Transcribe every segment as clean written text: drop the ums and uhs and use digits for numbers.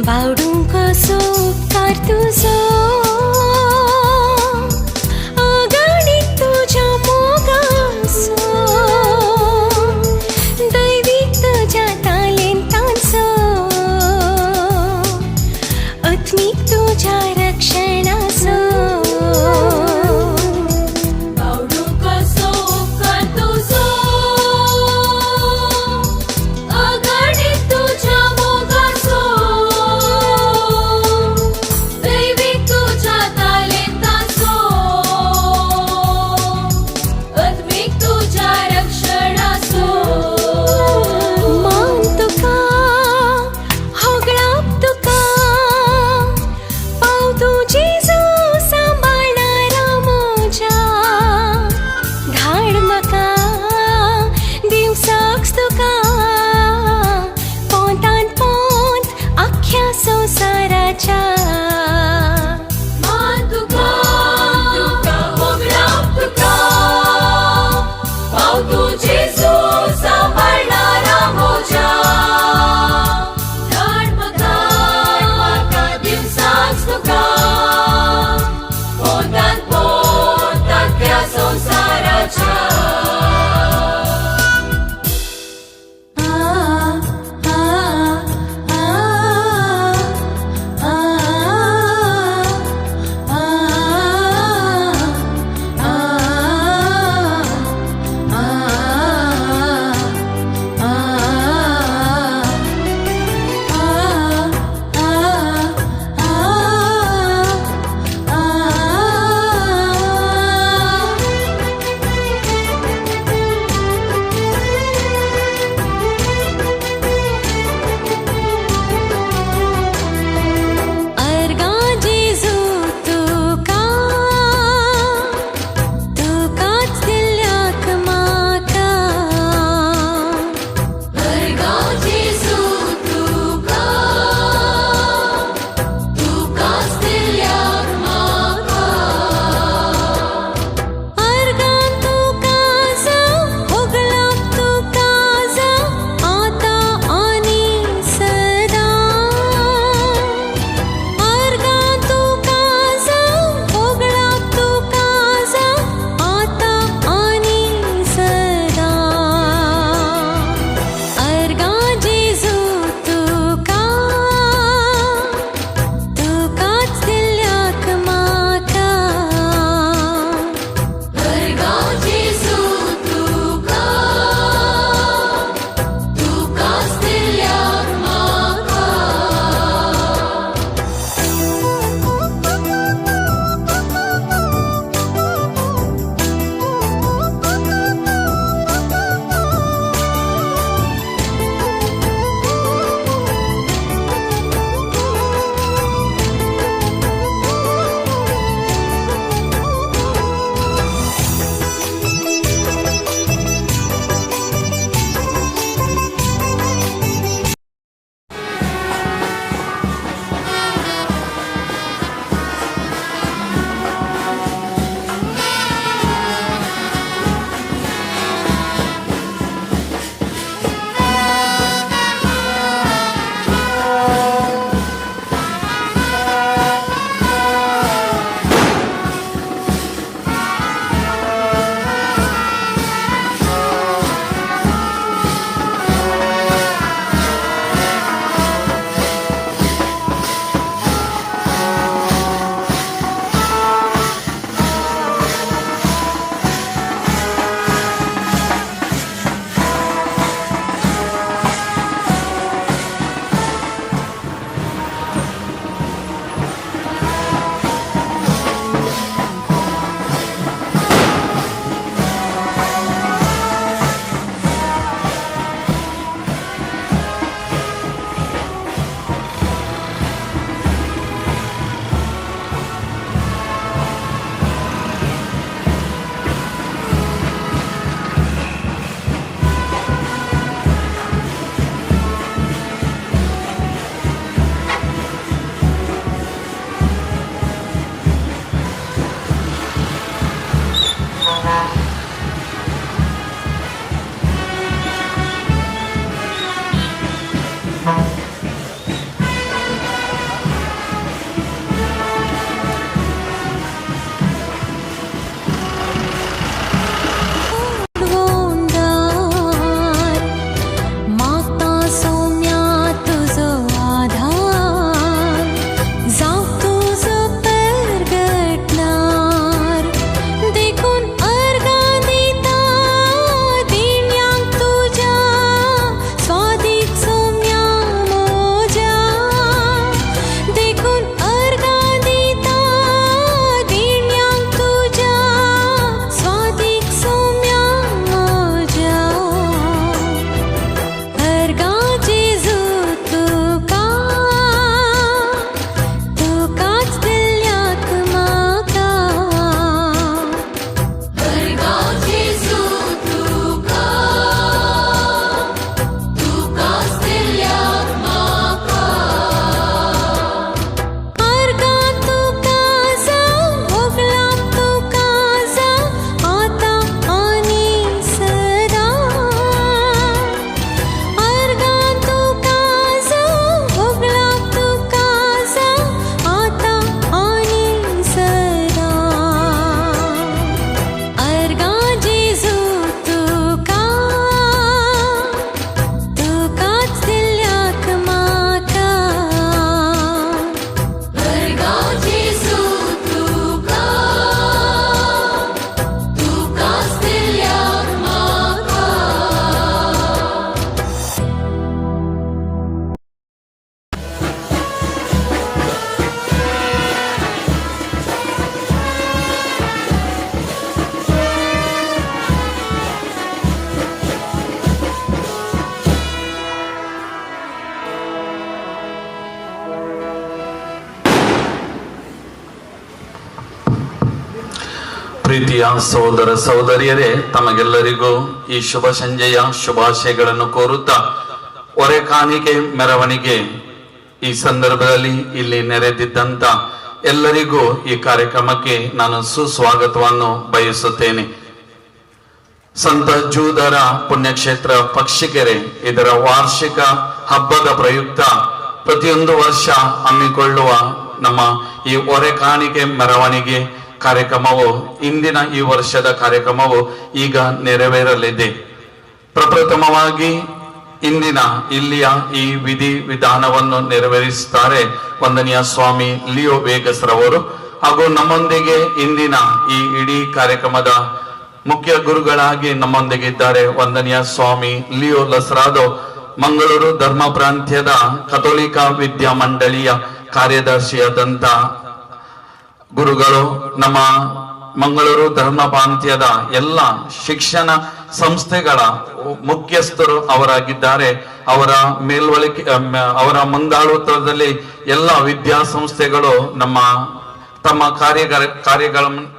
बावडूंक कसो उपकार तुजो, अगणीत तुज्या मोगाचो, दैवीक तुज्या तालेंतांचो, आत्मीक तुज्या रक्षणाचो. बावडूं कसो उपकार तुजो, अगणीत तुज्या मोगाचो, दैवीक ಪ್ರೀತಿಯ ಸಹೋದರ ಸಹೋದರಿಯರೇ, ತಮಗೆಲ್ಲರಿಗೂ ಈ ಶುಭ ಸಂಜೆಯ ಶುಭಾಶಯಗಳನ್ನು ಕೋರುತ್ತಾ ಹೊರೆ ಕಾಣಿಕೆ ಮೆರವಣಿಗೆ ಈ ಸಂದರ್ಭದಲ್ಲಿ ಇಲ್ಲಿ ನೆರೆದಿದ್ದಂತ ಎಲ್ಲರಿಗೂ ಈ ಕಾರ್ಯಕ್ರಮಕ್ಕೆ ನಾನು ಸುಸ್ವಾಗತವನ್ನು ಬಯಸುತ್ತೇನೆ. ಸಂತ ಜೂದರ ಪುಣ್ಯಕ್ಷೇತ್ರ ಪಕ್ಷಿಕೆರೆ ಇದರ ವಾರ್ಷಿಕ ಹಬ್ಬದ ಪ್ರಯುಕ್ತ ಪ್ರತಿಯೊಂದು ವರ್ಷ ಹಮ್ಮಿಕೊಳ್ಳುವ ನಮ್ಮ ಈ ಹೊರೆ ಕಾಣಿಕೆ ಮೆರವಣಿಗೆ ಕಾರ್ಯಕ್ರಮವು, ಇಂದಿನ ಈ ವರ್ಷದ ಕಾರ್ಯಕ್ರಮವು ಈಗ ನೆರವೇರಲಿದೆ. ಪ್ರಪ್ರಥಮವಾಗಿ ಇಂದಿನ ಇಲ್ಲಿಯ ಈ ವಿಧಿ ವಿಧಾನವನ್ನು ನೆರವೇರಿಸುತ್ತಾರೆ ವಂದನೀಯ ಸ್ವಾಮಿ ಲಿಯೋ ವೇಗಸ್ ರವರು. ಹಾಗೂ ನಮ್ಮೊಂದಿಗೆ ಇಂದಿನ ಈ ಇಡೀ ಕಾರ್ಯಕ್ರಮದ ಮುಖ್ಯ ಗುರುಗಳಾಗಿ ನಮ್ಮೊಂದಿಗೆ ಇದ್ದಾರೆ ವಂದನೀಯ ಸ್ವಾಮಿ ಲಿಯೋ ಲಸ್ರಾದೋ, ಮಂಗಳೂರು ಧರ್ಮ ಪ್ರಾಂತ್ಯದ ಕಥೋಲಿಕ ವಿದ್ಯಾಮಂಡಳಿಯ ಕಾರ್ಯದರ್ಶಿಯಾದಂತ ಗುರುಗಳು. ನಮ್ಮ ಮಂಗಳೂರು ಧರ್ಮ ಪ್ರಾಂತ್ಯದ ಎಲ್ಲ ಶಿಕ್ಷಣ ಸಂಸ್ಥೆಗಳ ಮುಖ್ಯಸ್ಥರು ಅವರಾಗಿದ್ದಾರೆ. ಅವರ ಮೇಲ್ವಳಿಕೆ, ಅವರ ಮುಂದಾಳುತ್ವದಲ್ಲಿ ಎಲ್ಲ ವಿದ್ಯಾಸಂಸ್ಥೆಗಳು ನಮ್ಮ ತಮ್ಮ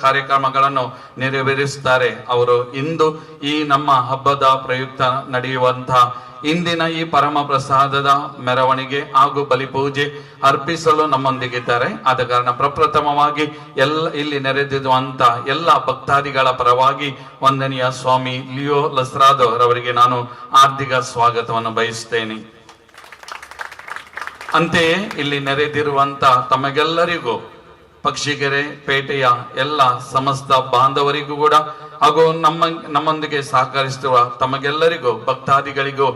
ಕಾರ್ಯಕ್ರಮಗಳನ್ನು ನೆರವೇರಿಸುತ್ತಾರೆ. ಅವರು ಇಂದು ಈ ನಮ್ಮ ಹಬ್ಬದ ಪ್ರಯುಕ್ತ ನಡೆಯುವಂತಹ ಇಂದಿನ ಈ ಪರಮ ಪ್ರಸಾದದ ಮೆರವಣಿಗೆ ಹಾಗೂ ಬಲಿಪೂಜೆ ಅರ್ಪಿಸಲು ನಮ್ಮೊಂದಿಗಿದ್ದಾರೆ. ಆದ ಕಾರಣ ಪ್ರಪ್ರಥಮವಾಗಿ ಎಲ್ಲ ಇಲ್ಲಿ ನೆರೆದಿರುವಂತ ಎಲ್ಲ ಭಕ್ತಾದಿಗಳ ಪರವಾಗಿ ವಂದನೀಯ ಸ್ವಾಮಿ ಲಿಯೋ ಲಸ್ರಾದೋ ರವರಿಗೆ ನಾನು ಹಾರ್ದಿಕ ಸ್ವಾಗತವನ್ನು ಬಯಸುತ್ತೇನೆ. ಅಂತೆಯೇ ಇಲ್ಲಿ ನೆರೆದಿರುವಂತ ತಮಗೆಲ್ಲರಿಗೂ, ಪಕ್ಷಿಗೆರೆ ಪೇಟೆಯ ಎಲ್ಲ ಸಮಸ್ತ ಬಾಂಧವರಿಗೂ ಕೂಡ ಹಾಗೂ ನಮ್ಮೊಂದಿಗೆ ಸಹಕರಿಸುವ ತಮಗೆಲ್ಲರಿಗೂ, ಭಕ್ತಾದಿಗಳಿಗೂ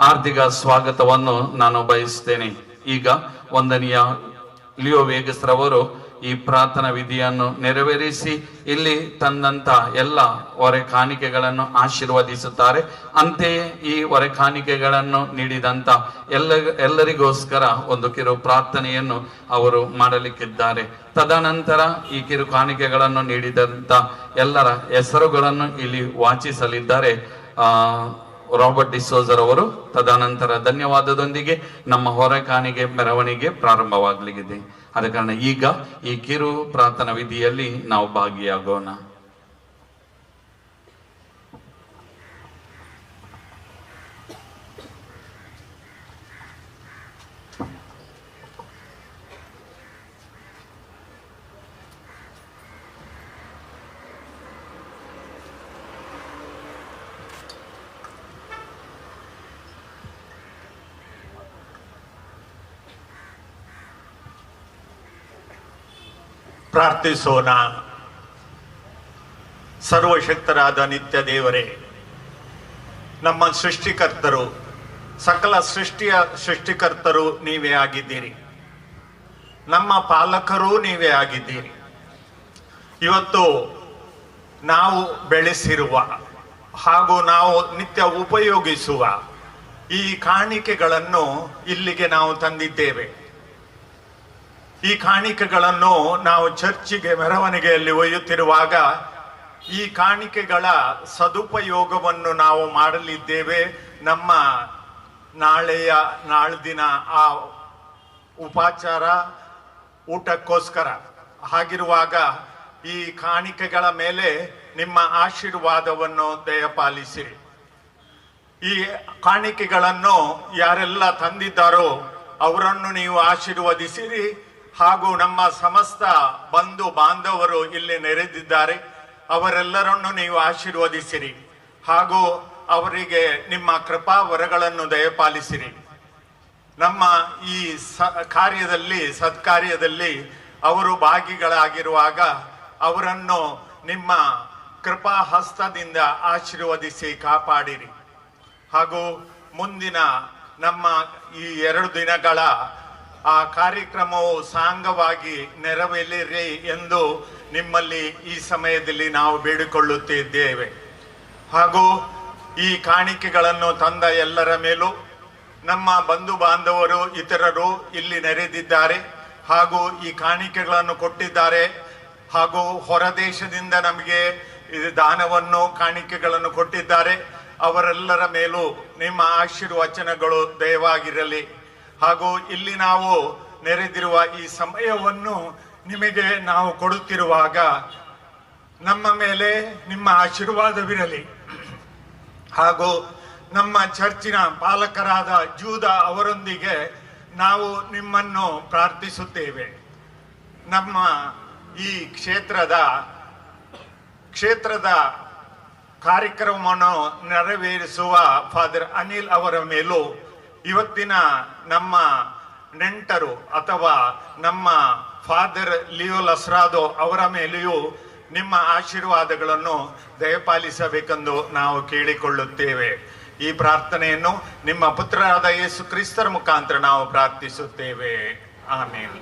ಹಾರ್ದಿಕ ಸ್ವಾಗತವನ್ನು ನಾನು ಬಯಸುತ್ತೇನೆ. ಈಗ ವಂದನೀಯ ಲಿಯೋ ವೇಗಸ್ರವರು ಈ ಪ್ರಾರ್ಥನಾ ವಿಧಿಯನ್ನು ನೆರವೇರಿಸಿ ಇಲ್ಲಿ ತಂದಂತ ಎಲ್ಲ ಹೊರೆ ಕಾಣಿಕೆಗಳನ್ನು ಆಶೀರ್ವದಿಸುತ್ತಾರೆ. ಅಂತೆಯೇ ಈ ಹೊರೆ ಕಾಣಿಕೆಗಳನ್ನು ನೀಡಿದಂತ ಎಲ್ಲರಿಗೋಸ್ಕರ ಒಂದು ಕಿರು ಪ್ರಾರ್ಥನೆಯನ್ನು ಅವರು ಮಾಡಲಿಕ್ಕಿದ್ದಾರೆ. ತದನಂತರ ಈ ಕಿರು ಕಾಣಿಕೆಗಳನ್ನು ನೀಡಿದಂತ ಎಲ್ಲರ ಹೆಸರುಗಳನ್ನು ಇಲ್ಲಿ ವಾಚಿಸಲಿದ್ದಾರೆ ರಾಬರ್ಟ್ ಡಿಸೋಜರ್ ಅವರು. ತದನಂತರ ಧನ್ಯವಾದದೊಂದಿಗೆ ನಮ್ಮ ಹೊರಕಾಣಿಗೆ ಮೆರವಣಿಗೆ ಪ್ರಾರಂಭವಾಗಲಿದೆ. ಆದ ಕಾರಣ ಈಗ ಈ ಕಿರು ಪ್ರಾರ್ಥನಾ ವಿಧಿಯಲ್ಲಿ ನಾವು ಭಾಗಿಯಾಗೋಣ. ಪ್ರಾರ್ಥಿಸೋಣ. ಸರ್ವಶಕ್ತರಾದ ನಿತ್ಯ ದೇವರೇ, ನಮ್ಮ ಸೃಷ್ಟಿಕರ್ತರು, ಸಕಲ ಸೃಷ್ಟಿಯ ಸೃಷ್ಟಿಕರ್ತರು ನೀವೇ ಆಗಿದ್ದೀರಿ. ನಮ್ಮ ಪಾಲಕರೂ ನೀವೇ ಆಗಿದ್ದೀರಿ. ಇವತ್ತು ನಾವು ಬೆಳೆಸಿರುವ ಹಾಗೂ ನಾವು ನಿತ್ಯ ಉಪಯೋಗಿಸುವ ಈ ಕಾಣಿಕೆಗಳನ್ನು ಇಲ್ಲಿಗೆ ನಾವು ತಂದಿದ್ದೇವೆ. ಈ ಕಾಣಿಕೆಗಳನ್ನು ನಾವು ಚರ್ಚಿಗೆ ಮೆರವಣಿಗೆಯಲ್ಲಿ ಒಯ್ಯುತ್ತಿರುವಾಗ ಈ ಕಾಣಿಕೆಗಳ ಸದುಪಯೋಗವನ್ನು ನಾವು ಮಾಡಲಿದ್ದೇವೆ. ನಮ್ಮ ನಾಳ್ದಿನ ಆ ಉಪಚಾರ ಊಟಕ್ಕೋಸ್ಕರ. ಹಾಗಿರುವಾಗ ಈ ಕಾಣಿಕೆಗಳ ಮೇಲೆ ನಿಮ್ಮ ಆಶೀರ್ವಾದವನ್ನು ದಯಪಾಲಿಸಿರಿ. ಈ ಕಾಣಿಕೆಗಳನ್ನು ಯಾರೆಲ್ಲ ತಂದಿದ್ದಾರೋ ಅವರನ್ನು ನೀವು ಆಶೀರ್ವದಿಸಿರಿ. ಹಾಗೂ ನಮ್ಮ ಸಮಸ್ತ ಬಂಧು ಬಾಂಧವರು ಇಲ್ಲಿ ನೆರೆದಿದ್ದಾರೆ, ಅವರೆಲ್ಲರನ್ನು ನೀವು ಆಶೀರ್ವದಿಸಿರಿ ಹಾಗೂ ಅವರಿಗೆ ನಿಮ್ಮ ಕೃಪಾ ವರಗಳನ್ನು ದಯಪಾಲಿಸಿರಿ. ನಮ್ಮ ಈ ಕಾರ್ಯದಲ್ಲಿ, ಸತ್ಕಾರ್ಯದಲ್ಲಿ ಅವರು ಭಾಗಿಗಳಾಗಿರುವಾಗ ಅವರನ್ನು ನಿಮ್ಮ ಕೃಪಾ ಹಸ್ತದಿಂದ ಆಶೀರ್ವದಿಸಿ ಕಾಪಾಡಿರಿ. ಹಾಗೂ ಮುಂದಿನ ನಮ್ಮ ಈ 2 ದಿನಗಳ ಆ ಕಾರ್ಯಕ್ರಮವು ಸಾಂಗವಾಗಿ ನೆರವೇರಿರಿ ಎಂದು ನಿಮ್ಮಲ್ಲಿ ಈ ಸಮಯದಲ್ಲಿ ನಾವು ಬೇಡಿಕೊಳ್ಳುತ್ತಿದ್ದೇವೆ. ಹಾಗೂ ಈ ಕಾಣಿಕೆಗಳನ್ನು ತಂದ ಎಲ್ಲರ ಮೇಲೂ ನಮ್ಮ ಬಂಧು ಬಾಂಧವರು ಇತರರು ಇಲ್ಲಿ ನೆರೆದಿದ್ದಾರೆ ಹಾಗೂ ಈ ಕಾಣಿಕೆಗಳನ್ನು ಕೊಟ್ಟಿದ್ದಾರೆ ಹಾಗೂ ಹೊರದೇಶದಿಂದ ನಮಗೆ ಇದು ದಾನವನ್ನು, ಕಾಣಿಕೆಗಳನ್ನು ಕೊಟ್ಟಿದ್ದಾರೆ. ಅವರೆಲ್ಲರ ಮೇಲೂ ನಿಮ್ಮ ಆಶೀರ್ವಚನಗಳು ದಯವಾಗಿರಲಿ. ಹಾಗೂ ಇಲ್ಲಿ ನಾವು ನೆರೆದಿರುವ ಈ ಸಮಯವನ್ನು ನಿಮಗೆ ನಾವು ಕೊಡುತ್ತಿರುವಾಗ ನಮ್ಮ ಮೇಲೆ ನಿಮ್ಮ ಆಶೀರ್ವಾದವಿರಲಿ. ಹಾಗೂ ನಮ್ಮ ಚರ್ಚಿನ ಪಾಲಕರಾದ ಜೂದ ಅವರೊಂದಿಗೆ ನಾವು ನಿಮ್ಮನ್ನು ಪ್ರಾರ್ಥಿಸುತ್ತೇವೆ. ನಮ್ಮ ಈ ಕ್ಷೇತ್ರದ ಕಾರ್ಯಕ್ರಮವನ್ನು ನೆರವೇರಿಸುವ ಫಾದರ್ ಅನಿಲ್ ಅವರ ಮೇಲೂ, ಇವತ್ತಿನ ನಮ್ಮ ನೆಂಟರು ಅಥವಾ ನಮ್ಮ ಫಾದರ್ ಲಿಯೋ ಲಸ್ರಾದೋ ಅವರ ಮೇಲೆಯೂ ನಿಮ್ಮ ಆಶೀರ್ವಾದಗಳನ್ನು ದಯಪಾಲಿಸಬೇಕೆಂದು ನಾವು ಕೇಳಿಕೊಳ್ಳುತ್ತೇವೆ. ಈ ಪ್ರಾರ್ಥನೆಯನ್ನು ನಿಮ್ಮ ಪುತ್ರರಾದ ಯೇಸು ಕ್ರಿಸ್ತರ ಮುಖಾಂತರ ನಾವು ಪ್ರಾರ್ಥಿಸುತ್ತೇವೆ. ಆಮೇನ್.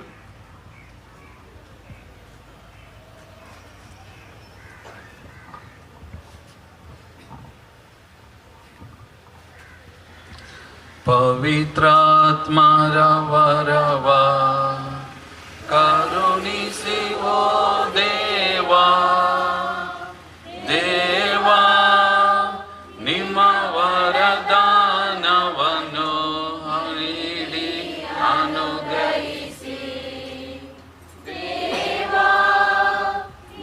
ಪವಿತ್ರಾತ್ಮರ ವರವ ಕರುಣಿಸಿ ಓ ದೇವಾ, ದೇವಾ ನಿಮ್ಮ ವರದಾನವನ್ನು ನೀಡಿ ಅನುಗ್ರಹಿಸಿ. ದೇವಾ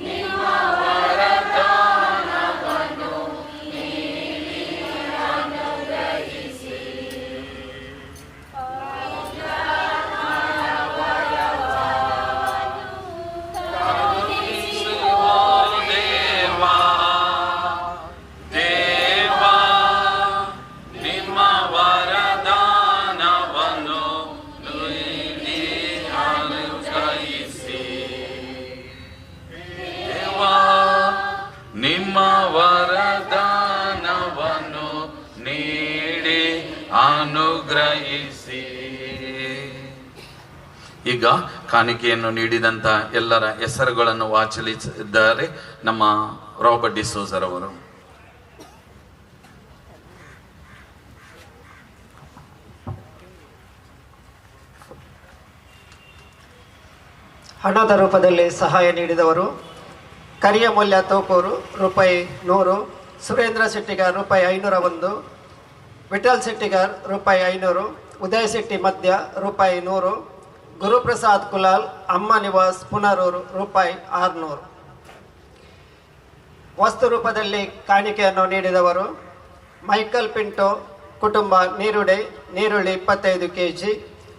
ನಿಮ್ಮ ವರದಾನವನ್ನು ನೀಡಿ ಅನುಗ್ರಹಿಸಿ. ನಿಮ್ಮ ವರದಾನವನ್ನು ನೀಡಿ ಅನುಗ್ರಹಿಸಿ. ಈಗ ಕಾಣಿಕೆಯನ್ನು ನೀಡಿದಂತ ಎಲ್ಲರ ಹೆಸರುಗಳನ್ನು ವಾಚಲಿಸಿದ್ದಾರೆ ನಮ್ಮ ರಾಬರ್ಟ್ ಡಿಸೋಜರ್ ಅವರು. ಹಣದ ರೂಪದಲ್ಲಿ ಸಹಾಯ ನೀಡಿದವರು ಕರಿಯ ಮೌಲ್ಯ ತೋಕೂರು ರೂಪಾಯಿ 100, ಸುರೇಂದ್ರ ಶೆಟ್ಟಿಗಾರ್ ರೂಪಾಯಿ 501, ವಿಠಲ್ ಶೆಟ್ಟಿಗಾರ್ ರೂಪಾಯಿ 500, ಉದಯ ಶೆಟ್ಟಿ ಮಧ್ಯ ರೂಪಾಯಿ 100, ಗುರುಪ್ರಸಾದ್ ಕುಲಾಲ್ ಅಮ್ಮ ನಿವಾಸ್ ಪುನರೂರು ರೂಪಾಯಿ 600. ವಸ್ತು ರೂಪದಲ್ಲಿ ಕಾಣಿಕೆಯನ್ನು ನೀಡಿದವರು ಮೈಕಲ್ ಪಿಂಟೋ ಕುಟುಂಬ ನೀರುಡೆ ನೀರುಳ್ಳಿ 25 ಕೆ.ಜಿ,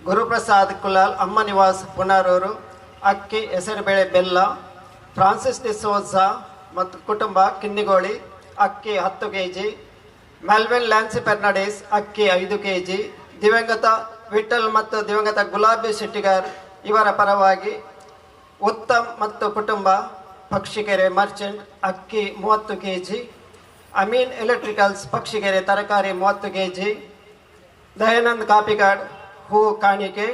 ಗುರುಪ್ರಸಾದ್ ಕುಲಾಲ್ ಅಮ್ಮ ನಿವಾಸ್ ಪುನರೂರು ಅಕ್ಕಿ ಹೆಸರುಬೇಳೆ ಬೆಲ್ಲ, ಫ್ರಾನ್ಸಿಸ್ ಡಿಸೋಜಾ ಮತ್ತು ಕುಟುಂಬ ಕಿನ್ನಿಗೋಳಿ ಅಕ್ಕಿ 10 ಕೆ.ಜಿ, ಮೆಲ್ವಿನ್ ಲ್ಯಾನ್ಸಿ ಫೆರ್ನಾಂಡಿಸ್ ಅಕ್ಕಿ 5 ಕೆ.ಜಿ, ದಿವಂಗತ ವಿಠಲ್ ಮತ್ತು ದಿವಂಗತ ಗುಲಾಬಿ ಶೆಟ್ಟಿಗಾರ್ ಇವರ ಪರವಾಗಿ ಉತ್ತಮ್ ಮತ್ತು ಕುಟುಂಬ ಪಕ್ಷಿಕೆರೆ ಮರ್ಚೆಂಟ್ ಅಕ್ಕಿ 30 ಕೆ.ಜಿ, ಅಮೀನ್ ಎಲೆಕ್ಟ್ರಿಕಲ್ಸ್ ಪಕ್ಷಿಕೆರೆ ತರಕಾರಿ 30 ಕೆ.ಜಿ, ದಯಾನಂದ್ ಕಾಪಿಕಾಡ್ ಹೂ ಕಾಣಿಕೆ,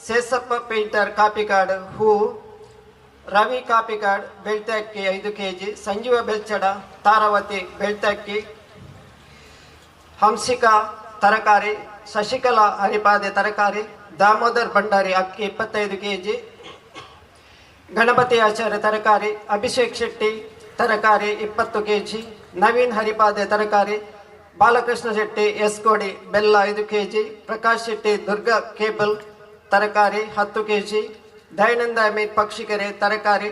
ಸೇಸಪ್ಪ ಪೇಂಟರ್ ಕಾಪಿಕಾಡ್ ಹೂ, ರವಿ ಕಾಪಿಕಾಡ್ ಬೆಳ್ತಕ್ಕಿ 5 ಕೆ.ಜಿ, ಸಂಜೀವ ಬೆಲ್ಚಡ ತಾರಾವತಿ ಬೆಳ್ತಕ್ಕಿ, ಹಂಸಿಕಾ ತರಕಾರಿ, ಶಶಿಕಲಾ ಹರಿಪಾದೆ ತರಕಾರಿ, ದಾಮೋದರ್ ಭಂಡಾರಿ ಅಕ್ಕಿ 25 ಕೆ.ಜಿ, ಗಣಪತಿ ಆಚಾರ್ಯ ತರಕಾರಿ, ಅಭಿಷೇಕ್ ಶೆಟ್ಟಿ ತರಕಾರಿ 20 ಕೆ.ಜಿ, ನವೀನ್ ಹರಿಪಾದೆ ತರಕಾರಿ, ಬಾಲಕೃಷ್ಣ ಶೆಟ್ಟಿ ಎಸ್ಕೋಡಿ ಬೆಲ್ಲ 5 ಕೆ.ಜಿ, ಪ್ರಕಾಶ್ ಶೆಟ್ಟಿ ದುರ್ಗಾ ಕೇಬಲ್ ತರಕಾರಿ 10 ಕೆ.ಜಿ, ದಯಾನಂದ ಅಮೀರ್ ಪಕ್ಷಿಕೆರೆ ತರಕಾರಿ,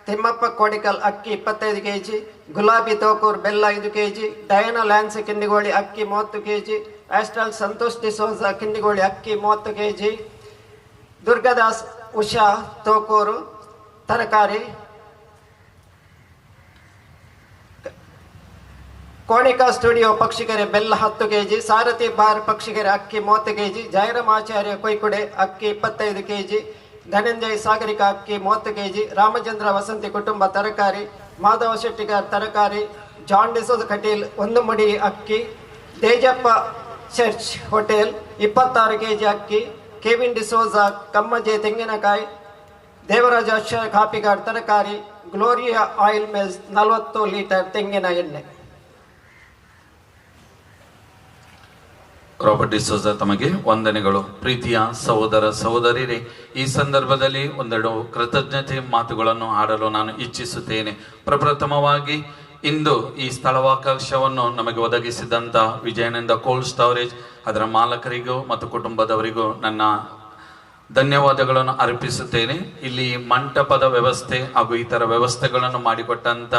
ತಿಮ್ಮಪ್ಪ ಕೋಡಿಕಲ್ ಅಕ್ಕಿ 25 ಕೆ.ಜಿ, ಗುಲಾಬಿ ತೋಕೂರ್ ಬೆಲ್ಲ 5 ಕೆ.ಜಿ, ಡಯಾನಾ ಲ್ಯಾನ್ಸ್ ಕಿನ್ನಿಗೋಳಿ ಅಕ್ಕಿ 30 ಕೆ.ಜಿ, ಆಸ್ಟ್ರಲ್ ಸಂತೋಷ್ ಡಿಸೋಜಾ ಕಿನ್ನಿಗೋಳಿ ಅಕ್ಕಿ 30 ಕೆ.ಜಿ, ದುರ್ಗಾದಾಸ್ ಉಷಾ ತೋಕೂರು ತರಕಾರಿ, ಕೋಣಿಕಾ ಸ್ಟುಡಿಯೋ ಪಕ್ಷಿಕೆರೆ ಬೆಲ್ಲ 10 ಕೆ.ಜಿ, ಸಾರಥಿ ಬಾರ್ ಪಕ್ಷಿಕೆರೆ ಅಕ್ಕಿ 30 ಕೆ.ಜಿ, ಜಯರಾಮ್ ಆಚಾರ್ಯ ಕೊಯ್ಕುಡೆ ಅಕ್ಕಿ 25 ಕೆ.ಜಿ, ಧನಂಜಯ್ ಸಾಗರಿಕಾ ಅಕ್ಕಿ 30 ಕೆ.ಜಿ, ರಾಮಚಂದ್ರ ವಸಂತಿ ಕುಟುಂಬ ತರಕಾರಿ, ಮಾಧವ ಶೆಟ್ಟಿಗಾರ್ ತರಕಾರಿ, ಜಾನ್ ಡಿಸೋಜ್ ಕಟೀಲ್ 1 ಮುಡಿ ಅಕ್ಕಿ, ತೇಜಪ್ಪ ಚರ್ಚ್ ಹೋಟೆಲ್ 26 ಕೆ.ಜಿ ಅಕ್ಕಿ, ಕೆವಿನ್ ಡಿಸೋಜಾ ಕಮ್ಮಜೆ ತೆಂಗಿನಕಾಯಿ, ದೇವರಾಜ ಅಕ್ಷರ ಕಾಪಿಗಾಡ್ ತರಕಾರಿ, ಗ್ಲೋರಿಯಾ ಆಯಿಲ್ ಮಿಲ್ಸ್ 40 ಲೀಟರ್ ತೆಂಗಿನ ಎಣ್ಣೆ. ರಾಬರ್ಟ್ ಡಿಸೋಜಾ ತಮಗೆ ವಂದನೆಗಳು. ಪ್ರೀತಿಯ ಸಹೋದರ ಸಹೋದರಿಯರೇ, ಈ ಸಂದರ್ಭದಲ್ಲಿ ಒಂದೆರಡು ಕೃತಜ್ಞತೆ ಮಾತುಗಳನ್ನು ಆಡಲು ನಾನು ಇಚ್ಛಿಸುತ್ತೇನೆ. ಪ್ರಪ್ರಥಮವಾಗಿ ಇಂದು ಈ ಸ್ಥಳಾವಕಾಶವನ್ನು ನಮಗೆ ಒದಗಿಸಿದಂಥ ವಿಜಯಾನಂದ ಕೋಲ್ಡ್ ಸ್ಟೋರೇಜ್ ಅದರ ಮಾಲಕರಿಗೂ ಮತ್ತು ಕುಟುಂಬದವರಿಗೂ ನನ್ನ ಧನ್ಯವಾದಗಳನ್ನು ಅರ್ಪಿಸುತ್ತೇನೆ. ಇಲ್ಲಿ ಮಂಟಪದ ವ್ಯವಸ್ಥೆ ಹಾಗೂ ಇತರ ವ್ಯವಸ್ಥೆಗಳನ್ನು ಮಾಡಿಕೊಟ್ಟಂತ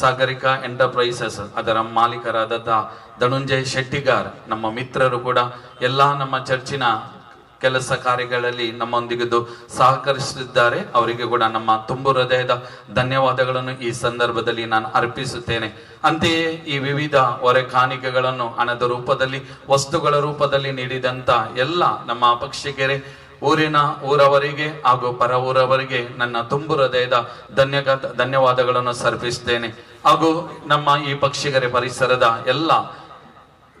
ಸಾಗರಿಕಾ ಎಂಟರ್ಪ್ರೈಸಸ್ ಅದರ ಮಾಲೀಕರಾದ ಧನುಂಜಯ್ ಶೆಟ್ಟಿಗಾರ್ ನಮ್ಮ ಮಿತ್ರರು ಕೂಡ ಎಲ್ಲ ನಮ್ಮ ಚರ್ಚಿನ ಕೆಲಸ ಕಾರ್ಯಗಳಲ್ಲಿ ನಮ್ಮೊಂದಿಗಿದ್ದು ಸಹಕರಿಸುತ್ತಿದ್ದಾರೆ. ಅವರಿಗೆ ಕೂಡ ನಮ್ಮ ತುಂಬು ಹೃದಯದ ಧನ್ಯವಾದಗಳನ್ನು ಈ ಸಂದರ್ಭದಲ್ಲಿ ನಾನು ಅರ್ಪಿಸುತ್ತೇನೆ. ಅಂತೆಯೇ ಈ ವಿವಿಧ ಹೊರೆ ಕಾಣಿಕೆಗಳನ್ನು ಹಣದ ರೂಪದಲ್ಲಿ, ವಸ್ತುಗಳ ರೂಪದಲ್ಲಿ ನೀಡಿದಂತ ಎಲ್ಲ ನಮ್ಮ ಪಕ್ಷಿಕೆರೆ ಊರಿನ ಊರವರಿಗೆ ಹಾಗೂ ಪರ ಊರವರಿಗೆ ನನ್ನ ತುಂಬು ಹೃದಯದ ಧನ್ಯವಾದಗಳನ್ನು ಸರ್ಪಿಸುತ್ತೇನೆ. ಹಾಗೂ ನಮ್ಮ ಈ ಪಕ್ಷಿಗೆರೆ ಪರಿಸರದ ಎಲ್ಲ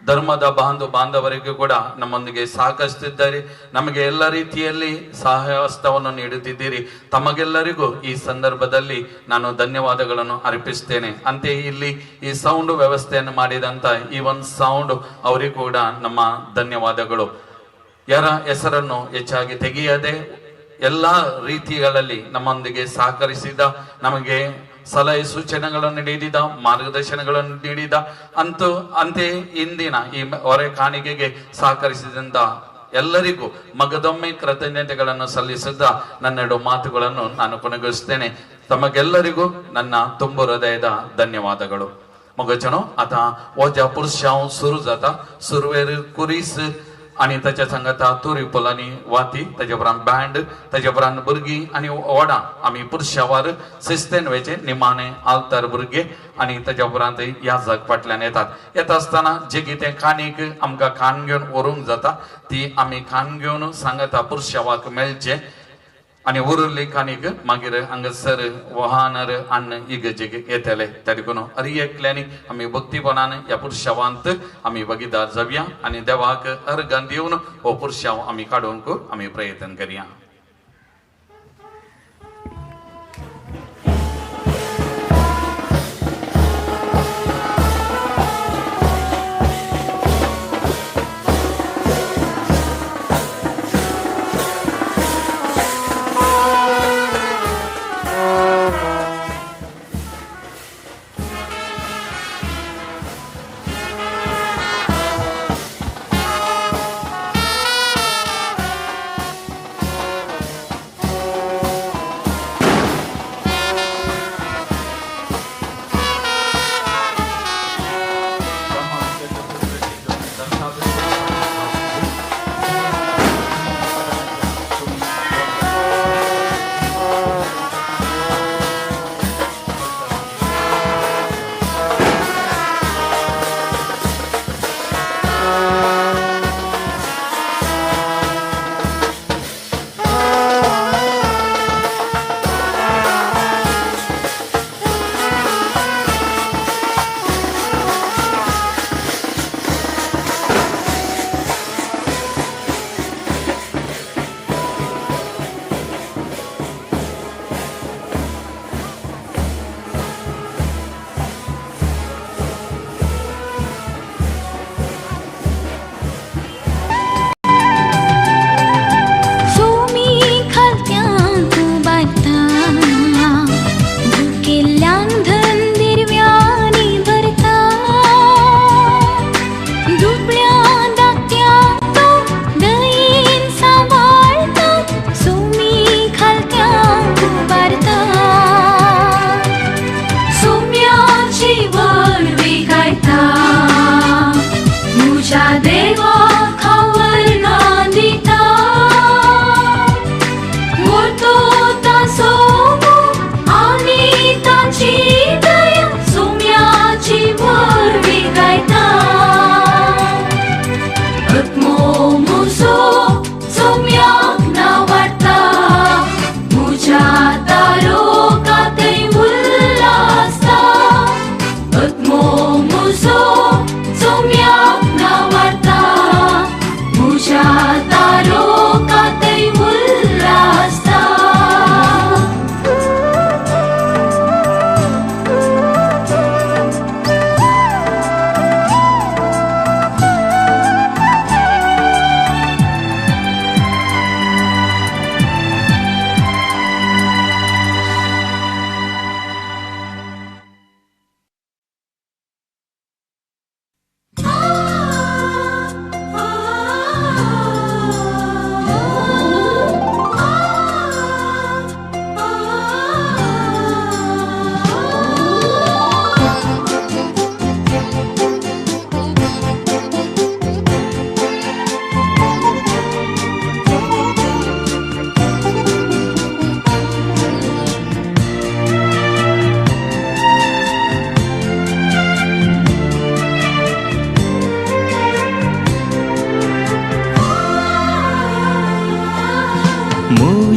ಧರ್ಮದ ಬಾಂಧವರಿಗೂ ಕೂಡ ನಮ್ಮೊಂದಿಗೆ ಸಹಕರಿಸುತ್ತಿದ್ದಾರೆ. ನಮಗೆ ಎಲ್ಲ ರೀತಿಯಲ್ಲಿ ಸಹಾಯಹಸ್ತವನ್ನು ನೀಡುತ್ತಿದ್ದೀರಿ. ತಮಗೆಲ್ಲರಿಗೂ ಈ ಸಂದರ್ಭದಲ್ಲಿ ನಾನು ಧನ್ಯವಾದಗಳನ್ನು ಅರ್ಪಿಸುತ್ತೇನೆ. ಅಂತೆಯೇ ಇಲ್ಲಿ ಈ ಸೌಂಡ್ ವ್ಯವಸ್ಥೆಯನ್ನು ಮಾಡಿದಂತ ಈ ಒಂದು ಸೌಂಡ್ ಅವರಿಗೂ ಕೂಡ ನಮ್ಮ ಧನ್ಯವಾದಗಳು. ಯಾರ ಹೆಸರನ್ನು ಹೆಚ್ಚಾಗಿ ತೆಗೆಯದೆ ಎಲ್ಲ ರೀತಿಗಳಲ್ಲಿ ನಮ್ಮೊಂದಿಗೆ ಸಹಕರಿಸಿದ, ನಮಗೆ ಸಲಹೆ ಸೂಚನೆಗಳನ್ನು ನೀಡಿದ, ಮಾರ್ಗದರ್ಶನಗಳನ್ನು ನೀಡಿದ ಅಂತೆಯೇ ಇಂದಿನ ಈ ಹೊರೆ ಕಾಣಿಕೆಗೆ ಸಹಕರಿಸಿದಂತ ಎಲ್ಲರಿಗೂ ಮಗದೊಮ್ಮೆ ಕೃತಜ್ಞತೆಗಳನ್ನು ಸಲ್ಲಿಸುತ್ತಾ ನನ್ನೆರಡು ಮಾತುಗಳನ್ನು ನಾನು ಕೊನೆಗೊಳಿಸುತ್ತೇನೆ. ತಮಗೆಲ್ಲರಿಗೂ ನನ್ನ ತುಂಬು ಹೃದಯದ ಧನ್ಯವಾದಗಳು. मगचनो आतां वज्या पुरशांव सुरू जाता. सुरवेर कुरीस आनी ताच्या सांगाता तुरी पुलांनी वाती, ताच्या उपरांत बँड, ताच्या उपरांत भुरगीं आनी वडां. आमी पुरशावार सिस्तेन वयचे निमाणे आल्तार भुरगे आनी ताच्या उपरांत याजक फाटल्यान येतात. येता आसतना जे कितें काणीक आमकां खाण घेवन व्हरूंक जाता ती आमी खाण घेवन सांगाता पुरशावाक मेळचें आनी उरिल्ली काणीक मागीर हांगासर वाहनार अन्न इगर्जेक येतले. त्या देखून हर एकल्यांनी आमी भक्तीपणान ह्या पुरशावांत आमी भागीदार जावया आनी देवाक अर्गां दिवन हो पुरशाव आमी काडूंक आमी प्रयत्न करया.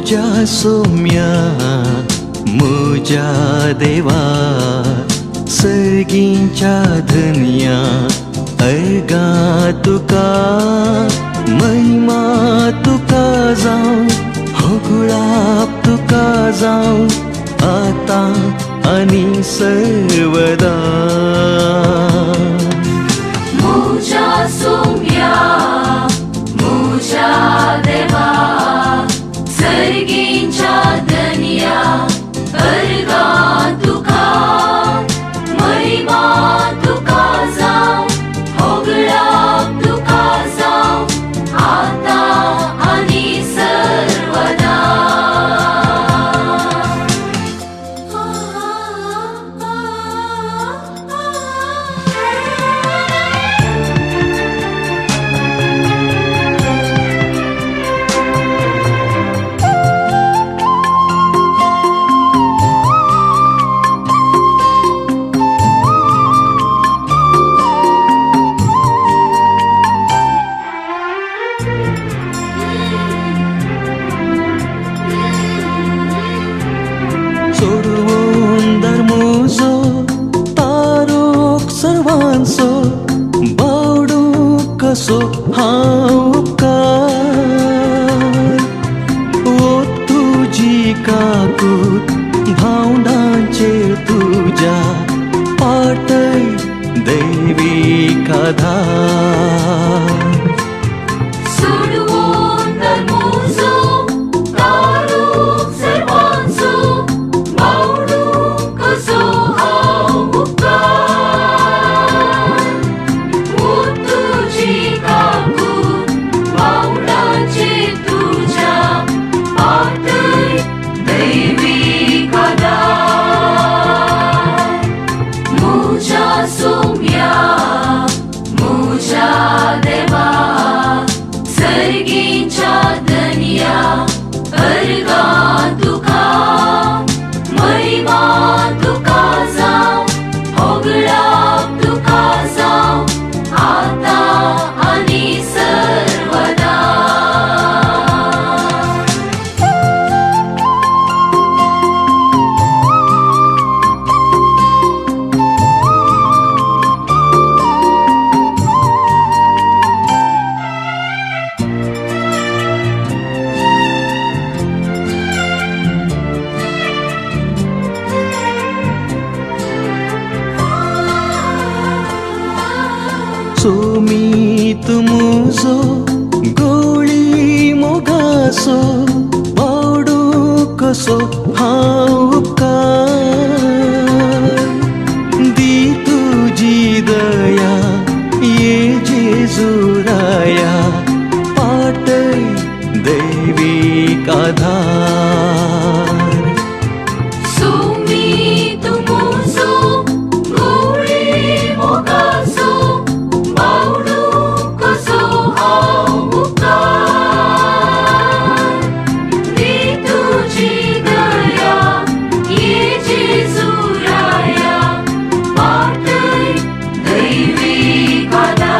मुज्या सोम्या मुज्या देवा सर्गींच्या धनया अर्गां तुका महिमा तुका जावं होगुळाप तुका जावं आतां आनी सर्वदा. मुज्या सोम्या मुज्या देवा सर्गींच्या धनया अर्गां तुका महिमा तुका जावं होगळाप तुका जावं आतां आनी सर्वदा. सोडवून धर्मुजो तारूक सर्वांचो बावडू कसो हांव उपकार ओ तुजी काकूत भावंडांचेर तुज्या पाटय दैवी आधार. सोडवून धर्मुजो तारूक सर्वांचो बावडू कसो हांव उपकार ओ तुजी काकूत बावडाचेर तुज्या पाटय दैवी आधार. मुज्या सोम्या मुज्या देवा सर्गींच्या धनया अर्गां तुका महिमा तुका जावं होगळाप तुका जावं आतां आनी सर्वदा. सोमीत मुजो गोळी मोगासो बावडू कसो हांव उपकार दी तुजी दया ये जेजुराया पाटय दैवीक आधार. सुमीत मुजो गोळी मोगासो बावडू कसो हांव उपकार दी तुजी दया ये जेजुराया पाटय दैवीक आधार.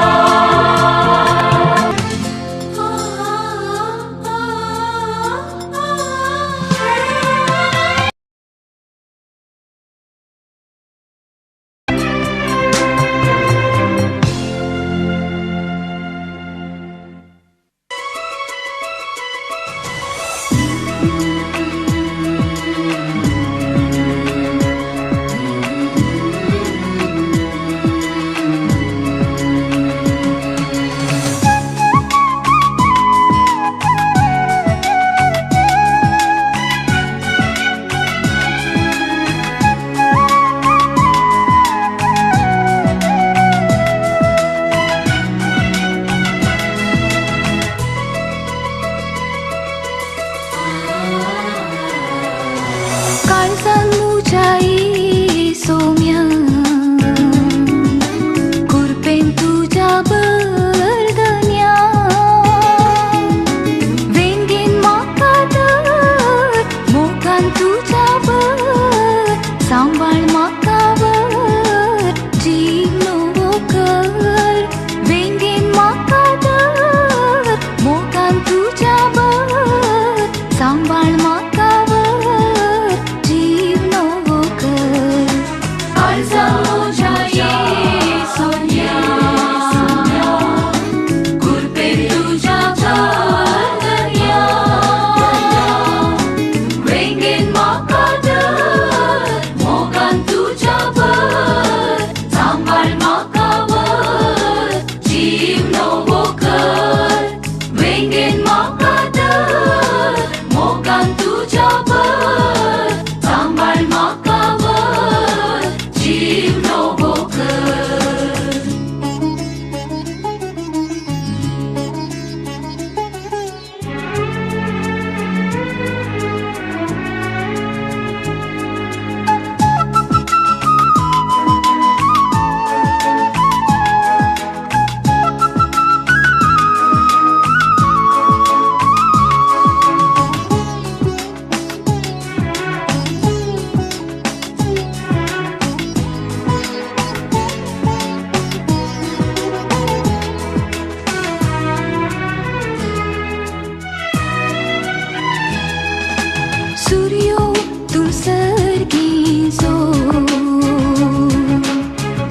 सर्गींचो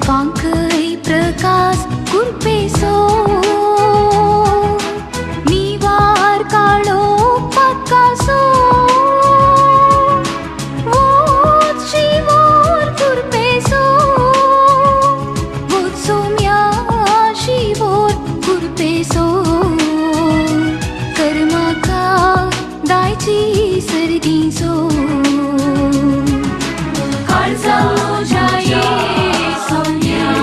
पांखय प्रकाश कुरपेसो निवार काळो पातकासो वोत शिवोर कुरपेसो वोत सोम्या शिवोर कुरपेसो कर्माका दायची सर्गींचो काळजा जाये सोन्या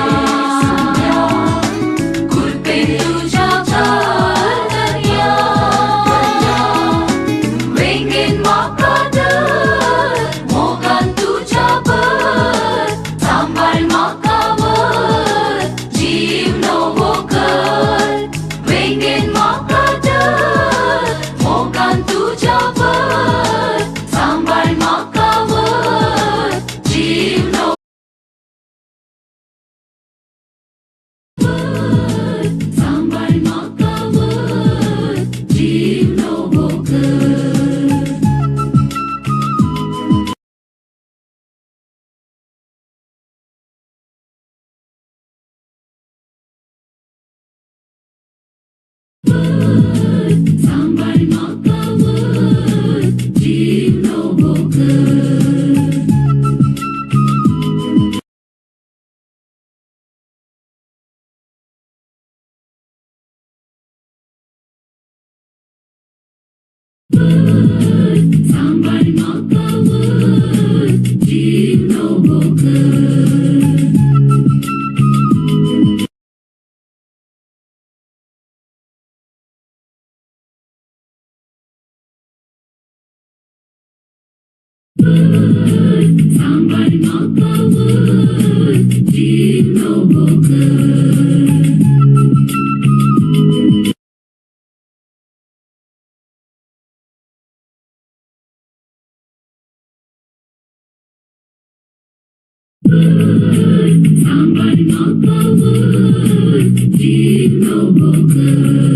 कुरपे तुझ्या करतन्या वेंगेन म्हाका धर मोगान तुझ्या भर सांबाळ म्हाका वर जीव नवो कर वेंगेन म्हाका धर मोगान तुझ्या भर सांबाळ म्हाका वर जीव नवो सांबाळ म्हाका वर जीव नवो कर. सांबाळ म्हाका वर जीव नवो कर. सांबाळ म्हाका वर जीव नवो कर. सांबाळ म्हाका वर जीव नवो कर. सांबाळ म्हाका वर जीव नवो कर.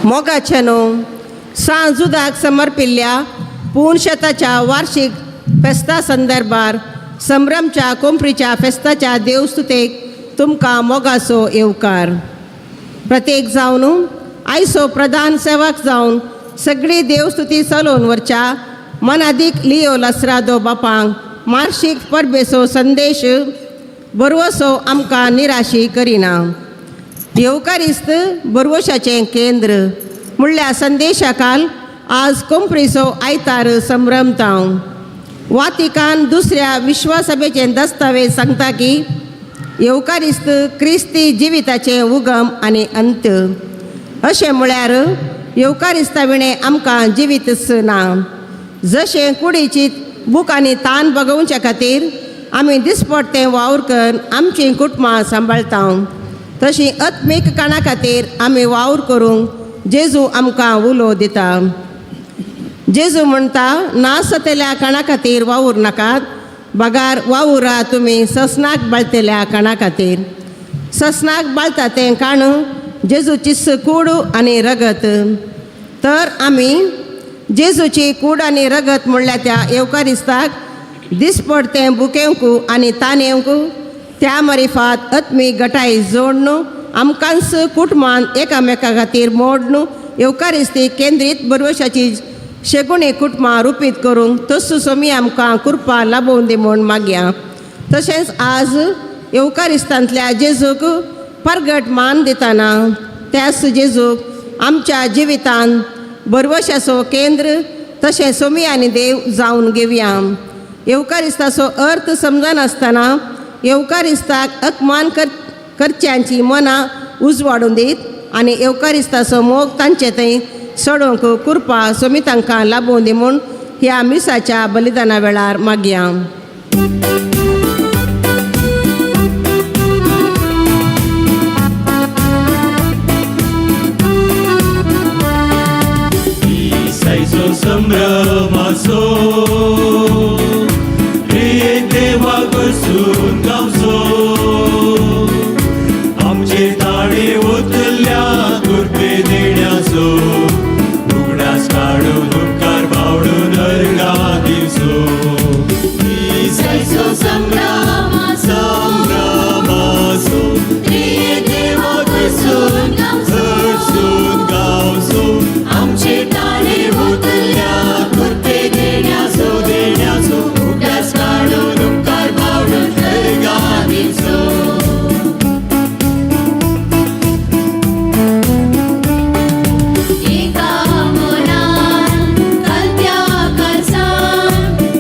मोगाचे सान जुदाक समर्पिल्ल्या पुनशताच्या वार्षिक फेस्ता संदर्भार संभ्रमच्या कोंपरीच्या फेस्ताच्या देवस्तुतेक तुमकां मोगाचो येवकार. प्रत्येक जावन आयसो प्रधान सेवक जावन सगळी देवस्तुती चलोवन वरच्या मनादीक लियो लसरादो बापांक मार्शीक परबेचो संदेश बरवसो आमकां निराशी करिना. येवकारिस्त बरवशाचें केंद्र म्हणल्यार संदेशा काल आज कोंपरीचो आयतार संभ्रमता. वातिकान दुसऱ्या विश्वासभेचे दस्तावेज सांगता की येवकारिस्त क्रिस्ती जिविताचें उगम आनी अंत. अशें म्हळ्यार येवकारिस्ता विणें आमकां जिवीतच ना. जशें कुडीची भूक आनी तान बगोवच्या खातीर आमी दिसपडतें वावर करून आमचीं कुटुंबां सांबाळटा, तशी आत्मीक काणा खातीर आमी वावर करूंक जेजू आमकां उलो दिता. जेजू म्हणटा, नासतल्या काणा खातीर वावर नाकात, बगार वावुरा तुमी ससनाक बाळतेल्या काणा खातीर. ससनाक बाळता तें काण जेजूची कूड आनी रगत. तर आमी जेजूची कूड आनी रगत म्हणल्यार त्या येवकारिस्ताक दिसपडतें बुकेवंक आनी तानेवंक त्या मरिफात आत्मीक गटाय जोडण आमकांच कुटुंबान एकामेका खातीर मोडण येवकारिस्ती केंद्रीत बरवशाची शेगुणी कुटुंबां रुपीत करूंक तस्सू सोमी आमकां कृपा लाभोवन दी म्हूण मागया. तशेंच आज येवकारिस्तांतल्या जेजूक परगट मान दितना त्याच जेजूक आमच्या जिवितान बरवशाचो केंद्र तशें सोमी आनी देव जावन घेवया. येवकारिस्ताचो अर्थ समजनासतना येवकारिस्ताक अपमान करच्यांची मनां उजवाडून दीत आनी येवकारिस्ताचो मोग तांचे थंय सोडोवंक कृपा सोमी तांकां लाभोवन दी म्हूण ह्या मिसाच्या बलिदाना वेळार मागया. संभ्रमाचो देवा कडसून गावचो, आमचे ताणे ओतल्या कृपे देण्याचो, उगडास काडून उपकार बावडून अर्गा दिवचो. संभ्रमाचो देवा कडसून गावचो, आमचे ताणे ओतल्या कृपे देण्याचो देण्याचो, उगडास काडून उपकार बावडून अर्गा दिवचो. एका मनान कल्प्या करसान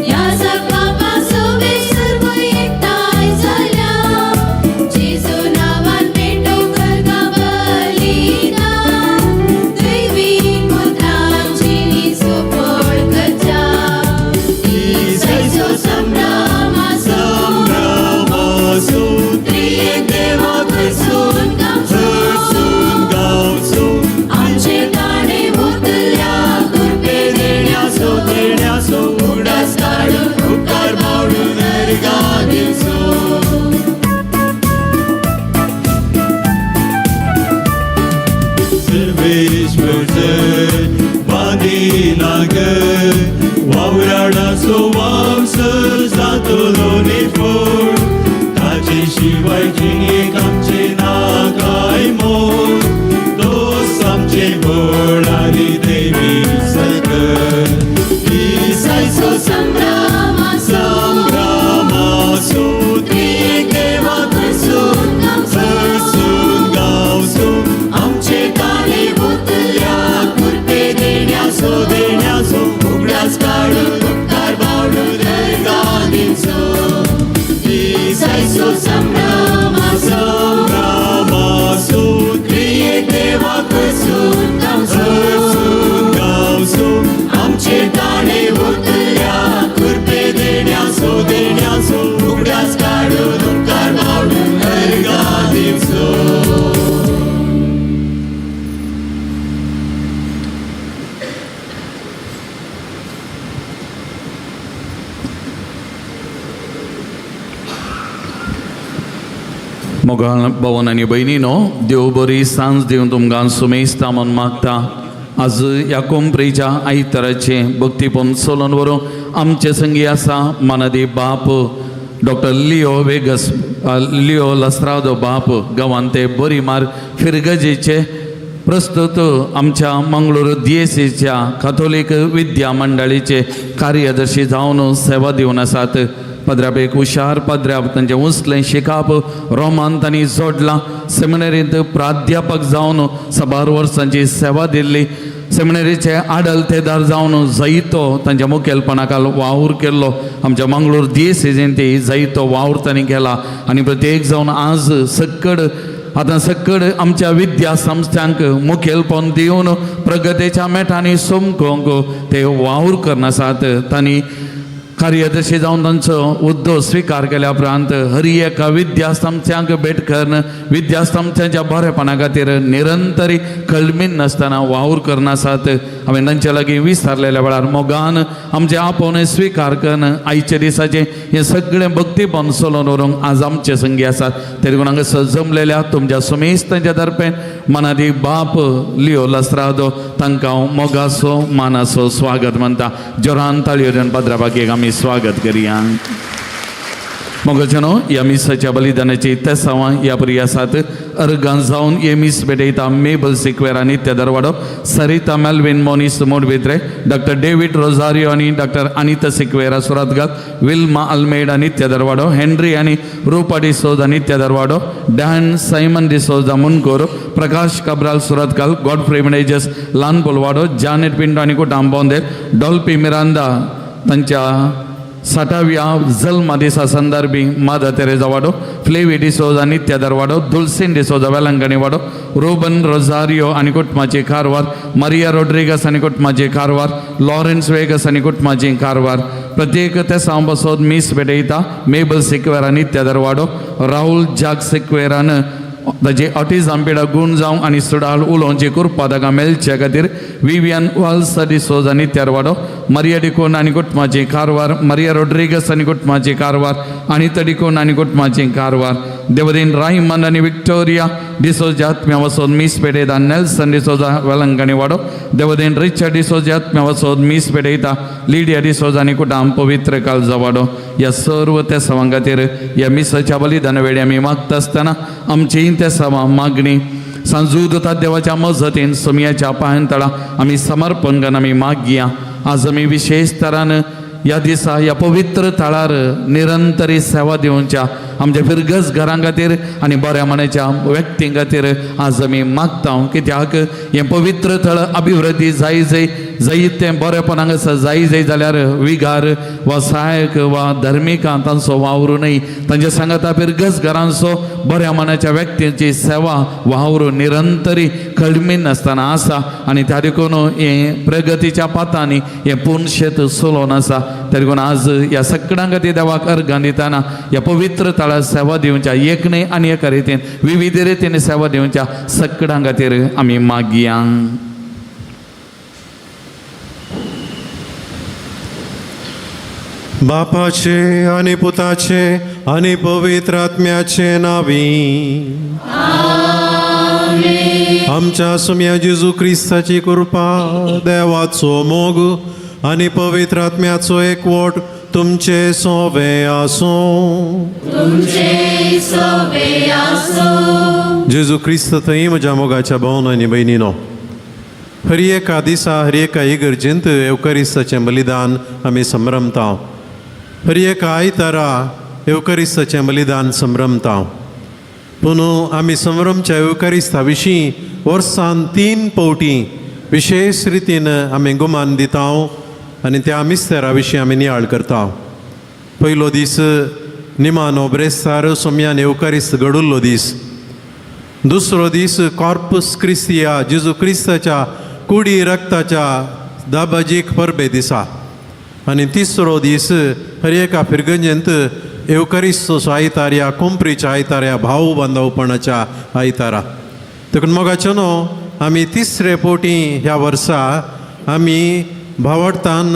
ह्या सगळ्या सोबे सर्व एकठांय जाल्या, जेजू नांवान पेटो करता बलिदान, दैवी उतरांची सुफळ करच्या. संभ्रमाचो त्रिएक देवा कडसून गावचो, आमचे ताणे ओतल्या कृपे देण्याचो देण्याचो, उगडास काडून उपकार बावडून अर्गा दिवचो. सर्वेश्वर जय वादी नागर, वावराडाचो वावस जातलो निफळ, ताचे शिवाय जिणेक आमचे ना काय मोल, तोच आमचे बळ आनी देवी सकल. संभ्रमाचो संभ्रमाचो त्रिएक देवा कडसून गावचो, आमचे ताणे ओतल्या कृपे देण्याचो देण्याचो, उगडास काडून उपकार बावडून अर्गा दिवचो. संभ्रमाचो संभ्रमाचो त्रिएक देवा कडसून गावचो, आमचे ताणे ओतल्या कृपे देण्याचो देण्याचो, उगडास काडून उपकार बावडून अर्गा दिवचो. मोगाळ भवन आनी भयणीनो, देव बरी सांज दिवन तुमकां सुमेस्ता म्हूण मागता. आज ह्या कोंपरीच्या आयताराचें भक्तीपण चलोवन व्हरूंक आमचे संगी आसा मानादी बाप डॉक्टर लिओ वेगस लिओ लस्त्रादो बाप, गांवांत ते बरी मार फिरगजेचे प्रस्तुत आमच्या मंगळूर दियेसीच्या काथोलीक विद्या मंडळीचे कार्यदर्शी जावन सेवा दिवन आसात. पदराप एक हुशार पदराप, तांचें उंचलें शिकाप रोमान तांणी जोडलां. सेमिनरींत प्राध्यापक जावन साबार वर्सांची सेवा दिल्ली. सेमिनरीचे आडलतेदार जावन जैतो तांच्या मुखेलपणा खाल वावर केल्लो. आमच्या मंगळूर दियेसीन ती जैतो वावर तांणी केला आनी प्रत्येक जावन आज सक्कड आतां सक्कड आमच्या विद्या संस्थांक मुखेलपण दिवन प्रगतीच्या मेटांनी सोमकोंक ते वावर करनासात. तांणी कार्यदर्शी जावन तांचो हुद्दो स्विकार केल्या उपरांत हरी एका विद्यासंस्थांक भेट करून विद्यासंस्थांच्या बरेपणा खातीर निरंतरी कळमीन नासतना वावर करनासात. हांवें तांचे लागीं विचारलेल्या वेळार मोगान आमचें आपोवणें स्विकार करून आयच्या दिसाचें हें सगळें भक्तीपण चलोवन व्हरूंक आज आमचे संगी आसात. तरी कोण हांगा जमलेल्या तुमच्या सुमेस तांच्या तर्फे मनादी बाप लिओ लस्त्रादो तांकां हांव मोगाचो मानाचो स्वागत म्हणटा. जोरान ताळयो दिवन पदराबागेक आमी स्वागत करया. मोगाच्यानो, ह्या मिसाच्या बलिदानाची तेसांवां ह्या परी आसात. अर्गां जावन हे मीस भेटयता Mabel Sequeira, Nitya Darwado, Sarita Melvin Moniz Moodbidri, doctor David Rosario आनी डॉक्टर अनिता सिक्वेरा सुरतगाल, विल्मा अल्मेडा नित्य दरवाडो, हेनरी आनी रुपा डिसोजा नित्य दरवाडो, डॅन सायमन डिसोजा मुनकोर, प्रकाश कब्राल सुरतकाल, गॉडफ्रे मिनेजस ल्हान पुलवाडो, जानेट पिंटो आनी कुटाम बोंदेर, डॉल्पी मिरांदा तांच्या 60व्या जल्म दिसा संदर्भी मादर तेरेजा वाडो, फ्लेवी डिसोजा नित्य दरवाडो, दुलसीन डिसोजा वेलंगणी वाडो, रोबन रोजारियो आनी कुटुंबाची कारवार, मारिया रोड्रिगस आनी कुटुंबाची कारवार, लॉरेन्स वेगस आनी कुटुंबाची कारवार. प्रत्येक तेसांव बसोत मीस भेटयता मेबल सिक्वेरा नित्य दरवाडो, राहुल जाग सिक्वेरान ताची ऑटिझम पिडा गूण जावं आनी सुडाळ उलोवची कृपा ताका मेळचे खातीर, विवियन वाल्सा डिसोजा नित्यारवाडो, मरिया डिकोन आनी कुटुंबाची कारवार, मरिया रोड्रिगस आनी कुटुंबाची कारवार, अनिता डिकोन आनी कुटुंबाची कारवार, देवदीन रायमन आनी विक्टोरिया डिसोजा आत्म्या वसोद मीस पेटयता नेल्सन डिसोजा वेलंगणी वाडो, देवदीन रिचर्ड डिसोजा आत्म्या वसोद मीस पेटयता लिडिया डिसोजा आनी कुटाम पवित्र कालजा वाडो. ह्या सर्व तेसांवां खातीर ह्या मिसाच्या बलिदान वेळी आमी मागता आसतना आमची तेसांवां मागणी सांजूद देवाच्या मजतीन सोमयाच्या पांयतळा आमी समर्पण करून आमी मागया. आज आमी विशेष तरान ह्या दिसा ह्या पवित्र थळार निरंतरी सेवा दिवच्या आमच्या फिरगज घरां खातीर आनी बऱ्या मनाच्या व्यक्तीं खातीर आज आमी मागता. कित्याक हें पवित्र थळ अभिवृद्धी जाय जाय जायत तें बरेपण हांगासर जाय जाय जाल्यार विगार वा सहायक वा धर्मिकां तांचो वावरू न्हय, तांच्या सांगाता फिरगज घरांचो बऱ्या मनाच्या व्यक्तींची सेवा वावरू निरंतरी कळमीन नासतना आसा आनी त्या देखून हें प्रगतीच्या पातांनी हें पुनशेत चलोवन आसा. त्या देखून आज ह्या सगळ्यां खातीर देवाक अर्गां दितना ह्या पवित्र थळार सेवा दिवच्या एक न्हय आनी एका रितीन विविध रितीन सेवा दिवच्या सगळ्यां खातीर आमी मागया. बापाचे आणि पुताचे आणि पवित्र आत्म्याचे नावी आमच्या सुम्या जेजू क्रिस्ताची कृपा, देवाचो मोग आणि पवित्र आत्म्याचो एकवट तुमचे सोवे आसूं. जेजू क्रिस्त थंय म्हज्या मोगाच्या भावन आनी भयणीनो, हर एका दिसा हर एका इगर्जेंत येवकरिस्ताचें बलिदान आमी संभ्रमता. हर एका आयतारा येवकरिस्ताचें बलिदान संभ्रमता. पूण आमी संभ्रमच्या येवकरिस्ता विशीं वर्सान 3 फावटी विशेश रितीन आमी गुमान दिता आनी त्या मिस्तेरा विशीं आमी नियाळ करता. पयलो दीस निमानो ब्रेस्तार सोम्यान येवकरिस्त घडुल्लो दीस. दुसरो दीस कॉर्पस क्रिस्तिया जेजू क्रिस्ताच्या कुडी रक्ताच्या दाबाजीक परबे दिसा. आनी तिसरो दीस हर एका फिरगंजेंत येवकरिस्तचो आयतार ह्या कोंपरीच्या आयतार ह्या भाव बांदवपणाच्या आयतारा. देखून मोगाच्यो न्हू आमी तिसरे पोटी ह्या वर्सा आमी भावार्थान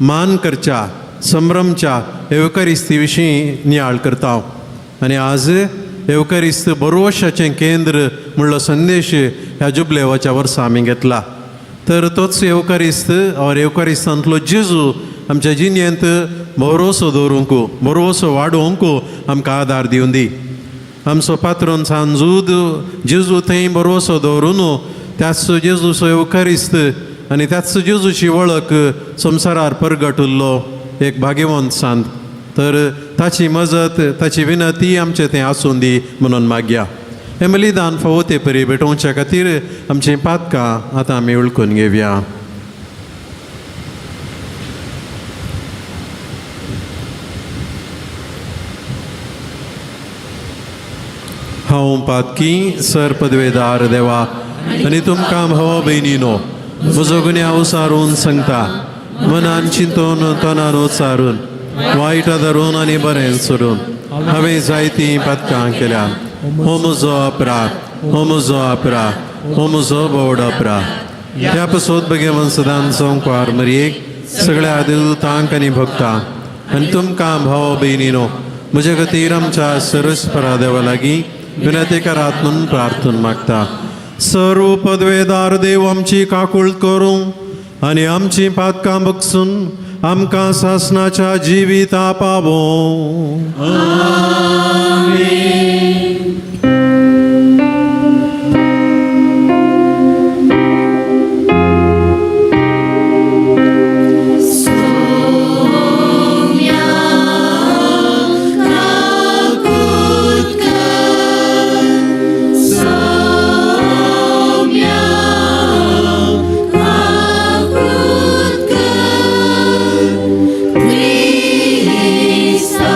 मान करच्या संभ्रमच्या येवकरिस्ती विशीं नियाळ करता. आनी आज येवकारिस्त बरोवशाचें केंद्र म्हणलो संदेश ह्या जुबलेवाच्या वर्सा आमी घेतला. तर तोच येवकारिस्त और येवकारिस्तांतलो जेजू आमच्या जिणेंत भरोसो दवरूंक, भरोसो वाडोवंक आमकां आदार दिवन दी. आमचो पात्रोन सांजूद जेजू थंय भरोसो दवरून त्याच जेजूचो येवकारिस्त आनी त्याच जेजूची वळख संवसारार परगट उरलो एक भाग्यवंत सांत. तर ताची मजत, ताची विनती आमचें तें आसूं दी म्हणून मागया. हें बलिदान फावो ते परी भेटोवच्या खातीर आमचीं पातकां आतां आमी उळकून घेवया. हांव पातकी सर पदवेदार देवा आनी तुमकां भावा भयणीनो म्हजो गुन्यांव सारून सांगता, मनान चिंतून तनान उचारून वायट धरून आनी बरें सोडून हांवें जायतीं पातकां केल्या. हो म्हजो अपराध, हो म्हजो अपराध, हो म्हजो बोड अपराध. ह्या पसोत भगेवन सदां संकवार मरयेक सगळ्या देवतांक आनी भक्तांक आनी तुमकां भाव भयणीनो म्हज्या खातीर आमच्या सर्वस्परा देवा लागीं विनंती करात म्हणून प्रार्थना मागता. सर्व पदवेदार देव आमची काकूळ करूं आनी आमची पातकां बगसून आमकां सासणाच्या जिविता पावों. Krista,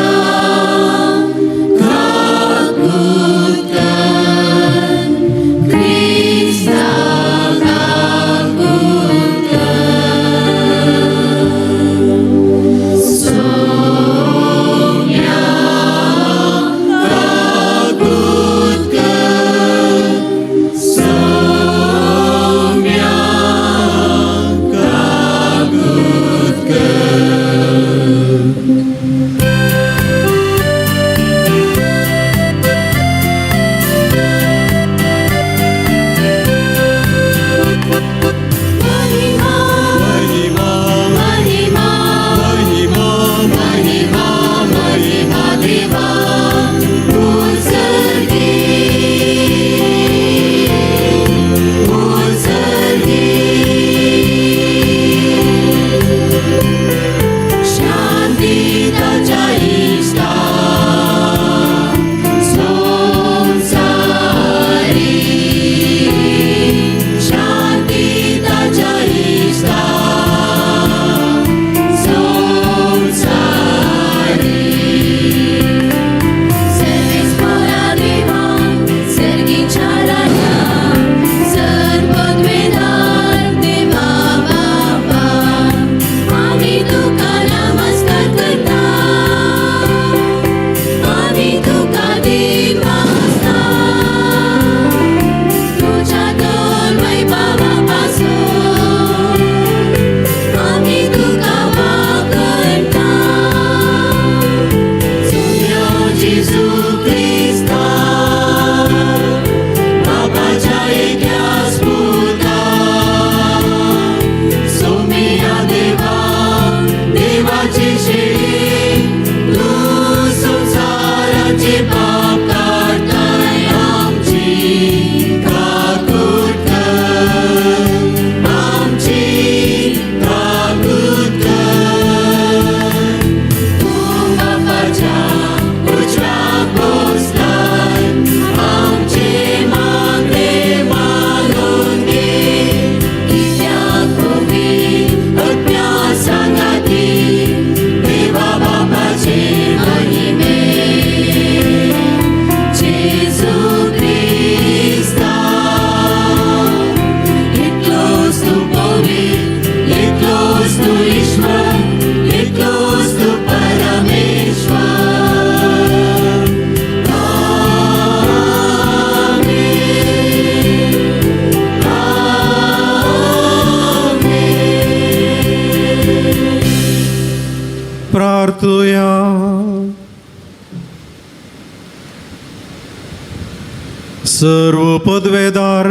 सर्व पदवेदार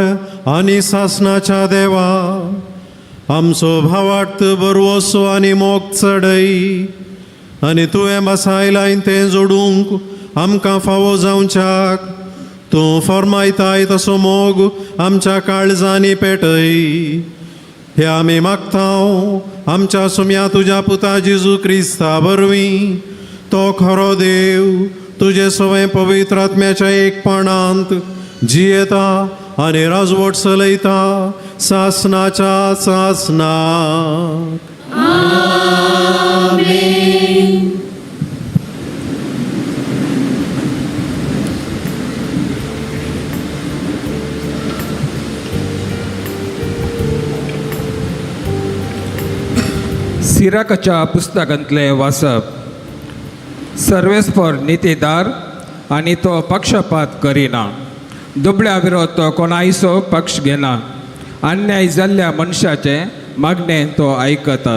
आनी सासणाच्या देवा, आमचो भावार्थ बरवसो आनी मोग चडय आनी तुवें बसायलाय तें जोडूंक आमकां फावो जावच्याक तूं फर्मायताय तसो मोग आमच्या काळजांनी पेटय. हे आमी मागता आमच्या सुम्या तुज्या पुता जेजू क्रिस्ता वरवीं, तो खरो देव तुजे सवय पवित्र आत्म्याच्या एकपणांत जियेता आनी राजवट चलयता सासनाच्या सासनाक. आमेन. सिराकाच्या पुस्तकांतलें वाचप. सर्वेस्पर नितीदार आनी तो पक्षपात करिना. दुबळ्या विरोध तो कोणायचो पक्ष घेना. अन्याय जाल्ल्या मनशाचें मागणें तो आयकता.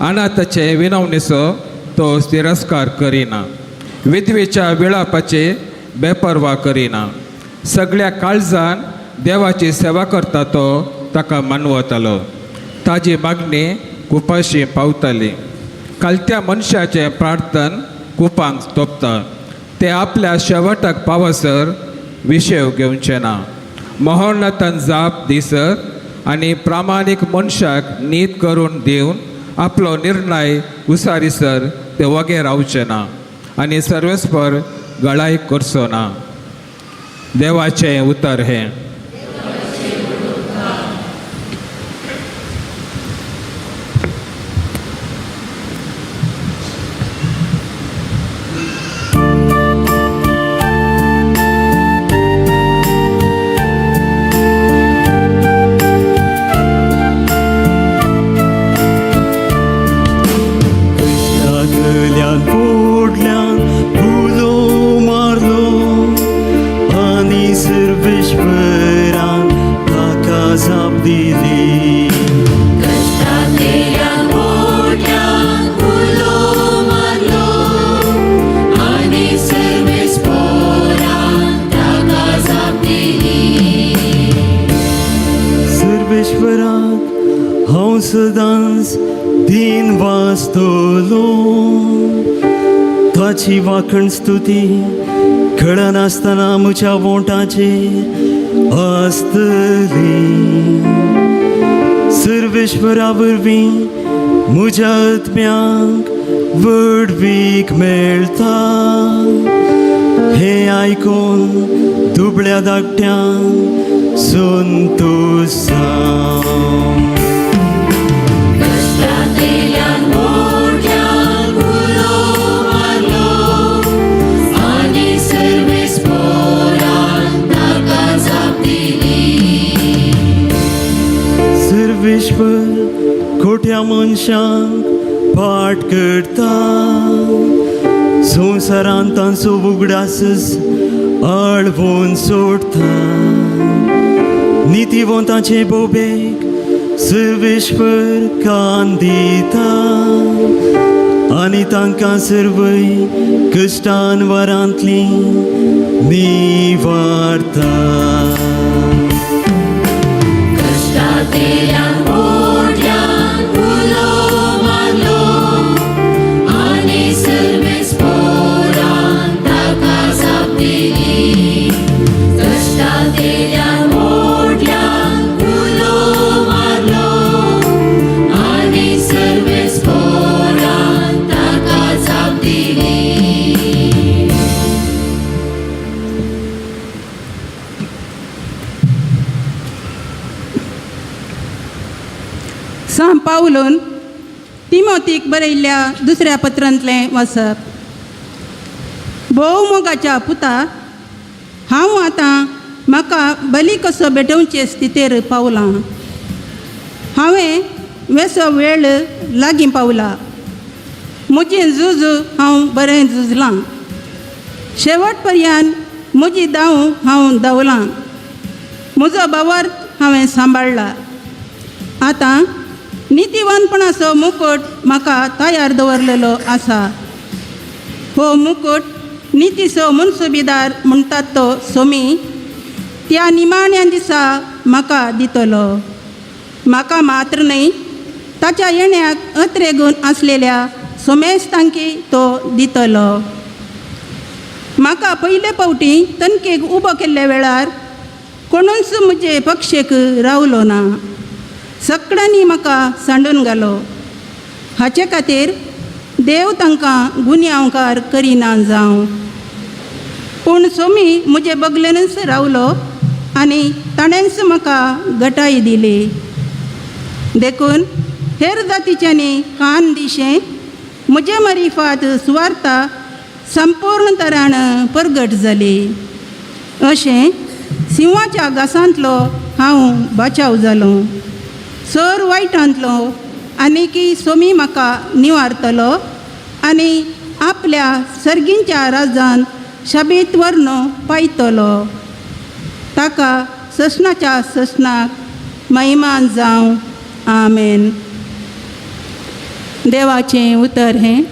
अनाथाचे विनवणेचो तो तिरस्कार करिना. विधवेच्या विळापाचे बेपर्वा करिना. सगळ्या काळजान देवाची सेवा करता तो ताका मानवतालो. ताजी मागणी कुपाशी पावताली. कालत्या मनशाचें प्रार्थन कुपांक तोपता. ते आपल्या शेवटाक पावसर विशेव घेवचे ना. महोन्नतान जाप दिसर आनी प्रामाणीक मनशाक नीत करून दिवन आपलो निर्णय उसारीसर ते वगे रावचे ना आनी सर्वेस्पर गळाय करचो ना. देवाचें उतर हें. कश्टांतल्यान पोडल्यान उलो मारलो आनी सर्वेश्वरान ताका जाप दिली. कश्टांतल्यान मोठ्यान उलो मारलो आनी सर्वेस्पोरान ताका जाप दिली. सर्वेश्वराक हांव सदांच दीन वाचतलो, ताची वाखण स्तुती कळनासतना म्हज्या वोंटाचेर आसतली. सर्वेश्वरा वरवीं म्हज्या आत्म्यांक व्हडवीक मेळटा. हें आयकून दुबळ्या धाकट्यांक संतोश जावं. कश्टांतल्यान मोठ्यान उलो मारलो आनी सर्वेस्पोरान ताका जाप दिली. सर्वेश्वर खोट्या मनशांक पाट करता, संवसारांत तांचो उगडासच आळवून सोडटा. नितीवंताचे बोबेक सर्वेश्वर कान दिता आनी तांकां सर्वय कश्टान वरांतली निवारता. कश्टांतल्यान मोठ्यान उलो मारलो आनी सर्वेस्पोरान ताका जाप दिली. कश्टांतल्यान मोठ्यान उलो मारलो आनी सर्वेस्पोरान ताका जाप दिली. सांत पावलून तिमोतीक बरयल्ल्या दुसऱ्या पत्रांतलें वाचप. भोव मोगाच्या पुता, हांव आतां म्हाका बली कसो भेटोवचे स्थितेर पावलां. हांवें वेसो वेळ लागीं पावला. म्हजें झूज हांव बरें झुजलां. शेवट पर्यंत म्हजी धांव हांव धांवलां. म्हजो भावार्थ हांवें सांबाळ्ळा. आतां नितीवानपणाचो मुकूट म्हाका तयार दवरलेलो आसा. हो मुकूट नितीचो मुनसुबीदार म्हणटात तो सोमी त्या निमाण्या दिसा म्हाका दितलो. म्हाका मात्र न्हय, ताच्या येण्याक अत्रेगून आसलेल्या सोमेस्तांकी तो दितलो. म्हाका पयले फावटी तनकेक उबो केल्ल्या वेळार कोणूच म्हजे पक्षेक रावलो ना, सगळ्यांनी म्हाका सांडून घालो. हाचे खातीर देव तांकां गुन्यांवकार करिना जावं. पूण सोमी म्हजे बगलेनूच रावलो आनी ताणेंच म्हाका गटाय दिली. देखून हेर जातीच्यांनी कान दिशें म्हजे मरिफात सुवार्ता संपूर्ण तरान परगट जाली. अशें सिंवाच्या घासांतलो हांव बाचाव जालो. सर वायटांतलो आनीकी सोमी म्हाका निवारतलो आनी आपल्या सर्गींच्या राजान शाबीत वर्णो पायतलो. ताका ससनाच्या ससनाक महिमान जावं. आमेन. देवाचें उतर हें.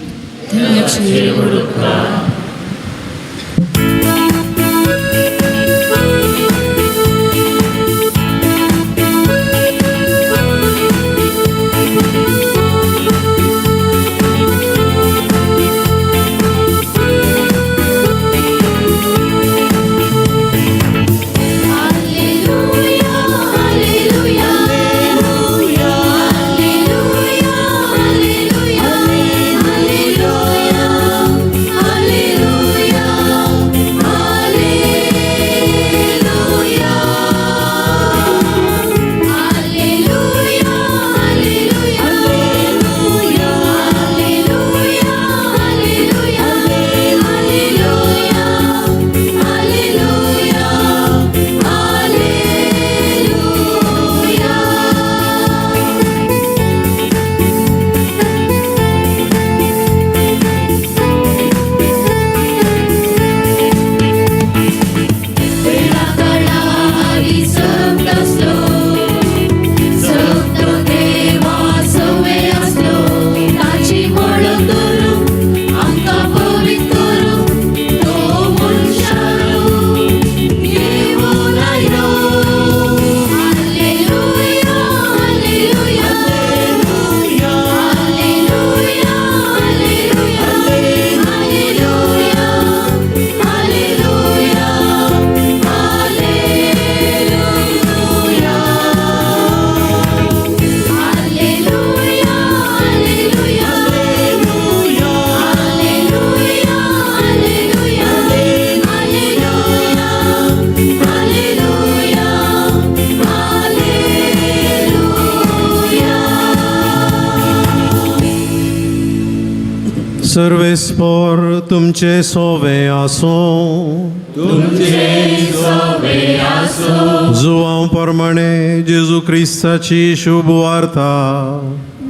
सर्वेस्पोर तुमचे सोवे आसूं, तुमचे सोवे आसूं. जुवांव प्रमाणे जेजू क्रिस्ताची शुभ वार्ता.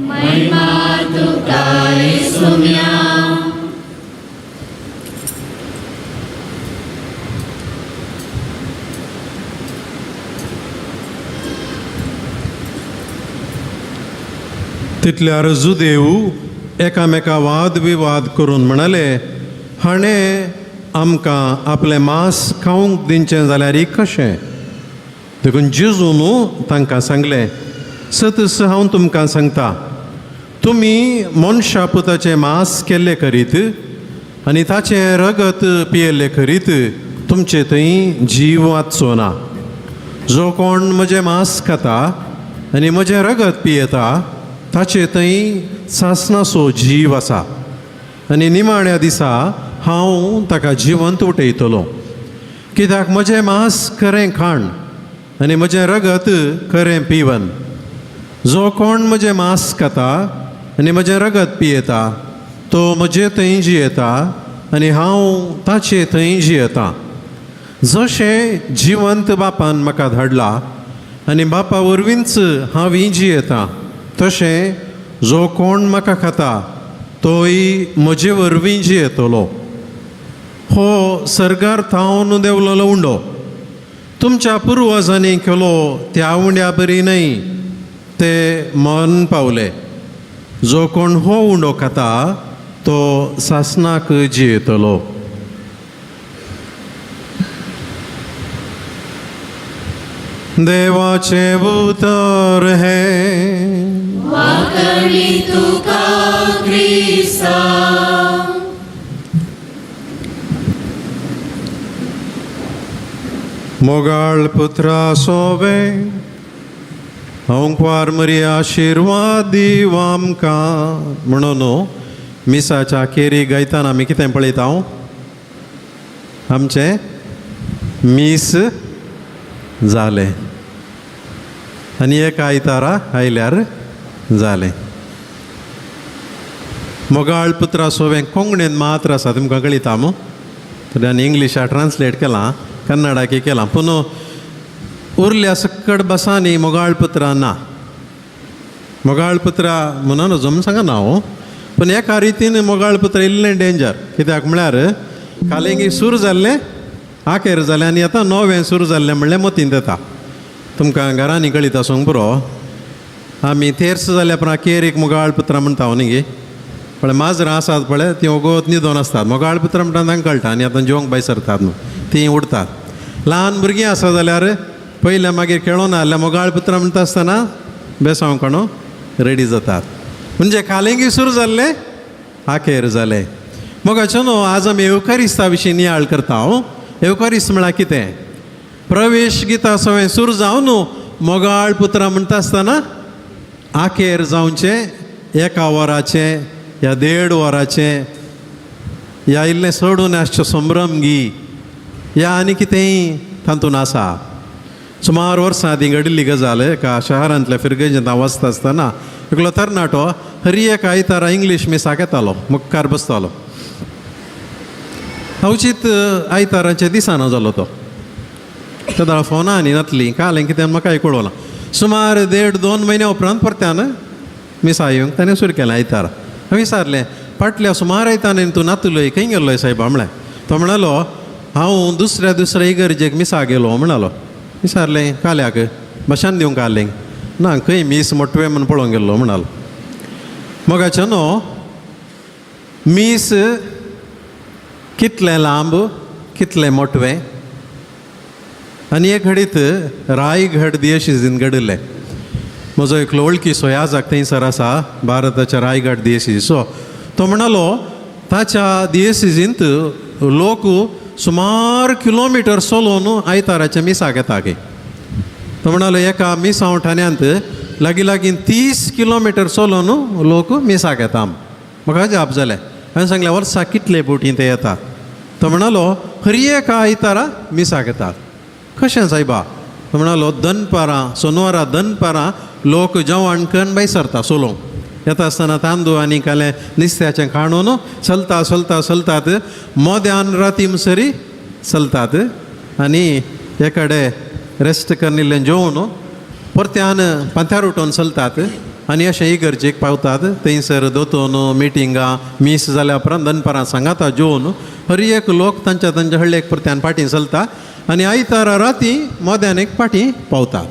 महिमा तुका येसुम्या. तितल्यार जुदेव एकामेका वाद विवाद करून म्हणाले, हाणें आमकां आपलें मांस खावंक दिवचें जाल्यार कशें? देखून जेजून तांकां सांगलें, सतस हांव तुमकां सांगता, तुमी मनशा पुताचें मांस केल्लें करीत आनी ताचें रगत पियेल्लें करीत तुमचे थंय जीव वाचचो ना. जो कोण म्हजें मांस खाता आनी म्हजें रगत पियेता ताचे थंय सासणाचो जीव आसा आनी निमाण्या दिसा हांव ताका जिवंत उठयतलो. कित्याक म्हजें मांस खरें खाण आनी म्हजें रगत खरें पिवन. जो कोण म्हजें मांस खाता आनी म्हजें रगत पियेता तो म्हजे थंय जियेता आनी हांव ताचे थंय जियेता. जशें जिवंत बापान म्हाका धाडला आनी बापा वरवींच हांव जियेता, तशें जो कोण म्हाका खाता तोय म्हजे वरवीं जियेतलो. हो सर्गार थावन देंवलेलो उंडो तुमच्या पुर्वजांनी केलो त्या उंड्या बरी न्हय, ते मन पावले. जो कोण हो उंडो खाता तो सासणाक जियेतलो. देवाचें उतर हें. तुका क्रिस्ता. मोगाळ पुत्रा सोवे अंकवार मरी आशिर्वाद दीव आमकां म्हणून मिसाच्या केरी गायताना आमी कितें पळयता? आमचें मीस जालें आनी एक आयतारा आयल्यार जालें. मोगाळ पुत्रा सोवें कोंकणीन मात्र आसा, तुमकां कळयता मू. तर आनी इंग्लिशा ट्रान्सलेट केलां, कन्नडाकी केलां, पूण उरल्या सकट बसांनी मोगाळ पुत्रां ना. मोगाळ पुत्रा म्हणून नजो म्हूण सांगना हांव, पूण एका रितीन मोगाळ पुत्र इल्लें डेंजर. कित्याक म्हळ्यार कालेंगी सूर जाल्लें आखेर जालें आनी आतां नवें सूर जाल्लें म्हणलें मतींत येता. तुमकां घरांनी कळीत आसूंक पुरो. आमी तेर्स जाल्या उपरांत केरीक मोगाळ पुत्रां म्हणटा न्ही गे, पळय माजरां आसात पळय तीं वोगोत न्हिदोन आसतात. मोगाळ पुत्रां म्हणटा तांकां कळटा आनी आतां जेवंक भायर सरतात न्हू तीं उडतात. ल्हान भुरगीं आसा जाल्यार पयलें मागीर खेळोन जाल्यार मोगाळ पुत्रां म्हणटा आसतना बेसांव कोणो रेडी जातात. म्हणजे कालेंगी सुरू जाल्लें आखेर जालें. मोगाचो न्हू आज आमी येवकारिस्ता विशीं नियाळ करता. हांव येवकारिस्त म्हळ्यार कितें? प्रवेश गिता सवें सुरू जावन न्हू मोगाळ पुत्रां म्हणटा आसतना आखेर जावचें एका वराचें या देड वराचें या इल्लें चडून आसचें संभ्रम गी या आनी कितेंय तातूंत आसा. सुमार वर्सां आदीं घडिल्ली गजाल. एका शहरांतल्या फिरगेजेंत हांव वचता आसतना एकलो तरणाटो हरी एक आयतारा इंग्लीश मिसाक येतालो, मुखार बसतालो. अवचीत आयताराच्या दिसाना जालो तो. तेदळा फोनां आनी नातलीं कालें कितें म्हाकाय कळना. सुमार देड दोन म्हयन्या उपरांत परत्यान मिसा येवंक ताणें सुरू केलें आयतारा. हांवें विचारलें, फाटल्या सुमार आयतारा तूं नातलोय खंय गेल्लोय सायबा म्हळें. तो म्हणालो हांव दुसऱ्या दुसऱ्या इगर्जेक मिसा गेलो म्हणालो. विचारलें काल्याक भाशण दिवंक आसलें ना, खंय मीस मोटवें म्हूण पळोवंक गेल्लो म्हणालो. मोगाचो न्हू मीस कितलें लांब कितलें मोटवें. आनी एक घडीत रायगड दियेसीन घडिल्लें. म्हजो एकलो वळखीचो याजक थंयसर आसा भारताच्या रायगड दियेसीचो. तो म्हणालो ताच्या दियेसींत लोक सुमार किलोमिटर चलोवन आयताराच्या मिसाक येता की. तो म्हणालो एका मिसांव ठाण्यांत लागीं लागीं 30 किलोमिटर चलोवन लोक मिसाक येता. म्हाका अजाप जालें. हांवें सांगलें वर्साक कितले बोटी ते येतात? तो म्हणालो हर एका आयतारा मिसाक येतात. कशें सायबा? तो म्हणालो दनपारां सोनवारा दनपारां लोक जेवण करून भायर सरता चलोवंक. येता आसतना तांदूळ आनी कालें नुस्त्याचें खाणून चलता चलता चलतात मोद्यान राती सरी चलतात आनी एकडे रेस्ट करून इल्लें जेवन परत्यान पांथ्यार उठोवन चलतात आनी अशें इगर्जेक पावतात. थंयसर दोतोन मिटिंगां मीस जाल्या उपरांत दनपारां सांगाता जेवन हर एक लोक तांच्या तांच्या हळ्ळेक परत्यान फाटीं चलता आनी आयतारा राती मोद्यान एक फाटीं पावतात.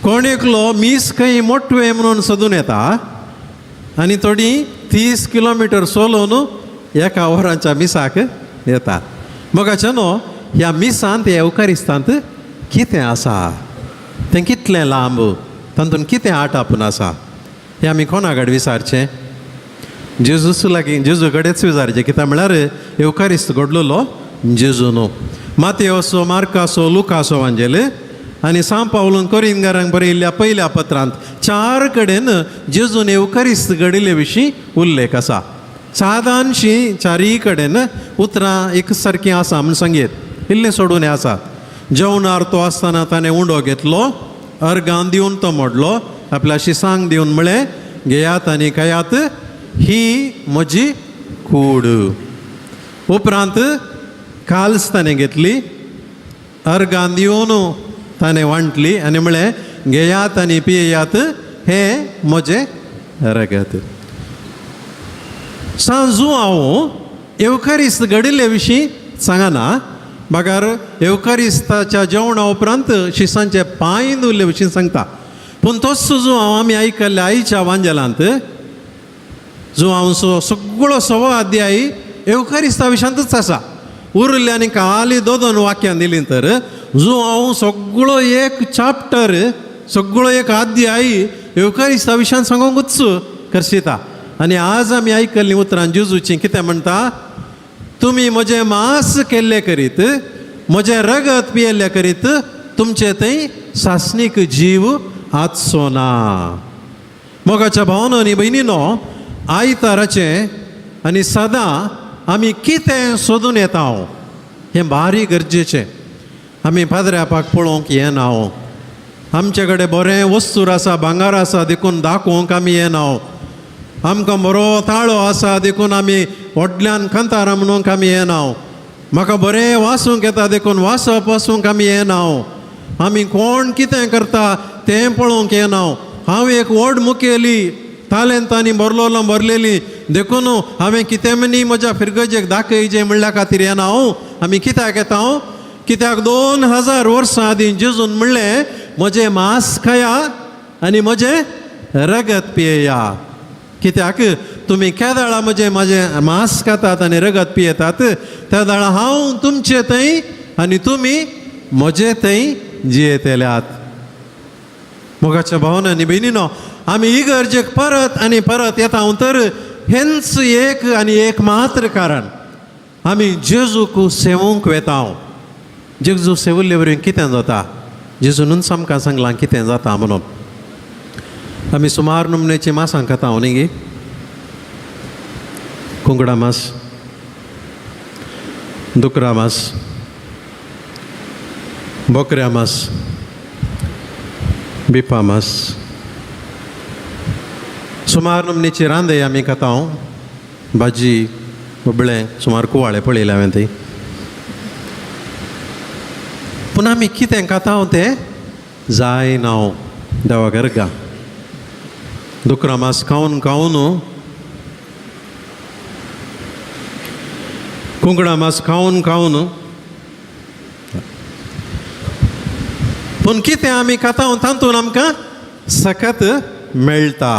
कोण एकलो मीस खंय मोटवें म्हणून सोदून येता आनी थोडीं 30 किलोमिटर चलोवन एका वरांच्या मिसाक येतात. मोगाचें न्हू ह्या मिसांत ह्या येवकारिस्तांत कितें आसा, तें कितलें लांब, तातूंत कितें आटापून आसा हें आमी कोणा कडेन विचारचें? जेजूस लागीं जेजू कडेच विचारचें. कित्याक म्हळ्यार येवकारिस्त घडलेलो जेजू न्हू. मातेवसो मार्कासो लुकासो वांजेल आनी सांव पावलून कोरिंगारांक बरयल्ल्या पयल्या पत्रांत 4 कडेन जेजून येवकारिस्त घडिल्ले विशीं उल्लेख आसा. सादारणशी चारीय कडेन उतरां एक सारकीं आसा म्हूण सांगयत, इल्लें सोडून आसा. जेवणार तो आसतना ताणें उंडो घेतलो, अर्गान दिवन तो मोडलो, आपल्या शिसांक दिवन म्हळें घेयात आनी खायात, ही म्हजी कूड. उपरांत काल्स ताणें घेतली, अर्गान दिवन ताणें वांटली आनी म्हळें घेयात आनी पियेयात, हें म्हजें रगत. सांजू हांव येवकारिस्त घडिल्ले विशीं सांगना, बगर येवकारिस्ताच्या जेवणा उपरांत शिसांचे पांय धुल्ले विशीं सांगता. पूण तोच जो हांव आमी आयकल्ल्या आईच्या वांजेलांत जो हांव सगळो सवा अध्याय येवकारिस्ता विशांतूच आसा. उरले आनी खाली दोन दोन वाक्यां दिलीं तर जो हांव सगळो एक चाप्टर, सगळो एक अध्याय येवकारिस्ता विशयान सांगूंकूच करशिता. आनी आज आमी आयकल्लीं उतरां जेजूचीं कितें म्हणटा? तुमी म्हजें मांस केल्ले करीत, म्हजें रगत पियेल्ले करीत तुमचे थंय सासणीक जीव आसचो ना. मोगाच्या भावनो आनी भयणीनो, आयताराचें आनी सदां आमी कितें सोदून येता हें भारी गरजेचें. आमी पाद्र्यापाक पळोवंक येना, आमचे कडेन बरें वस्तूर आसा, भांगर आसा देखून दाखोवंक आमी येना. आमकां बरो ताळो आसा देखून आमी व्हडल्यान कांतारां म्हणूंक आमी येना. म्हाका बरें वाचूंक येता देखून वाचप वाचूंक आमी येना. आमी कोण कितें करता तें पळोवंक येना. हांव एक व्हड मुखेली तालेंतांनी भरलोलो भरलेली देखून हांवें कितें म्हणी म्हज्या फिरगजेक दाखयजे म्हणल्या खातीर येना हांव. आमी कित्याक येता? हांव कित्याक 2000 वर्सां आदीं जेजून म्हणलें, म्हजें मांस खाया आनी म्हजें रगत पियेया. कित्याक तुमी केदाळा म्हजें म्हाजें मांस खातात आनी रगत पियेतात त्या वेळा हांव तुमचे थंय आनी तुमी म्हजे थंय जियेतल्यात. मोगाच्या भावना आनी भयणीनो, आमी इगर्जेक परत आनी परत येता तर हेंच एक आनी एक मात्र कारण, आमी जेजूक सेवूंक वेता. जेजू सेवल्ले वरवीं कितें जाता? जेजूनच आमकां सांगलां कितें जाता म्हणून. आमी सुमार नमुन्याची मासां खाता न्ही गे? कुंकडा मास, दुकरा मास, बोकऱ्या मास, बिफा मास, सुमार नमुन्याची रांदे आमी खाता, भाजी, उबळें, सुमार कुवाळे पळयले हांवें ती. पूण आमी कितें खाता तें जायना देवा गरगा. दुकरा मास खावन खावन, कुंकडा मास खावन खावन, पूण कितें आमी खाता तातूंत आमकां सकत मेळटा.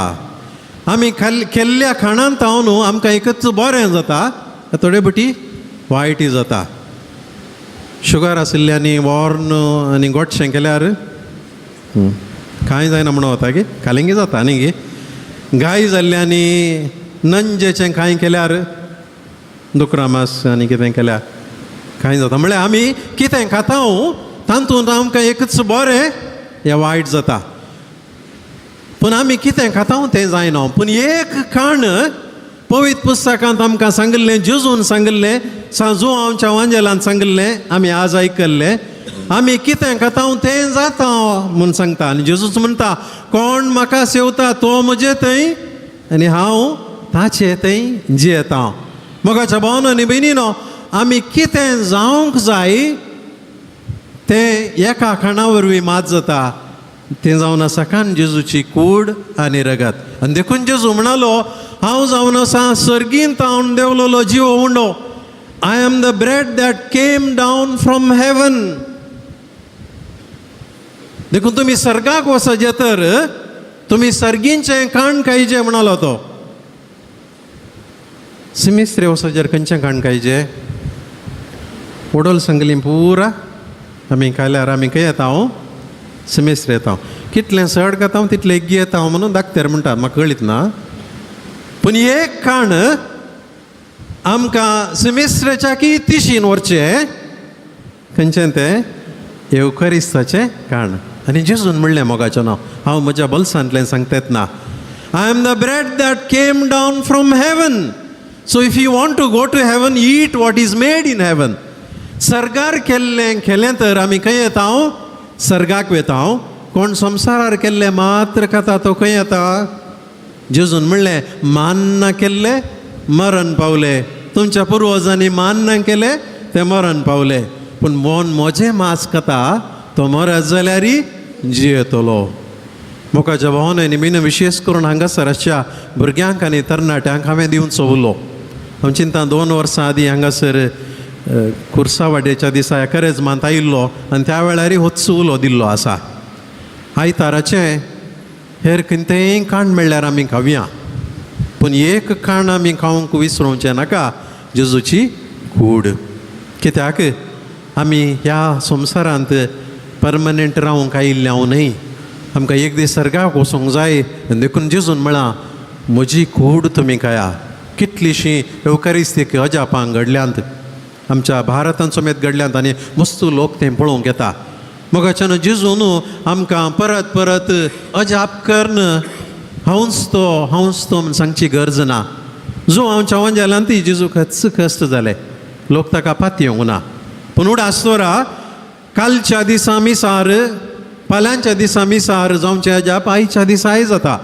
आमी केल्ल्या खाणांत तावन आमकां एकच बरें जाता, थोडे बटी वायटय जाता. शुगर आशिल्ल्यांनी वॉर्न आनी गोडशें केल्यार कांय जायना म्हणून वता गे, कालिंगी जाता न्ही गे. गाय जाल्ल्यांनी नंजेचें कांय केल्यार, दुकरा मास आनी कितें केल्यार कांय जाता. म्हळ्यार आमी कितें खाता तातूंत आमकां एकच बरें या वायट जाता. पूण आमी कितें खाता तें जायना. पूण एक खाण पवित्र पुस्तकांत आमकां सांगिल्लें, जेजून सांगिल्लें, जुआंवच्या वांजेलान सांगिल्लें, आमी आज आयकल्लें, आमी कितें खाता तें जाता म्हूण सांगता. आनी जेजूच म्हणटा, कोण म्हाका सेवता तो म्हजे थंय आनी हांव ताचे थंय जियेता. मोगाच्या भावनो आनी भयणीनो, आमी कितें जावंक जाय तें एका खाणा वरवीं मात जाता, तें जावन आसा खाण जेजूची कूड आनी रगत. आनी देखून जेजू म्हणालो, हांव जावन आसा सर्गींत हांव देंवलोलो जिवो उंडो. I am the bread that came down from heaven. देखून तुमी सर्गाक वचजे तर तुमी सर्गींचें खाण खायचें म्हणालो तो. सिमिस्त्रे वचजेर खंयचें खाण खायचें? ओडोल सांगली पुरा आमी खायल्यार आमी खंय येता? हांव सिमेस्त्र येता. कितलें चड खाता तितलें एग्गी येता म्हणून डाक्टर म्हणटा, म्हाका कळीत ना. पूण एक खाण आमकां सिमेस्त्रेच्या की तिशीन व्हरचें, खंयचें तें? येवकरिस्ताचें खाण. आनी जेजून म्हणलें, मोगाचें नांव हांव म्हज्या बोल्सांतल्यान सांगतात ना, I am the bread that came down from heaven. So if you want to go to heaven, eat what is made in heaven. सर्गार केल्लें केलें तर आमी खंय येता? सर्गाक वेता. कोण संवसारार केल्लें मात्र खाता तो खंय येता? जेजून म्हणलें, मान्ना केल्ले मरण पावले. तुमच्या पुर्वजांनी मान्ना केले ते मरण पावले. पूण मोन म्हजें मांस खाता तो मरत जाल्यारय जियेतलो. मोगाच्या भावान आनी मीन, विशेश करून हांगासर आसच्या भुरग्यांक आनी तरणाट्यांक हांवें दिवन चोवलो. हांव चिंता 2 वर्सां आदीं हांगासर कुर्सावाड्याच्या दिसा एकारेजमांत आयिल्लो आनी त्या वेळारय होच उलो दिल्लो आसा. आयताराचें हेर कितेंय खाण मेळ्ळ्यार आमी खावया, पूण एक खाण आमी खावंक विसरोवचें नाका, जेजूची कूड. कित्याक आमी ह्या संवसारांत परमनंट रावंक आयिल्ले हांव न्हय, आमकां एक दीस सर्गाक वचूंक जाय. देखून जेजून म्हळां म्हजी कूड तुमी खाया. कितलीशीं येवकारिस्तीक अजापां घडल्यांत आमच्या भारतांत समेत घडल्यांत आनी मस्त लोक तें पळोवंक येता. मोगाच्यान जेजून आमकां परत परत अजाप करून हांवच तो हांवच तो म्हूण सांगची गरज ना. जो हांव जाल्यान ती जेजू खच कश्ट जाले, लोक ताका पातयेवंक ना. पूण उडास दवरा कालच्या दिसा मिसार फाल्यांच्या दिसा मिसार जावचें अजाप आयच्या दिसा आयज जाता.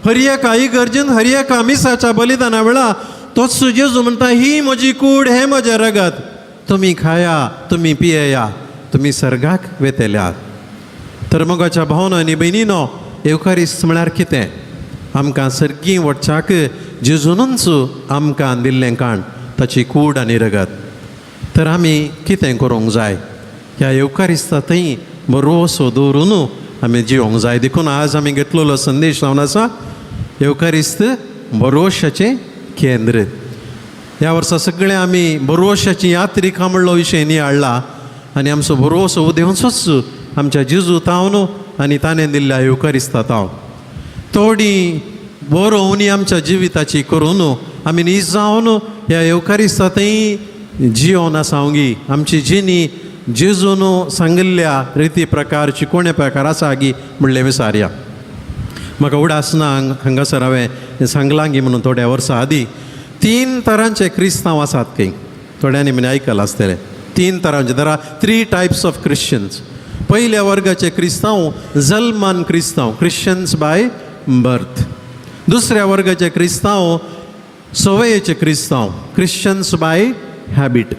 हर एका इगर्जेन हर एका मिसाच्या बलिदाना वेळा तोच जेजू म्हणटा ही म्हजी कूड हें म्हजें रगत, तुमी खाया तुमी पियेया तुमी सर्गाक वेतल्यात. तर मोगाच्या भावना आनी भयणीनो येवकारिस्त म्हळ्यार कितें? आमकां सर्गीं वटच्याक जेजूनच आमकां दिल्लें काण, ताची कूड आनी रगत. तर आमी कितें करूंक जाय? ह्या येवकारिस्ता थंय बरोसो दवरून आमी जिवंक जाय. देखून आज आमी घेतलेलो संदेश जावन आसा येवकारिस्त बरोशाचें केंद्र. ह्या वर्सा सगळें आमी बरोशाची यात्रिका म्हणलो विशय नियाळ्ळा आनी आमचो बरोसो उदेवचोच आमच्या जेजू तावन आनी ताणें दिल्ल्या येवकारिस्ता तावन. थोडी बरोवणी आमच्या जिविताची करून आमी नीज जावन ह्या येवकारिस्ता थंय जियोन आसा गी आमची जिणी जेजून सांगिल्ल्या रिती प्रकार शिकोवणे प्रकार आसा गी म्हणलें विसारया. म्हाका उडास ना हांगासर हांवें सांगलां गी म्हणून थोड्या वर्सां आदीं 3 तरांचे क्रिस्तांव आसात खंय, थोड्यांनी म्हणे आयकलां आसतलें. 3 तरांचे, there are 3 types of Christians. पयल्या वर्गाचे क्रिस्तांव जल्मान क्रिस्तांव, क्रिश्चन्स बाय बर्थ. दुसऱ्या वर्गाचे क्रिस्तांव सवयेचे क्रिस्तांव, क्रिश्चन्स बाय हॅबिट.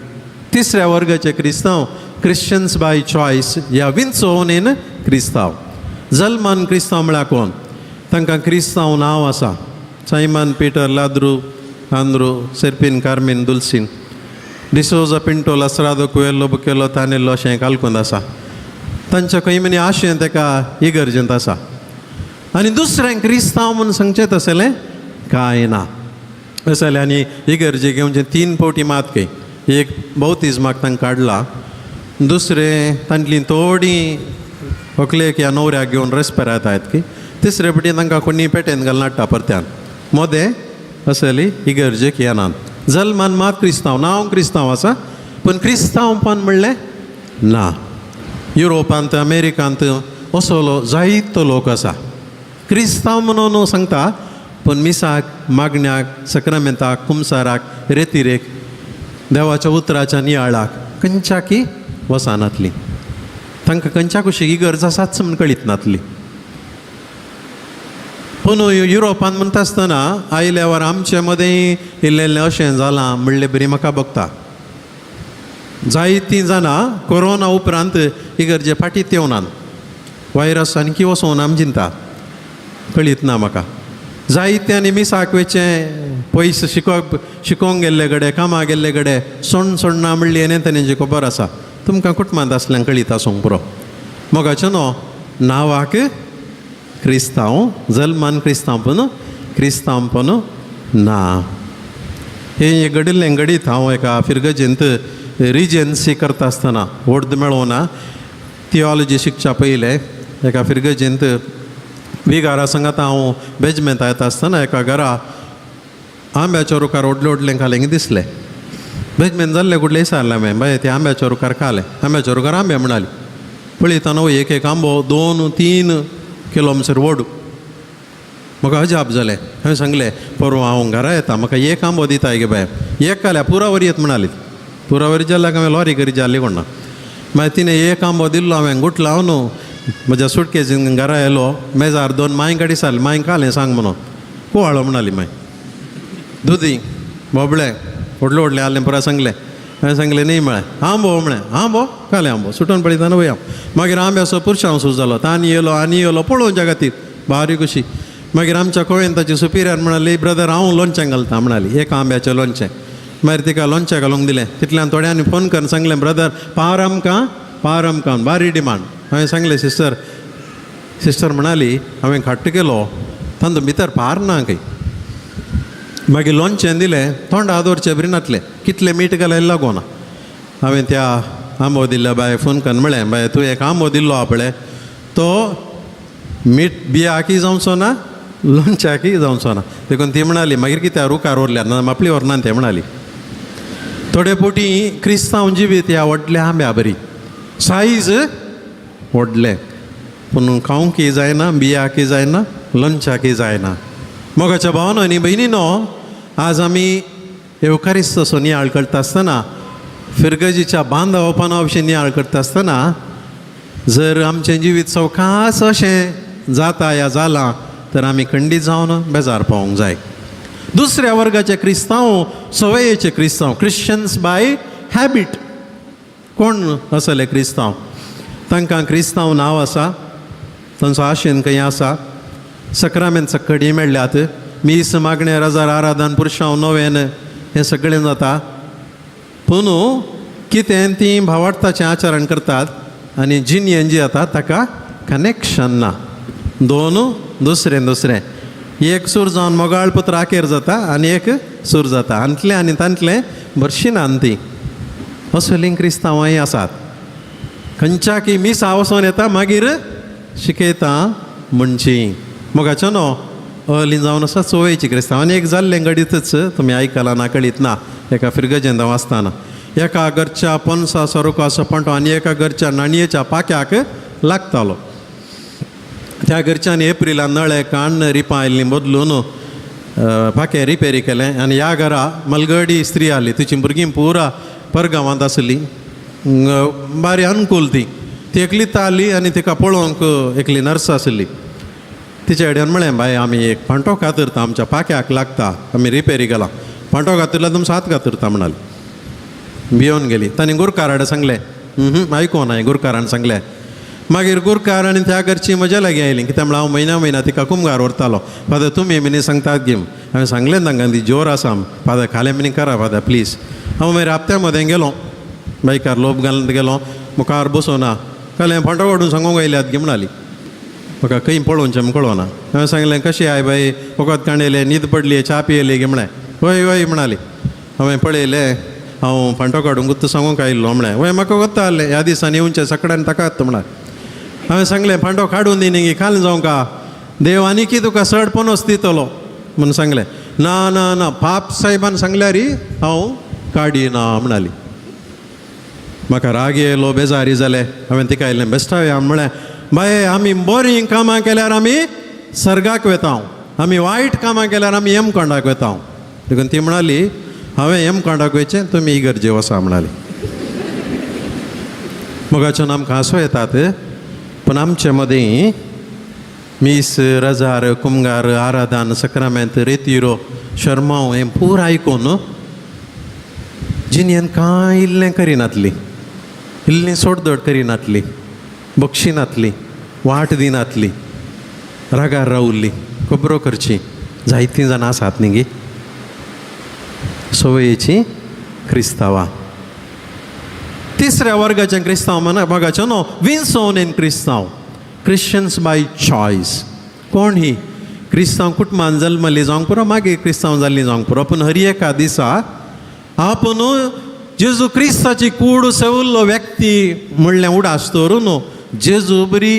तिसऱ्या वर्गाचे क्रिस्तांव क्रिश्चन्स बाय चॉयस या विंचोवणेन क्रिस्तांव. जल्मान क्रिस्तांव म्हळ्यार कोण? तांकां क्रिस्तांव नांव आसा, Simon Peter Ladru Andru Serafin Carmen Dulcin D'Souza Pinto Lasrado Coelho Bukello Tanello अशें कालकोंद आसा. तांच्या खंय मनी आशें ताका इगर्जेंत आसा. आनी दुसरें क्रिस्तांव म्हूण सांगचें तसलें कांय ना. तसलें आनी इगर्जे घेवचें 3 फावटी मात खंय, एक बौतिज्माक तांकां काडला, दुसरें तांतलीं थोडीं व्हंकलेक ह्या न्हवऱ्याक घेवन रेस्पेरात आहेत की, तिसरे फावटी तांकां कोणी पेटेन घालून हाडटा परत्यान मोदें असली इगर्जेक येनात. जल्मान मात क्रिस्तांव, नांव क्रिस्तांव आसा पूण क्रिस्तांवपण म्हणलें ना. युरोपांत अमेरिकांत असलो जायतो लोक आसा क्रिस्तांव म्हणून सांगता पूण मिसाक मागण्याक सक्रामेंताक कुमसाराक रेतिरेक देवाच्या उतराच्या नियाळाक खंयच्याकी वचनातली. तांकां खंयच्या कुशीक गरज आसाच म्हूण कळीत नातली. पूण युरोपांत म्हणटा आसतना आयल्यावर आमचे मदें इल्लें इल्लें अशें जालां म्हणलें बरी म्हाका बगता. जायतीं जाणां कोरोना उपरांत इगर्जे फाटीत येवनात, वायरस आनी वचोन आमी चिंता कळीत ना म्हाका. जायत्यांनी मिसाक वयचें पयस शिकोवंक गेल्ले कडेन कामाक गेल्ले कडेन सोण सोडना म्हणली आनी तेंची खबर आसा. तुमकां कुटुंबांत आसल्यान कळीत आसूंक पुरो. मोगाचें न्हू नांवाक क्रिस्तांव, जल्मान क्रिस्तांव पूण क्रिस्तांवपण ना. हें घडिल्लें घडीत हांव एका फिरगजेंत रिजन्सी करता आसतना वोर्द मेळोना थियोलॉजी शिकच्या पयलें एका फिरगजेंत विगारा सांगात हांव बेजमेंत येता आसतना एका घरा आंब्याच्या रुखार व्हडलें व्हडलें खालें दिसलें. बेजमेंत जाल्लें कुडलें विचारलें हांवें, बाये ते आंब्याच्या रुखार खालें, आंब्याच्या रुखार आंबे म्हणाली. पळयता न्हू एक एक आंबो 2-3 किलोमिटर व्हड. म्हाका अजाप जालें. हांवें सांगलें परवां हांव घरा येता म्हाका एक आंबो दिता गे बाय. एक खाल्या पुरावरी येत म्हणाली. पुरावरी जाल्यार हांवें लॉरी करी जाल्ली कोण ना. मागीर तिणें एक आंबो दिल्लो, हांवें गुट लावन म्हज्या सुटकेजीन घरा येयलो. मेजार 2 मांय गाडी सारली, मांय खालें सांग म्हणून कुवाळो म्हणाली. मागीर दुदी बोबळे व्हडलें व्हडलें आहलें पुरा सांगलें. हांवें सांगलें न्ही म्हळें आंबो म्हळें आंबो खालें आंबो सुटून पळयता न्हू हांव. मागीर आंब्याचो पुरशांव सुरू जालो, तानी येयलो आनी येयलो पळोवच्या खातीर बारीक कशी. मागीर आमच्या कोवेंताची सुपिरियर म्हणाली ब्रदर हांव लोणचें घालता म्हणाली, एक आंब्याचें लोणचें. मागीर तिका लोणचें घालूंक दिलें. तितल्यान थोड्यांनी फोन करून सांगलें ब्रदर पार आमकां पार आमकां बारी डिमांड. हांवें सांगलें सिस्टर, सिस्टर म्हणाली हांवें खाट्ट केलो तातूंत भितर पार ना खंय. मागीर लोणचें दिलें, तोंडा दवरचें बरी नातलें, कितलें मीठ घाल्यार लागोना. हांवें त्या आंबो दिल्ल्या बाय फोन करून म्हळें, बाय तूं एक आंबो दिल्लो हा पळय, तो मीठ बियाकय जावचो ना, लोणच्याकय जावचो ना. देखून ती म्हणाली मागीर कित्याक रुखार उरल्या ना आपली व्हरना तें म्हणाली. थोडे फावटी क्रिस्तांव जिवीत ह्या व्हडल्या आंब्या बरी, सायज व्हडलें, पूण खावंकय जायना, बियाकय जायना, लोणच्याकय जायना. मोगाच्या भावानो आनी भयणीनो, आज आमी येवकारिस्ताचो नियाळ करता आसतना, फिरगजीच्या बांदावपणा विशीं नियाळ करता आसतना, जर आमचें जिवीत सवकास अशें जाता या जालां तर आमी खंडीत जावन बेजार पावूंक जाय. दुसऱ्या वर्गाचे क्रिस्तांव, सवयेचे क्रिस्तांव, क्रिश्चन्स बाय हॅबीट. कोण असले क्रिस्तांव? तांकां क्रिस्तांव नांव आसा, तांचो आशेन खंय आसा, सक्रामेंत सकडी मेळ्ळ्यात, मीस मागणें रजार आराधन पुरशांव नोवेन हें सगळें जाता. पूण कितें तीं भावार्थाचें आचरण करतात आनी जिणेन जी जाता ताका कनेक्शन ना. दोन दुसरें दुसरें, एक सूर जावन मोगाळ पुत्र आकेर जाता आनी एक सूर जाता, आंतलें आनी तांतलें भरशीनान तीं. असलीं क्रिस्तांवांय आसात. खंयच्या की मिसा वचोन येता मागीर शिकयता म्हणची. मोगाचो न्हू अली जावन आसा चोवयची क्रिस्तांव. आनी एक जाल्लें घडीतच तुमी आयकलां ना कळीत ना, एका फिरगजेंत हांव आसतना एका घरच्या पनसा सरुकाचो पांटो आनी एका घरच्या नाणयेच्या पाक्याक लागतालो. त्या घरच्यान एप्रिलान नळे काण्ण रिपां आयिल्लीं बदलून पाखें रिपेरी केलें आनी ह्या घरा मलगडी स्त्री आसली, तिची भुरगीं पुरा परगांवांत आसलीं, बारी अनुकूल ती. ती एकलीच आसली आनी तिका पळोवंक एकली नर्स आसली. तिच्या कडेन म्हळें, बाय आमी एक फांटो कातरता, आमच्या पाक्याक लागता, आमी रिपेरी केला, फांटो कातरला तुमचो हात कातरता म्हणाली. भियोन गेली. तांणी गुरकाराडे सांगलें, आयको ना गुरकारान सांगलें. मागीर गुरकार आनी त्या घरची म्हज्या लागीं आयली, कित्याक म्हळ्यार हांव म्हयन्या म्हयन्या तिका कुमगार व्हरतालो. फादर तुमी मिनी सांगतात गी, हांवें सांगलें तांकां ती जोर आसा, फादर खालें मिनी करा फादर प्लीज. हांव मागीर हप्त्या मदें गेलो, बायकार लोप घालून गेलो, मुखार बसोना, कालें फांटो काडून सांगूंक आयल्यात गी म्हणाली. म्हाका खंय पळोवचें म्हूण कळना. हांवें सांगलें, कशी I बाय, वखद कांडयलें, न्हीद पडली, च्या पियेली गी म्हळें. वय वय म्हणाली. हांवें पळयलें, हांव फांटो काडूंक गुत्त सांगूंक आयिल्लो म्हळें. वय म्हाका गोत्ता आहलें, ह्या दिसांनी येवचें सकाळच्यान ताकात म्हळ्यार. हांवें सांगलें, फांटो काडून दी न्ही खाल जावंका, देव आनी की तुका चड पनोस दितलो म्हूण सांगलें. ना ना ना, पाप साहेबान सांगल्यार हांव काडिना म्हणाली. म्हाका राग येयलो, बेजारी जालें. हांवें तिका आयलें बेस्टावे म्हळें, बाये आमी बरीं कामां केल्यार आमी सर्गाक वेता, आमी वायट कामां केल्यार आमी यमकोंडाक वेता. देखून ती म्हणाली, हांवें यमकोंडाक वयचें, तुमी इगर्जे वसा म्हणाली. मोगाच्यान आमकां हांसो येतात, पूण आमचे मदीं मीस रजार कुमगार आराधान सक्रामेंत रेतिरो शर्मांव हें पूर आयकून जिणेन कांय इल्लें करिनातली, इल्लें सोडदोड करिनातली, बक्षिनातली, वाट दिनातली, रागार रावल्ली, खबरो करची जायतीं जाणां आसात न्ही गी. सवयेची क्रिस्तांवां. तिसऱ्या वर्गाचें क्रिस्तांव म्हणा मोगाचें न्हू, विन्सोन इन क्रिस्तांव, क्रिश्चन्स बाय चॉयस. कोण ही क्रिस्तांव कुटुंबान जल्मली जावंक पुरो, मागीर क्रिस्तांव जाल्ली जावंक पुरो, पूण हर एका दिसा आपूण जेजू क्रिस्ताची कूड सेवल्लो व्यक्ती म्हणलें उडास दवरून जेजू बरी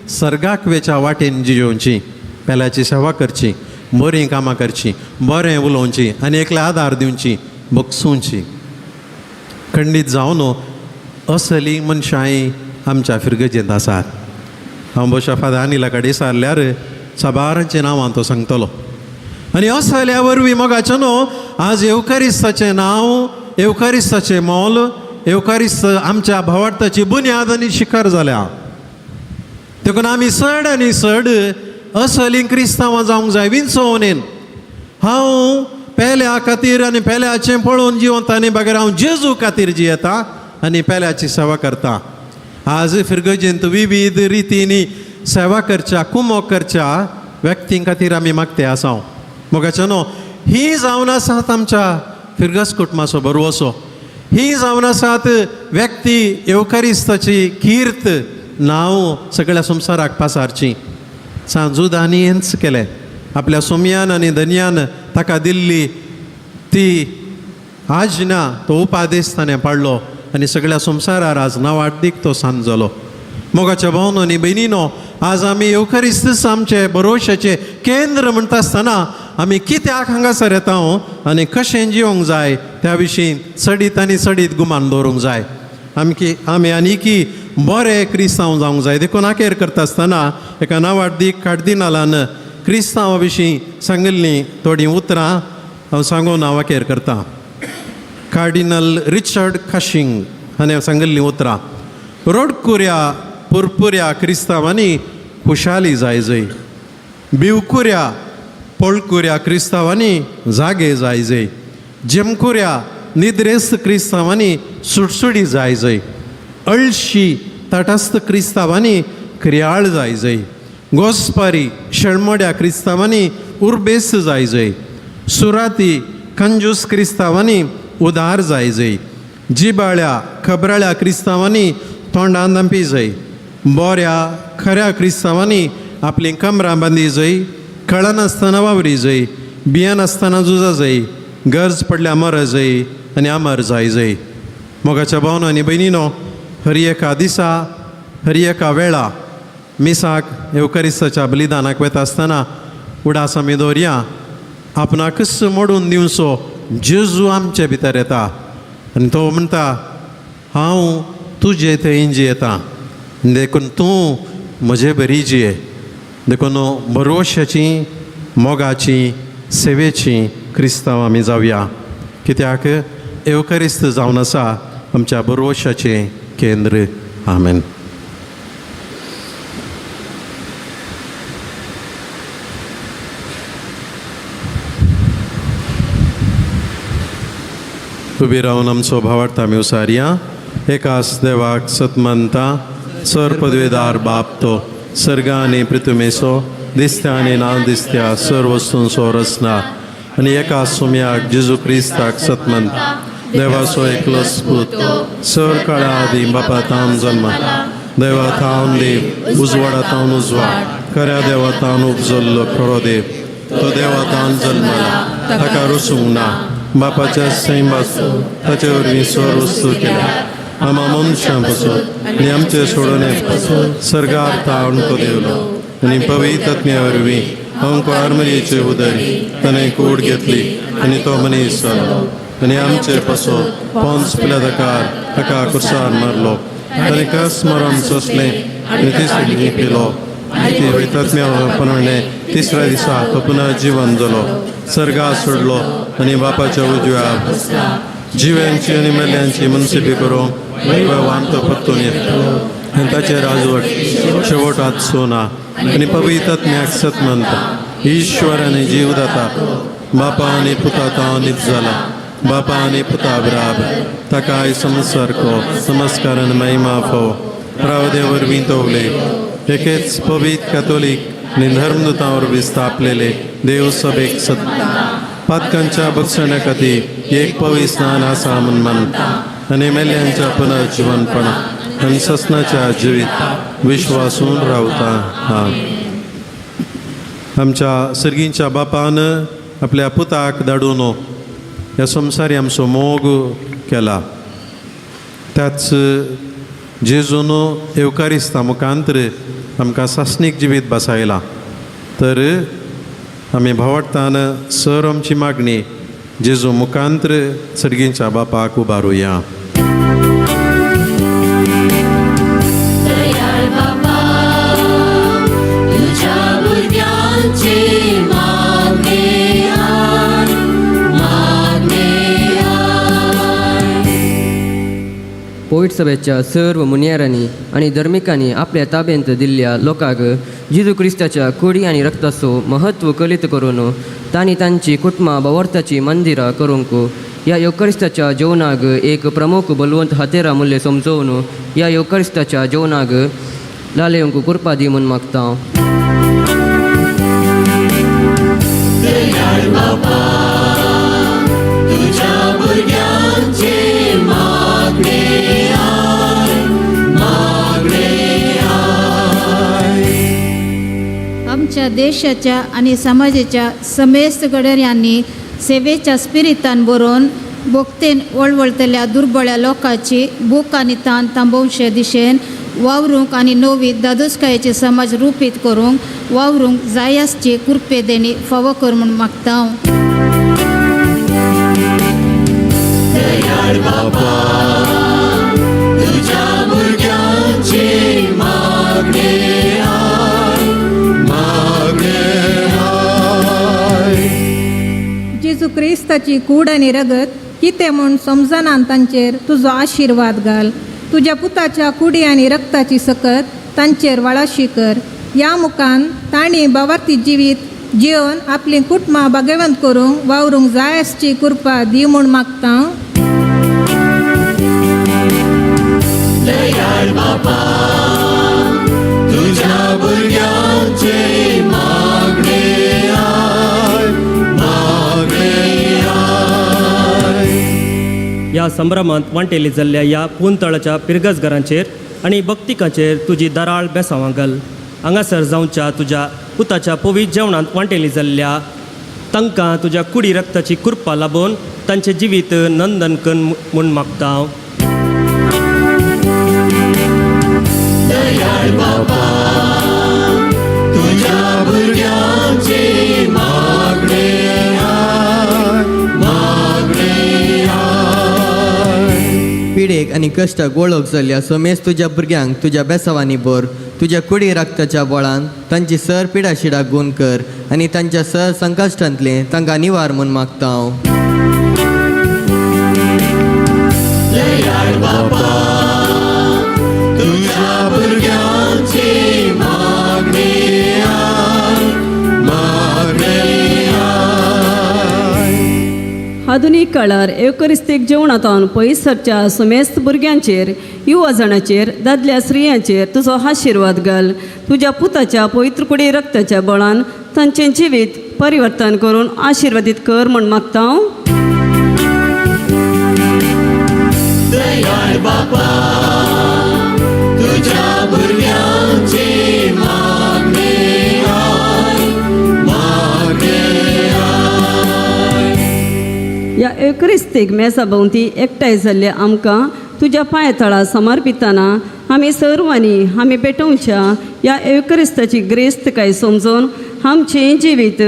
सर्गाक वेच्या वाटेन जियोवची, पेल्याची सेवा करची, बरीं कामां करची, बरें उलोवची आनी एकले आदार दिवची, बगसुची. खंडीत जावन असली मनशांय आमच्या फिरगजेंत आसात. हांव भोवशा फादर अनिला कडेन विचारल्यार साबारांचीं नांवां तो सांगतलो. आनी असल्या वरवीं मोगाचें न्हू, आज येवकारिस्ताचें नांव, येवकारिस्ताचें मोल, येवकारिस्त आमच्या भावार्थाची बुन्याद आनी शिखर जाल्या. देखून आमी चड आनी चड असलीं क्रिस्तांवां जावंक जाय. विंचोवणेन हांव पेल्या खातीर आनी पेल्याचें पळोवन जिवंता न्ही, बगैर हांव जेजू खातीर जियेता आनी पेल्याची सेवा करता. आज फिरगजेंत विविध रितींनी सेवा करच्या, कुमोक करच्या व्यक्तीं खातीर आमी मागते आसा. मोगाचें न्हू, ही जावन आसात आमच्या फिरगज कुटुंबाचो भरवसो, ही जावन आसात व्यक्ती येवकारिस्ताची कीर्त नांव सगळ्या संवसाराक पासारची. सांजुदांनी हेंच केलें, आपल्या सोमयान आनी धनयान ताका दिल्ली ती आज्ञा, तो उपादेश ताणें पाडलो आनी सगळ्या संवसारार आज नांवाडदीक तो सांज जालो. मोगाच्या भावनो आनी भयणीनो, आज आमी येवखरिस्तच आमचे भरोशाचें केंद्र म्हणटा आसतना आमी कित्याक हांगासर येता आनी कशें जिवंक जाय त्या विशीं चडीत आनी चडीत गुमान दवरूंक जाय. आमकी आमी आनीकी बरे क्रिस्तांव जावंक जाय. देखून आखेर करता आसतना एका नांवाडदीक कार्दिनालान क्रिस्तांवा विशीं सांगिल्लीं थोडीं उतरां हांव सांगून हांव आखेर करता. कार्डिनल रिचर्ड कशिंग हाणें सांगिल्लीं उतरां, रोडकुऱ्या पुरपुऱ्या क्रिस्तांवांनी खुशाली जाय जय, भिवकुऱ्या पळकुऱ्या क्रिस्तांवांनी जागे जाय जय, जेमकुऱ्या निद्रेस्त क्रिस्तांवांनी सुडसुडी जाय जय, अळशी तटस्थ क्रिस्तांवांनी क्रियाळ जाय जय, गोस्पारी शेळमोड्या क्रिस्तांवांनी उर्बेस्त जाय जय, सुराती कंजूस क्रिस्तांवांनी उदार जाय जय, जिबाळ्या खबराळ्या क्रिस्तांवांनी तोंडान दांपी जय, बऱ्या खऱ्या क्रिस्तांवांनी आपलीं कमरां बांदी जय, कळनासतना वावरी जय, बियानासतना झुजा जय, गरज पडल्या मर जय आनी अमर जाय जय. मोगाच्या भावनो आनी भयणीनो, हर एका दिसा हर एका वेळा मिसाक येवकरिस्ताच्या बलिदानाक वता आसतना उडास आमी दवरया आपणाकच मोडून दिवचो जेजू आमचे भितर येता आनी तो म्हणटा, हांव तुजे थंय जियेता देखून तूं म्हजे बरी जिये. देखून भरवशाची मोगाची सेवेची क्रिस्तांव आमी जावया, कित्याक येवकरिस्त जावन आसा आमच्या भरवशाचें केंद्र. आमेन. उबी रावन आमचो भावार्थ आमी उसारया. एकास देवाक सतमनता सर पदवेदार बाप तो सर्गा आनी पृथ्वीमेसो दिसत्या आनी ना दिसत्या सर वस्तूंचो रचना आनी एका सुम्याक जेजू क्रिस्ताक सतमनता देवाचो एकलोच पूत सर काळा आदीं बापा तावन जल्म देवा थावन देव उजवाडा थावन उजवाड खऱ्या देवा थावन उपजल्लो खरो देव तो देवा थावन जल्मला ताका रुसूंक ना बापाच्या सैमाचो ताचे वरवीं सर वस्तू केल्या आमा मनशां पसून आनी आमचे सोडोवणे पसून सर्गार थावन तो देवलो आनी पवित्र आत्म्या वरवीं अंकुर मरियेचे उदरी ताणें कूड घेतली आनी तो मनीस जालो आनी आमचे पसून पोन्स पिलादकार ताका कुर्सार मारलो ताणें कस मरण सोंसलें आनी तिसरी पिलो आनी पवित्र आत्म्या प्रमाणें तिसऱ्या दिसा तो पुनः जिवन जालो सर्गार सोडलो आनी बापाच्या उजव्या जिव्यांची आनी मेल्यांची मनसिपी करूंक वैभवान तो परतून येतलो आनी ताचें राजवट शेवटात सोना आनी पवित्र आत्म्याक सत मानता ईश्वर आनी जीवदाता बापा आनी पुता तावन जाला बापा आनी पुता बराबर ताकाय समसारको नमस्कार आनी महिमा फावो रावदे वरवीं तो उलय एकेच पवित्र कॅथोलीक आनी धर्मदूतां वरवीं स्थापलेले देव सभेक सत पातकांच्या बक्षण्या खातीर एक पवित्र स्नान आसा म्हूण मानता आनी मेल्यांच्या पुनर्जिवनपणा आनी ससनाच्या जिवीत विश्वासून रावता. हा आमच्या सर्गींच्या बापान आपल्या पुताक धाडून ह्या संवसारी आमचो मोग केला. त्याच जेजून येवकारिस्ता मुखांतर आमकां सासणीक जिवीत बसायला. तर आमी भावार्थान सर आमची मागणी जेजू मुखांतर सर्गींच्या बापाक उबारुया. कोविड सभेच्या सर्व मुनियारांनी आनी धर्मिकांनी आपल्या ताब्यांत दिल्ल्या लोकांक जेजू क्रिस्ताच्या कुडी आनी रक्ताचो महत्व कलित करून तांणी तांची कुटुंबां बवर्ताची मंदिरां करूंक ह्या येवकरिस्ताच्या जेवणाक एक प्रमुख बलवंत हातेरा मूल्य समजोवन ह्या येवकरिस्ताच्या जेवणाक लालेवंक कृपा दी म्हूण मागता. आमच्या देशाच्या आनी समाजाच्या समेस्त घडण्यांनी सेवेच्या स्पिरितान बरोवन भोगतेन वळवळतल्या दुर्बळ्या लोकांची भूक आनी तान थांबोवचे दिशेन वावरूंक आनी नवी दादोसकायेचे समाज रुपीत करूंक वावरूंक जाय आसची कृपे देणी फावो कर म्हूण मागता. दयाळ बापा तुझ्या भुरग्यांची मागणे I, मागणे I. जेजू क्रिस्ताची कूड आनी रगत कितें म्हूण समजना तांचेर तुजो आशिर्वाद घाल. तुज्या पुताच्या कुडी आनी रक्ताची सकत तांचेर वाळाशी कर. ह्या मुखान तांणी बावार्थी जिवीत जिवन आपलीं कुटुंबां भागेवंत करूंक वावरूंक जाय आसची कृपा दी म्हूण मागता. दयाळ बापा तुझ्या भुरग्यांचे मागणे I, मागणे I. ह्या संभ्रमांत वांटेली जाल्ल्या ह्या पुंतळाच्या पिरगजघरांचेर आनी भक्तिकाचेर तुजी दराळ बेसांवां घाल. हांगासर जावच्या तुज्या पुताच्या पवित्र जेवणांत वांटेली जाल्ल्या तांकां तुज्या कुडी रक्ताची कृपा लाबून तांचें जिवीत नंदन कर म्हूण मागता हांव. दयाळ बापा तुझ्या भुरग्यांचे मागणे I, मागणे I. पिडेक आनी कश्टाक वळख जाल्ल्या समेज तुज्या भुरग्यांक तुज्या बेसावांनी भर. तुज्या कुडी रक्ताच्या बळान तांची सर पिडाशिडाक गूण कर आनी तांच्या सर संकश्टांतलें तांकां निवार म्हूण मागता हांव. दयाळ बापा तुझ्या भुरग्यांचे मागणे I, मागणे I. आधुनीक काळार एवकरिस्तीक जेवणांत पयस सरच्या समेस्त भुरग्यांचेर, युवा जाणाचेर, दादल्या स्त्रियांचेर तुजो आशिर्वाद घाल. तुज्या पुताच्या पवित्र कुडी रक्ताच्या बळान तांचें जिवीत परिवर्तन करून आशिर्वादीत कर म्हूण मागता हांव. दयाळ बापा तुझ्या भुरग्यांचे मागणे I, मागणे I. ह्या एवक्रिस्तीक मेजा भोंवती एकठांय जाल्ले आमकां तुज्या पांयतळा समर्पिताना आमी सर्वांनी आमी पेटोवच्या ह्या एवक्रिस्ताची ग्रेस्तकाय समजून आमचें जिवीत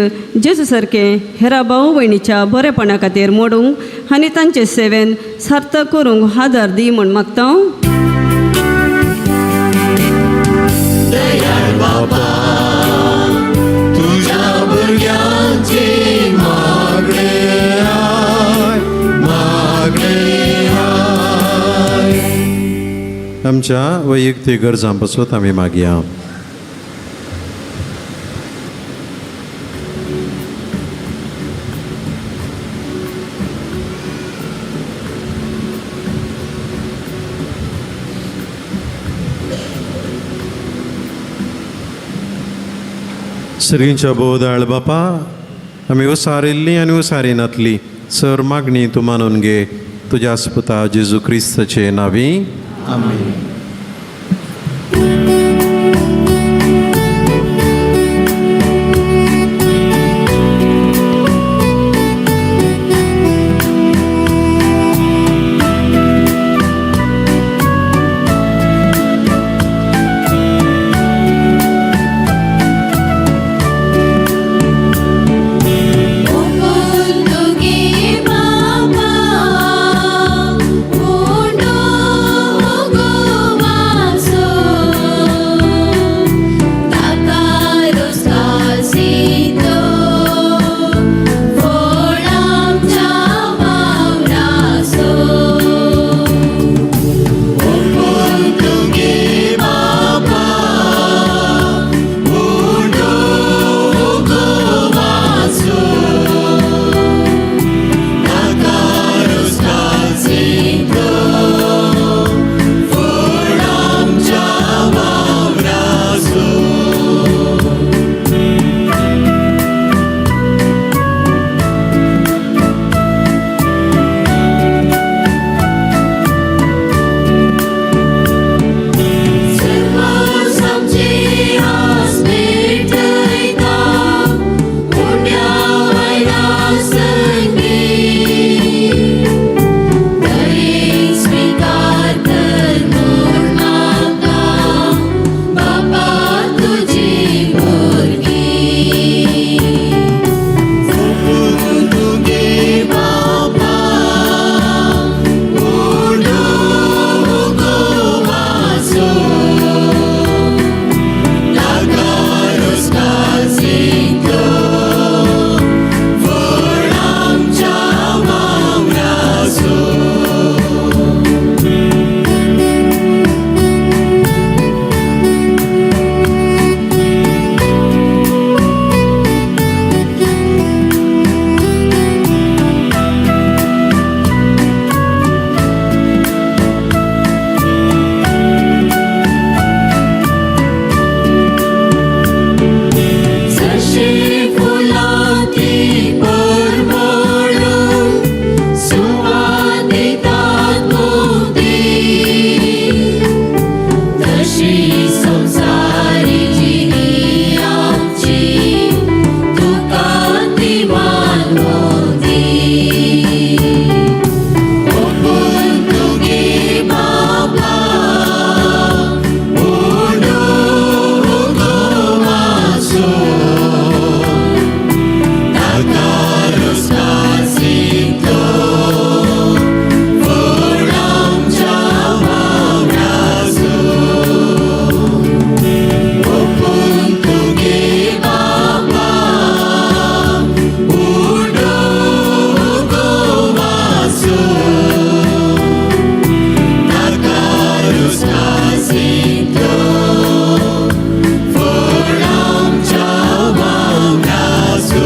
जेजू सारकें हेरा भाव भयणीच्या बरेपणा खातीर मोडूंक आनी तांचे सेवेन सार्थक करूंक आदार दी म्हूण मागता हांव. दयाळ बापा तुझ्या भुरग्यांचे मागणे I, मागणे I. आमच्या वैयक्तीक गरजां पासत आमी मागया. सर्गींच्या बोवदाळ बापा, आमी उसारिल्ली आनी उसारिनातली सर मागणी तूं मानून घे. तुज्या पुता जेजू क्रिस्ताचे नांवी आमेन. बाबा, उंडो गो. अशी संसारी जिणी आमची तुका ती मानवती ओपून तुगे बाबा उडो गोवासो ताका रुस्कासितो फळ आमच्या वावरासो ओपून तुगे बाबा उडो गोवासो ताका रुस्कासितो फळ आमच्या वावरासो.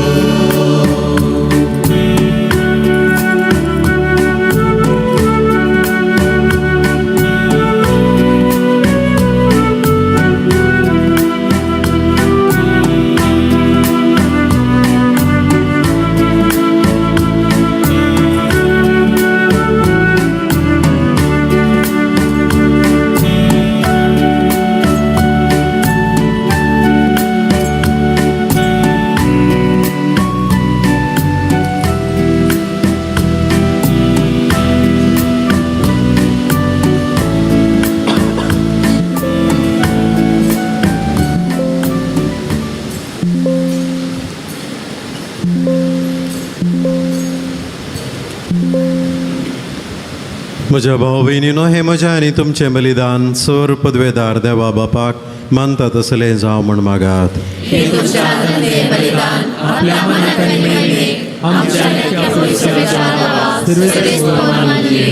म्हज्या भाव भयणीनो, हें म्हजें आनी तुमचें बलिदान सर पदवेदार देवा बापाक मानता तसलें जावं म्हण मागात. हे तुमच्या हातांतले बलिदान आपल्या मनात आनी महिमेक आमच्या नित्य पवित्र देवा सर्वेस्पर मानले.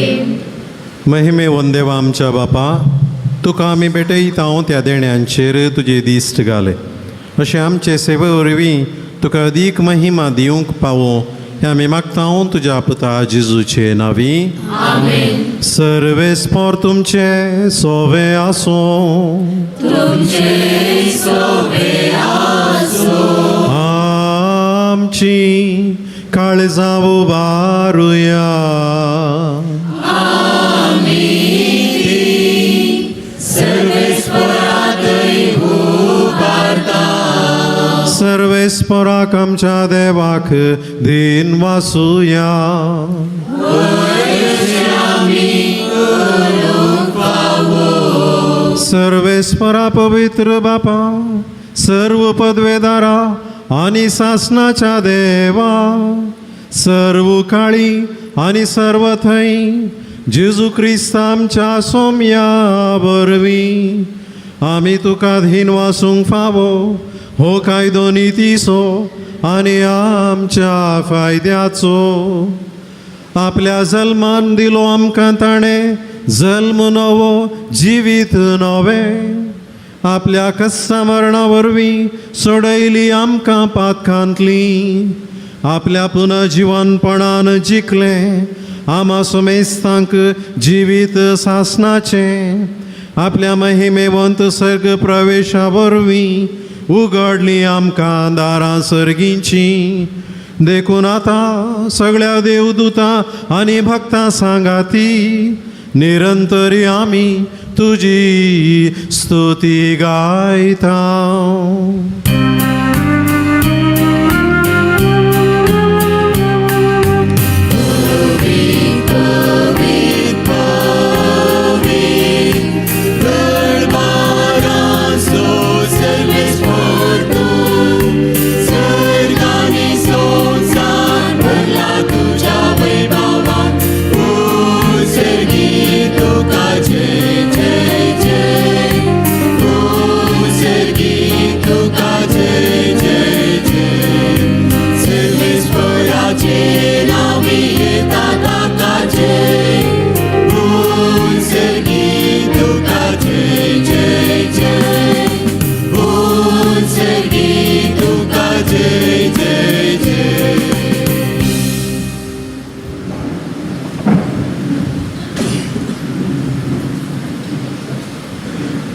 महिमे वंदेवा आमच्या बापा, तुका आमी भेटयता त्या देण्यांचेर तुजे दिश्ट घाले अशें आमचे सेवे वरवीं तुका अदीक महिमा दिवंक पावो हें आमी मागता तुज्या पुता जेजूचे नांवी. आमेन. सर्वेस्पर तुमचे सोवे आसूं. तुमचे सोवे आसूं. आमची काळजां उबारुया. आमी ती सर्वेस्पराकय उबारता. सर्वेस्पराक आमच्या देवाक दिन वासुया. आमी करूंक फावो. सर्वेस्परा पवित्र बापा, सर्व पदवेदारा आनी सासनाच्या देवा, सर्व काळी आनी सर्व थंय जेजू क्रिस्त आमच्या सोम्या वरवीं आमी तुका धीन वासूंक फावो हो कायदो नितीचो आनी आमच्या फायद्याचो. आपल्या जल्मान दिलो आमकां ताणें जल्म नवो जिवीत नवें, आपल्या कस्सा मरणा वरवीं सोडयली आमकां पातकांतली, आपल्या पुनर्जिवनपणान जिखलें आमा समेस्तांक जिवीत सासनाचें, आपल्या महिमेवंत सर्ग प्रवेशा वरवीं उगडली आमकां दारां सर्गींची. देखून आतां सगळ्या देवदूतां आनी भक्तां सांगाती निरंतरी आमी तुजी स्तुती गायता.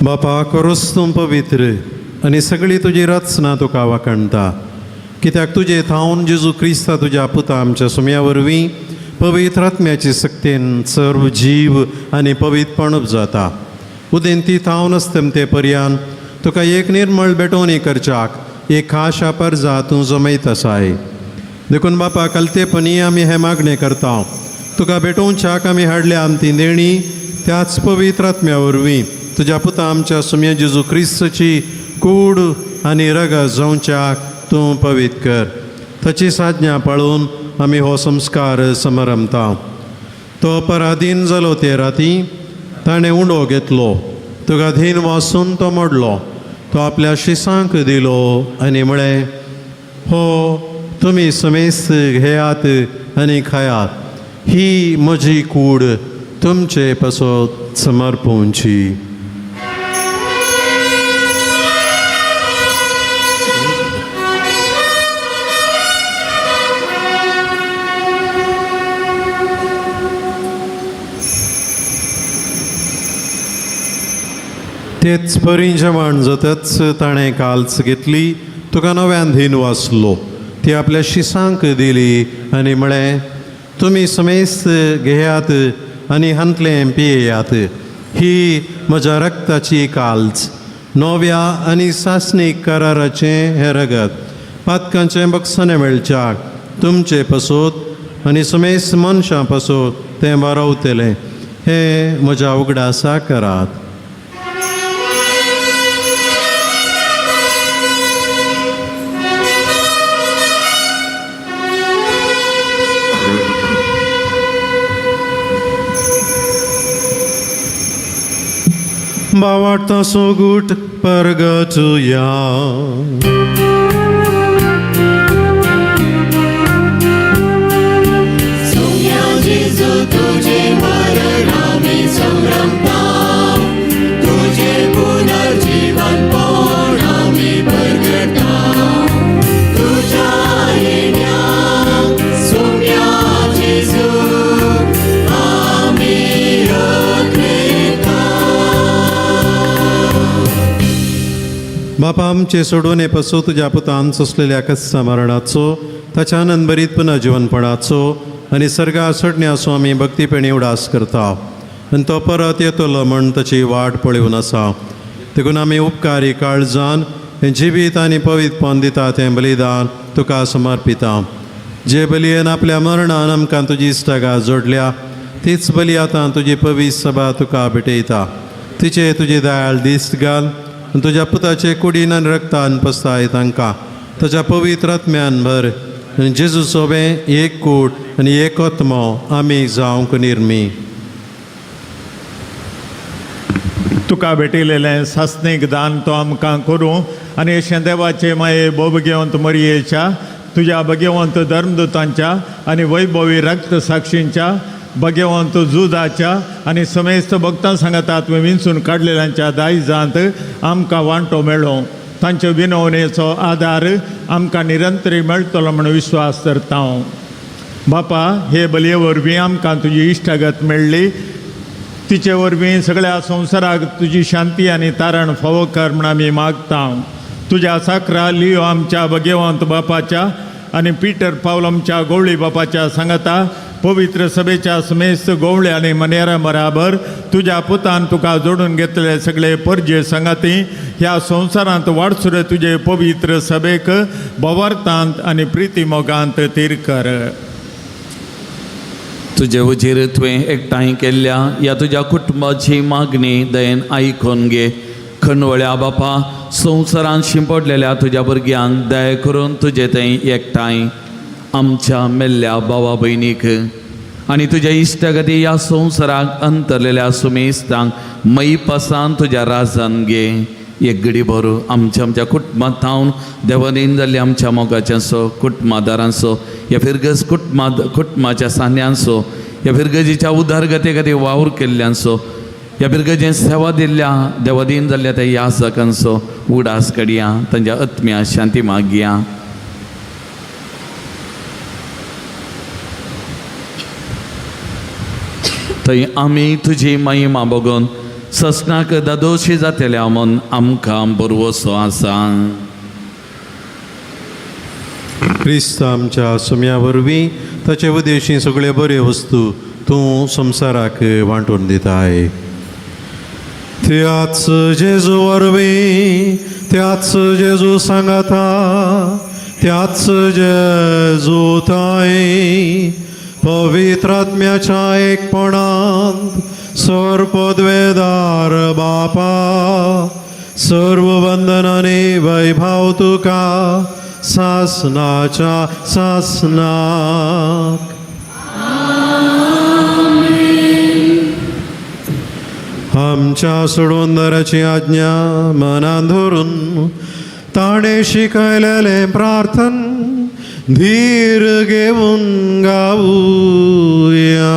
बापा, करोस तूं पवित्र आनी सगळी तुजी रचना तुका वाखणटा, कित्याक तुजे थावन जेजू क्रिस्ता तुज्या पुता आमच्या सुम्या वरवीं पवित्र आत्म्याची सक्तेन सर्व जीव आनी पवित्रपण जाता. उदेंती थावन अस्तमते पर्यान तुका एक निर्मळ भेटवणी करच्याक एक खाशा परजा तूं जमयत आसाय. देखून बापा कलतेपणी आमी हें मागणें करता. तुका भेटोवच्याक आमी हाडल्या आमती देणी त्याच पवित्र आत्म्या वरवीं तुज्या पुता आमच्या सुम्या जेजू क्रिस्तची कूड आनी रगत जावच्याक तूं पवित्र कर. ताची साधना पाळून आमी हो संस्कार समरमता. तो पराधीन जालो ते राती ताणें उंडो घेतलो, तुका धीन वासून तो मोडलो, तो आपल्या शिसांक दिलो आनी म्हळें, हो तुमी समेस्त घेयात आनी खायात, ही म्हजी कूड तुमचे पासत समर्पणची. तेच परी जेवण जातच ताणें काल्च घेतली, तुका नव्यान धीन वाचलो, ती आपल्या शिसांक दिली आनी म्हळें, तुमी समेस्त घेयात आनी हांतलें पियेयात, ही म्हज्या रक्ताची काल्च, नव्या आनी सासणीक कराराचें हें रगत, पातकांचें बक्षाणें मेळच्याक तुमचे पासत आनी समेस्त मनशां पासत तें बरोवतलें. हें म्हज्या उगडासा करात. बावाटता सोगूट परगटुया. सोम्या जेजू तुझे मरण आमी संभ्रमता, तुझे पुनर्जीवन पण आमी परगटा, तुझ्या येण्या सोम्या जेजू आमी रखता. बापा आमचे सोडून पासून तुज्या पुतान सोंसलेल्या कस्सा मरणाचो, ताच्या आनंदभरीत पुनर्जिवनपणाचो आनी सर्गा सोडण्याचो आमी भक्तीपणी उडास करता आनी तो परत येतलो म्हण ताची वाट पळोवन आसा. देखून आमी उपकारी काळजान हें जिवीत आनी पवित्रपण दिता तें बलिदान तुका समर्पिता. जे बलयेन आपल्या मरणान आमकां तुजी इश्टागात जोडल्या तीच बली आतां तुजी पवित्र सभा तुका भेटयता. तिचे तुजी दयाळ दिश्ट घाल आनी तुज्या पुताचे कुडीन आनी रक्तान पसताय तांकां ताच्या पवित्र आत्म्यान भर आनी जेजू सोबें एक कूड आनी एक आत्मो आमी जावंक निर्मी. तुका भेटिल्लें सासणीक दान तो आमकां करूं आनी अशें देवाचे माये भोगेवंत मरयेच्या तुज्या भगेवंत धर्मदूतांच्या आनी वैभवी रक्त साक्षींच्या भगेवंत जुदाच्या आनी समेस्त भक्तां सांगाता तुवें विंचून काडलेल्यांच्या दायजांत आमकां वांटो मेळो. तांचे विनवणेचो आदार आमकां निरंतरी मेळटलो म्हूण विश्वास धरता हांव. बापा, हे बलये वरवीं आमकां तुजी इश्टागत मेळ्ळी, तिचे वरवीं सगळ्या संवसाराक तुजी शांती आनी तारण फावो कर म्हूण आमी मागता. तुज्या साकरा लियो आमच्या भगेवंत बापाच्या आनी पिटर पावल आमच्या गोवळी बापाच्या सांगाता पवित्र सभेच्या समेस्त गोवळे आनी मनेरा बराबर तुज्या पुतान तुका जोडून घेतले सगळे परजे सांगाती ह्या संवसारांत वाडसुरे तुजे पवित्र सभेक भवार्थांत आनी प्रिती मोगांत तीर कर. तुजे उजीर तुवें एकठांय केल्ल्या ह्या तुज्या कुटुंबाची मागणी दयेन आयकून घे. खंडवळ्या बापा, संवसारांत शिंपडलेल्या तुज्या भुरग्यांक दया करून तुजे थंय एकठांय आमच्या मेल्ल्या भावा भयणीक आनी तुज्या इश्टागती ह्या संवसाराक अंतरलेल्या सुमेस्तांक मैपासान तुज्या राजान घे. एक घडी भर आमच्या आमच्या कुटुंबांत थावन देवानीन जाल्ल्या आमच्या मोगाच्यांचो कुटुंबादारांचो ह्या फिरगज कुटुंबाच्या सान्यांचो ह्या फिरगजीच्या उदरगते खातीर वावर केल्ल्यांचो ह्या फिरगजेन सेवा दिल्ल्या देवादीन जाल्ल्या त्या यासकांचो उडास कडया तांच्या आत्म्या शांती मागया. थंय आमी तुजी महिमा बगून ससनाक दादोशी जातल्या म्हूण आमकां बरवसो आसा. क्रिस्त आमच्या सुम्या वरवीं ताचे उदेशी सगळे बऱ्यो वस्तू तूं संवसाराक वांटून दिताय. त्याच जेजू वरवीं, त्याच जेजू सांगाता, त्याच जेजू ताई पवित्र आत्म्याच्या एकपणांत सर्व पदवेदार बापा, सर्व वंदनाने वैभव तुका सासनाच्या सासनाक. आमच्या सोडवंदराची आज्ञा मनान धरून ताणें शिकयलेलें प्रार्थन धीर घेवन गावया.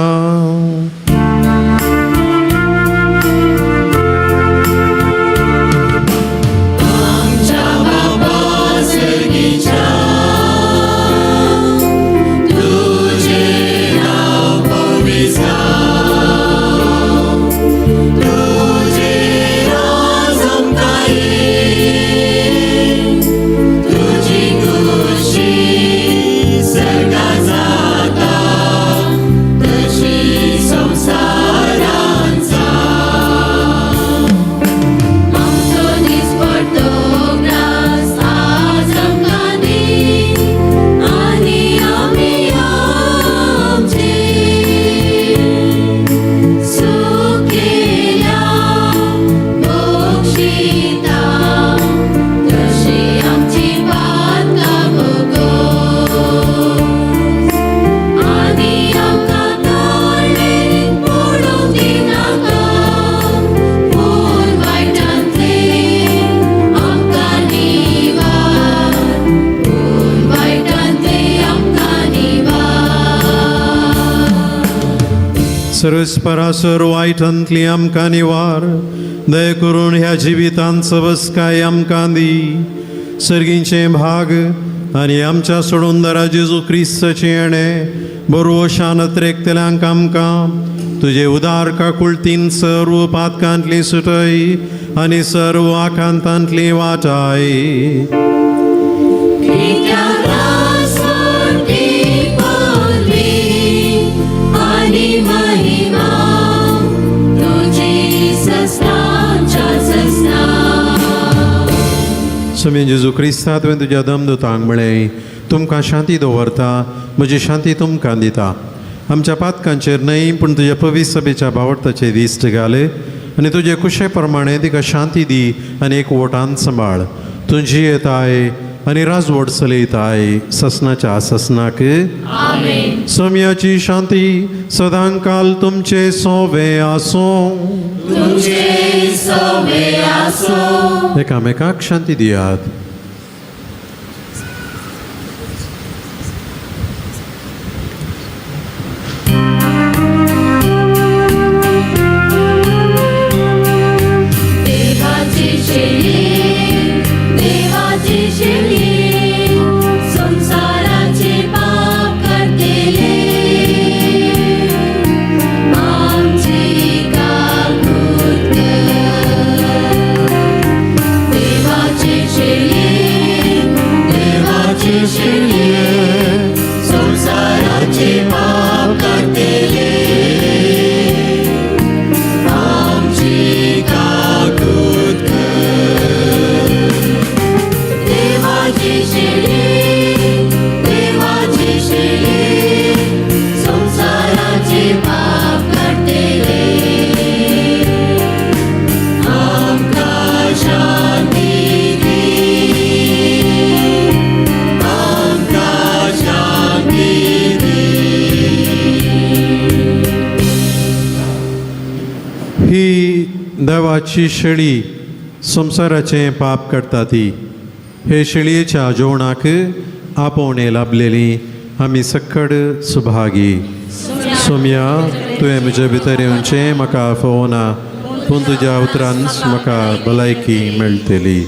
सर्वेस्परा वायटांतली आमकां निवार, दया करून ह्या जिवितांत सवस्काय आमकां दी. सर्गींचे भाग आनी आमच्या सोडूनदारा जेजू क्रिस्ताचें येणें बरोवशान अत्रेकतल्यांक आमकां तुजे उदार काकुळतीन सर्व पातकांतली सुटय आनी सर्व आकांतांतली वाटाय. स्वामी जेजू क्रिस्ता, तुवें तुज्या दमदूतांक म्हळें, तुमकां शांती दवरता, म्हजी शांती तुमकां दिता. आमच्या पातकांचेर न्हय पूण तुज्या पवित्र सभेच्या भावार्थाचेर दिश्ट घाले आनी तुजे कुशे प्रमाणे तिका शांती दी आनी एक वोटान सांबाळ. तूं जियेताय आनी राजवट चलयताय ससनाच्या ससनाक. सोम्याची शांती सदांकाल तुमचे सोवे आसूं. एकामेकाक शांती दियात. देवाची शेळी संवसाराचें पाप करता ती हे शेळयेच्या जेवणाक आपोवणें लाभलेली आमी सक्कड सुभागी. सोम्या, तुवें म्हजे भितर येवचें म्हाका फोवना, पूण तुज्या उतरान म्हाका भलायकी मेळटली.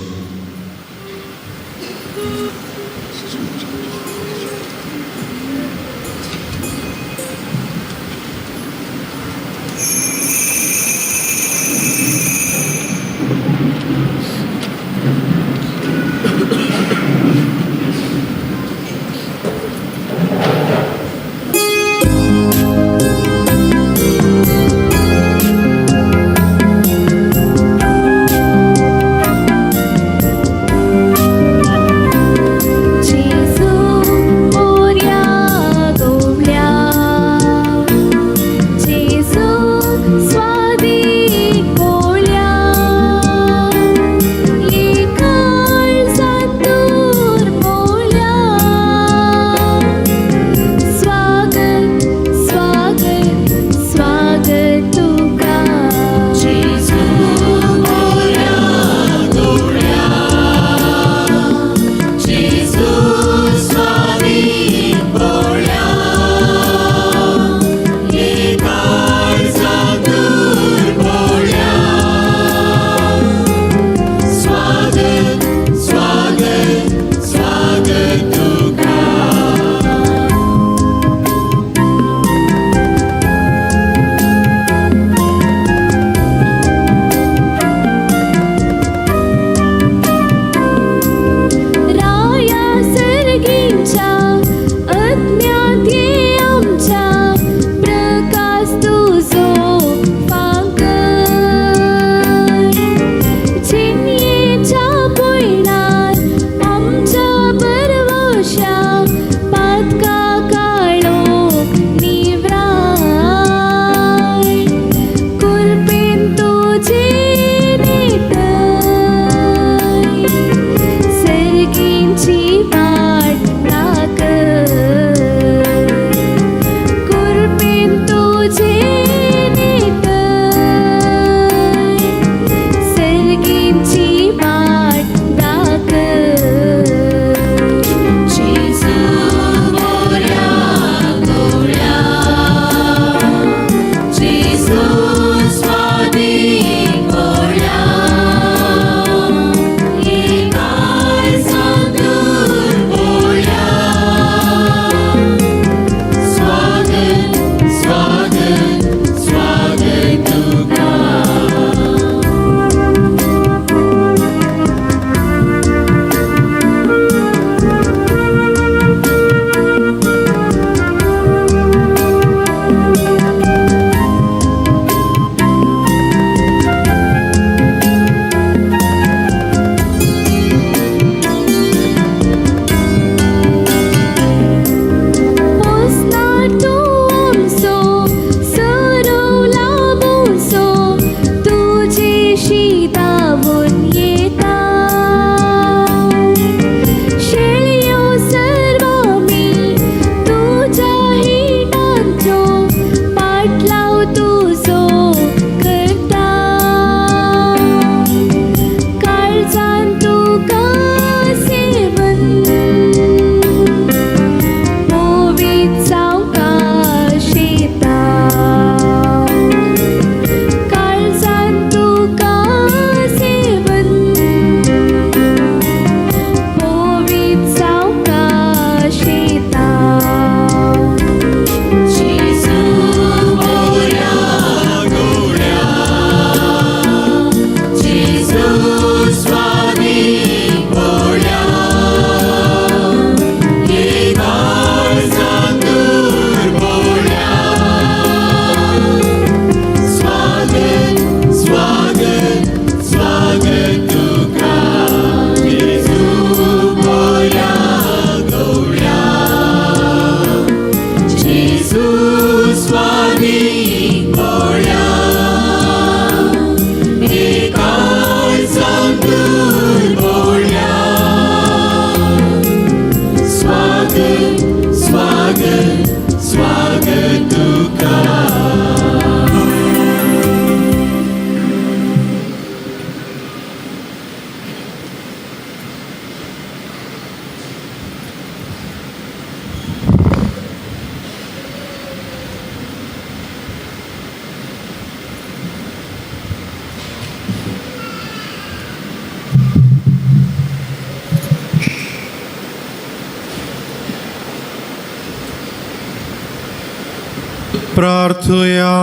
प्रार्थुया.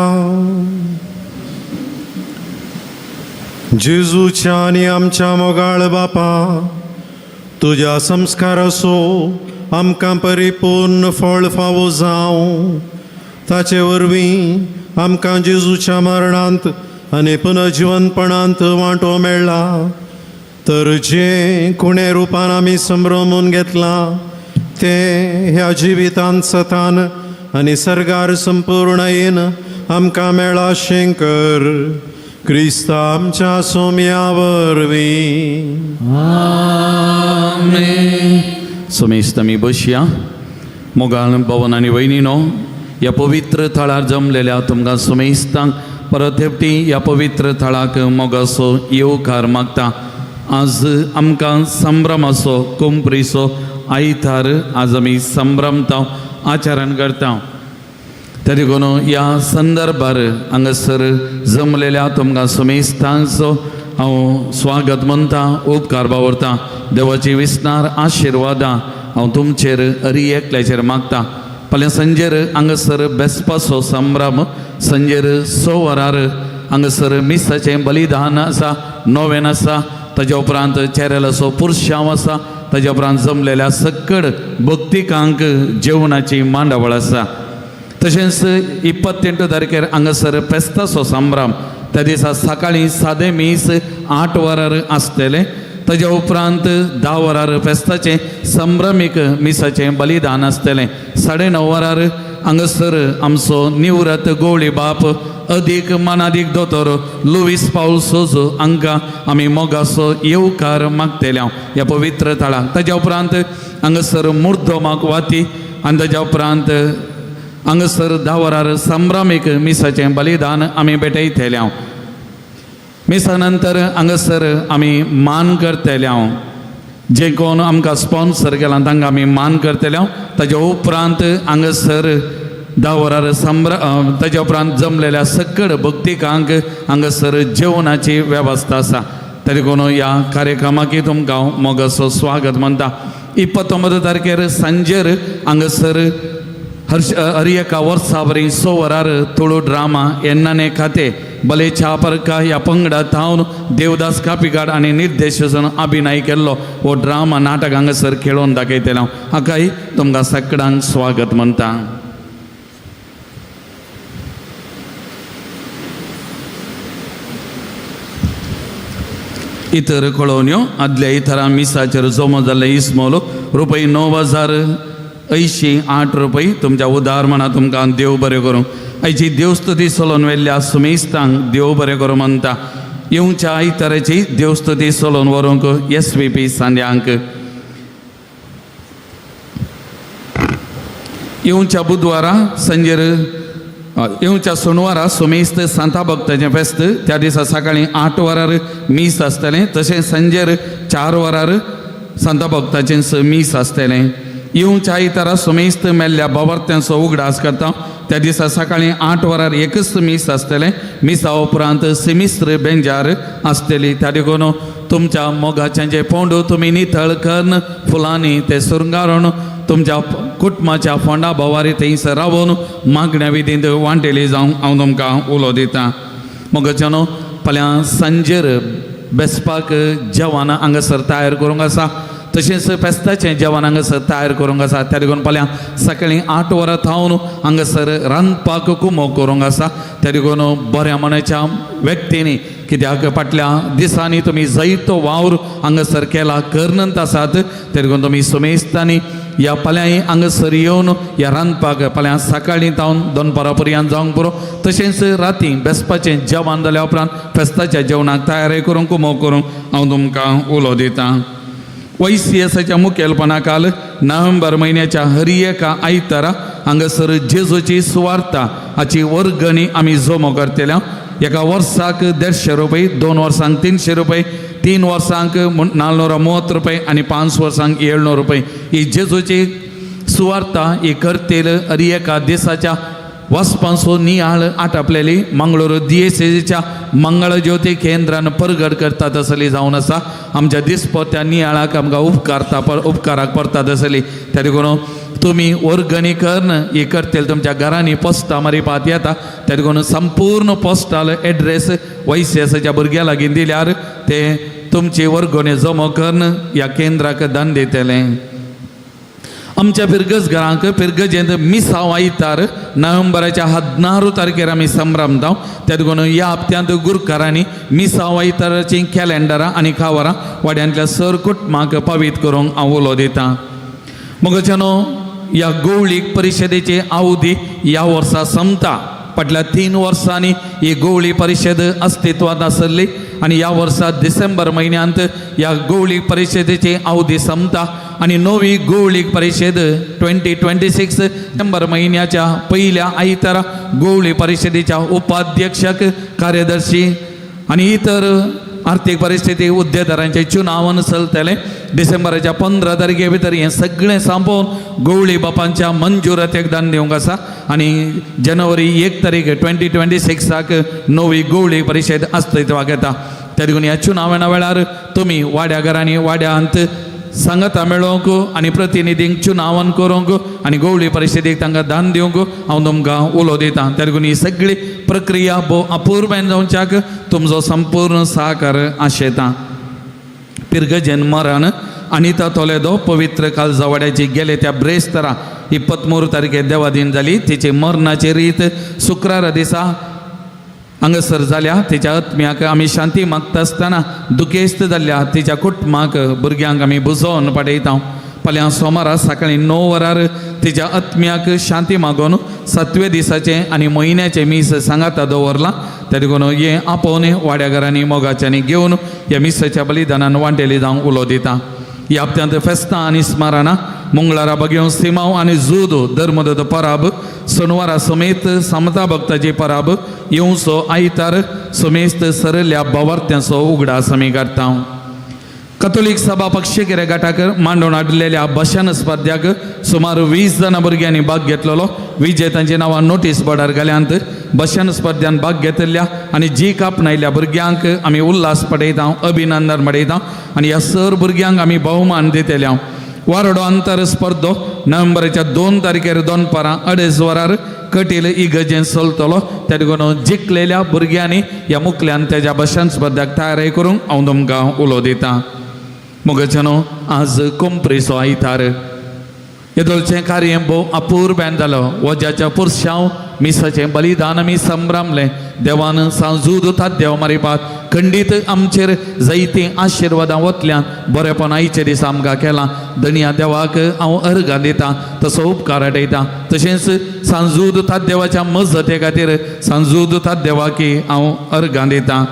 जेजूच्या आनी आमच्या मोगाळ बापा, तुज्या संस्काराचो आमकां परिपूर्ण फळ फावो जावं. ताचे वरवीं आमकां जेजूच्या मरणांत आनी पुनर्जिवनपणांत वांटो मेळ्ळा. तर जे कुणे रुपान आमी संभ्रमून घेतलां तें ह्या जिवितांत सतान आनी सर्गार संपूर्णयेन आमकां मेळ्ळा शेंकर क्रिस्ता आमच्या सोम्या वरवीं. समेस्त आमी बसया. मोगाळ भवन आनी वयनीनो, ह्या पवित्र थळार जमलेल्या तुमकां सुमेस्तांक परत हेपटी ह्या पवित्र थळाक मोगाचो येवकार मागता. आज आमकां संभ्रमाचो कोंपरीचो आयतार आज आमी संभ्रमता आचरण करता. त्या देखून ह्या संदर्भार हांगासर जमलेल्या तुमकां सुमेस्तांचो हांव स्वागत म्हणटा, उपकार बावरता. देवाची विसनार आशिर्वादां हांव तुमचेर हरी एकल्याचेर मागता. फाल्यां संजेर हांगासर बेसपाचो संभ्रम संजेर 6 वरार हांगासर मिसाचें बलिदान आसा, नोवेन आसा. ताज्या उपरांत चेरेलाचो पुरशांव आसा. ताज्या उपरांत जमलेल्या सक्कड भक्तिकांक जेवणाची मांडावळ आसा. तशेंच 28 तारखेर हांगासर फेस्ताचो संभ्रम त्या दिसा सकाळीं सादें मीस 8 वरार आसतलें. ताज्या उपरांत 10 वरार फेस्ताचें संभ्रमीक मिसाचें बलिदान आसतलें. 9:30 वरार हांगासर आमचो निवृत्त गोवळी बाप अदीक मानादीक दोतोर लुवीस पावल सोजो हांकां आमी मोगाचो येवकार मागतले हांव ह्या पवित्र थळाक. ताज्या उपरांत हांगासर मुर्दोमाक वाती आनी ताज्या उपरांत हांगासर 10 वरार संभ्रमीक मिसाचें बलिदान आमी भेटयतले हांव. मिसा नंतर हांगासर आमी मान करतले हांव. जे कोण आमकां स्पॉन्सर केला तांकां आमी मान करतले हांव. ताज्या उपरांत हांगासर 10 वरार ताज्या उपरांत जमलेल्या सक्कड भक्तिकांक हांगासर जेवणाची वेवस्था आसा. त्या देखून ह्या कार्यक्रमाक तुमकां हांव मोगाचो स्वागत म्हणटा. 29 तारखेर सांजेर हांगासर हर एका वर्सा बरी 6 वरार तुळू ड्रामा येन्नाने खाते बले छापरका ह्या पंगडा थावन देवदास कापिकाड आनी निर्देशन अभिनय केल्लो हो ड्रामा नाटक हांगासर खेळोवन दाखयतलें हांव. हाकाय तुमकां सगळ्यांक स्वागत म्हणटा. इतर कळोवण्यो आदल्या इतरां मिसाचेर जमो जाल्ले इस्मोलो रुपये 9,088 रुपये तुमच्या उदार म्हणा तुमकां देव बरें करूं. आयची देवस्तुती सोलोवन व्हेल्ल्या सुमेस्तांक देव बरें करूं म्हणटा. येवच्या आयताराची देवस्तुती सोलोवन व्हरूंक SVP सांद्यांक. येवच्या बुधवारा संजेर येवच्या सोनवारा सुमेस्त सांता भक्ताचें फेस्त त्या दिसा सकाळीं 8 वरार मीस आसतलें. तशें संजेर 4 वरार सांता भक्ताचें मीस आसतलें. येवच्या आयतारा सुमेस्त मेल्ल्या बावर्त्यांचो उगडास करता. त्या दिसा सकाळीं 8 वरार एकच मीस आसतलें. मिसा उपरांत सिमिस्त्र बेंजार आसतली. त्या देखून तुमच्या मोगाच्यांचे पोंडू तुमी नितळ करून फुलांनी ते सुरंगारून तुमच्या कुटुंबाच्या फोंडा भोवारी थंयसर रावून मागण्या विधींत वांटेली जावंक हांव तुमकां उलो दितां. मोगाच्यानो फाल्यां सांजेर बेसपाक जेवण हांगासर तयार करूंक आसा. तशेंच फेस्ताचें जेवण हांगासर तयार करूंक आसा. त्या देखून फाल्यां सकाळीं 8 वरां थावन हांगासर रांदपाक कुमो करूंक आसा. त्या देखून बऱ्या मनाच्या व्यक्तींनी कित्याक फाटल्या दिसांनी तुमी जायतो वावर हांगासर केला करनंत आसात. त्या देखून तुमी सुमेस्तांनी ह्या फाल्यांय हांगासर येवन ह्या रांदपाक फाल्यां सकाळीं थावन दनपारा पर्यंत जावंक पुरो. तशेंच राती बेसपाचें जेवण जाल्या उपरांत फेस्ताच्या जेवणाक तयारी करूंक कुमो करूंक हांव तुमकां उलो दितां. YCSच्या मुखेलपणा काल नोव्हेंबर म्हयन्याच्या हर एका आयतारा हांगासर जेजूची सुवार्ता हाची वर्गणी आमी जमो करतले. एका वर्साक 150 रुपये, 2 वर्सांक 300 रुपये, 3 वर्सांक 430 रुपये आनी 5 वर्सांक 700 रुपये. ही जेजूची सुवार्ता ही करतील हर एका दिसाच्या वचपांचो नियाळ आटापलेली मंगळूर दियेसेच्या मंगळज्योती केंद्रान परगट करता तसली जावन आसा. आमच्या दिसपट्ट्या नियाळाक आमकां उपकारता उपकाराक पडटा तसली. त्या देखून तुमी वर्गणी करून ही करतले तुमच्या घरांनी पोस्टां मारिपात येता. तेका लागून संपूर्ण पोस्टाल एड्रेस वैसेसाच्या भुरग्यां लागीं दिल्यार ते तुमची वर्गणी जमो करून ह्या केंद्राक दान दितले. आमच्या फिरगज घरांक फिरगजेंत मिसांव आयतार नोव्हेंबराच्या 16 तारखेर आमी संभ्रमता. तेका लागून ह्या हप्त्यांत गुरकारांनी मिसांव आयताराचीं कॅलेंडरां आनी खावरां वाड्यांतल्या सर कुटुंबाक पावीत करूंक हांव उलो दितां. मगच्यानो ह्या गवळीक परिशदेची अवधी ह्या वर्सा सोंपता. फाटल्या 3 वर्सांनी ही गवळी परिशद अस्तित्वांत आसली आनी ह्या वर्सा डिसेंबर म्हयन्यांत ह्या गवळी परिशदेची अवधी सोंपता आनी नवी गवळीक परिशद 2026 डिसेंबर म्हयन्याच्या पयल्या आयतारा गवळी परिशदेच्या उपाध्यक्षक, कार्यदर्शी आनी इतर आर्थीक परिस्थिती उद्देदारांचे चुनावन चलतले. डिसेंबराच्या 15 तारखे भितर हें सगळें सांपोवन गवळी बापांच्या मंजुरात एकदान दिवंक आसा आनी जनवरी 1 तारीख 2026 नवी गवळी परिशद अस्तित्वाक येता. त्या देखून ह्या चुनावणा वेळार तुमी वाड्या घरांनी वाड्यांत सांगाता मेळोवंक आनी प्रतिनिधींक चुनावन करूंक आनी गवळी परिशदेक तांकां दान दिवंक हांव तुमकां उलो दितां. त्या देखून ही सगळी प्रक्रिया भोव अपुर्बायेन जावच्याक तुमचो संपूर्ण सहकार आशेता. पिर्गजेन मरण अनिता तोलेदो पवित्र कालजावाड्याची गेले त्या ब्रेस्तरा 23 तारखे देवादीन जाली. तिची मरणाची रीत शुक्रारा दिसा हांगासर जाल्या. तिच्या आत्म्याक आमी शांती मागता आसतना दुखेस्त जाल्ल्या तिच्या कुटुंबाक भुरग्यांक आमी बुजोवन पाठयता. फाल्यां सोमारा सकाळीं 9 वरार तिच्या आत्म्याक शांती मागून 7व्या दिसाचें आनी म्हयन्याचें मीस सांगाता दवरलां. त्या देखून हें आपोवन वाड्या घरांनी मोगाच्यांनी घेवन ह्या मिसाच्या बलिदानान वांटेली जावंक उलो दिता. ह्या हप्त्यांत फेस्तां आनी स्मारणां मंगळारा बगेवन सिमांव आनी जूद धर्मदत्त पराब, सोनवारा समेत समता भक्ताची पराब, येवचो आयतार समेस्त सरल्या बावार्थ्यांचो उगडास आमी काडटा. कथोलीक सभा पक्षगिरे गटाक मांडून हाडलेल्या भाशण स्पर्ध्याक सुमार 20 जाणां भुरग्यांनी भाग घेतलेलो. विजेतांची नांवां नोटीस बोर्डार घाल्यांत. भाशण स्पर्ध्यान भाग घेतिल्ल्या आनी जी कापणायल्ल्या भुरग्यांक आमी उल्हास पडयता, अभिनंदन पडयता आनी ह्या सर भुरग्यांक आमी भोवमान दितले. वारडो अंतर स्पर्धो नोव्हेंबराच्या 2 तारखेर दनपारां 2:30 वरार कटील इगर्जेन चलतलो. त्या देखून जिखलेल्या भुरग्यांनी ह्या मुखल्यान तेज्या भाशण स्पर्ध्याक तयारी करूंक हांव तुमकां उलो दितां. मोगाच्यानो आज कोंपरीचो आयतार येदोळचें कार्य भोव अपुर्बायेन जालो. वज्याच्या पुरशांव मिसाचें बलिदान आमी संभ्रमलें. देवान सांजूद देव मारिपात खंडीत आमचेर जायतीं आशिर्वादां वतल्यान बरेपण आयचे दिसा आमकां केलां. धनया देवाक हांव अर्गां दितां, तसो उपकार आटयता. तशेंच सांजूद देवाच्या मजते खातीर सांजूद देवाकी हांव अर्गां दितां.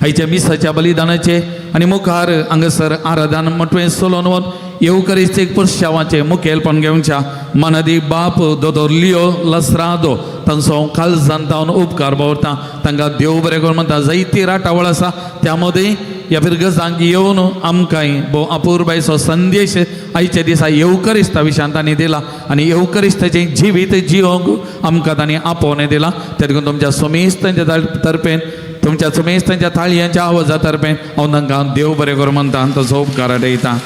आयच्या मिसाच्या बलिदानाचे आनी मुखार हांगासर आराधन मटवें सोलोन वत येवकरिस्तीक पुरशावाचें मुखेलपण घेवच्या मानादी बाप दोतोर लियो लसरादो तांचो हांव काळजान तावन उपकार बावरता. तांकां देव बरें करूं म्हणटा. जायती राटावळ आसा त्या मदीं ह्या फिरगजांक येवन आमकांय भोव अपुर्बायचो संदेश आयच्या दिसा येवकरिस्ता विशयान तांणी दिला आनी येवकरिस्ताचें जिवीत जिवंक आमकां तांणी आपोवणें दिलां. त्या देखून तुमच्या समेस्तांच्या तर्फेन तुमच्या समेस्तांच्या ताळयांच्या आवाजा तर्फेन हांव तांकां देव बरें करूं म्हणटा, तसो उपकार आटयता.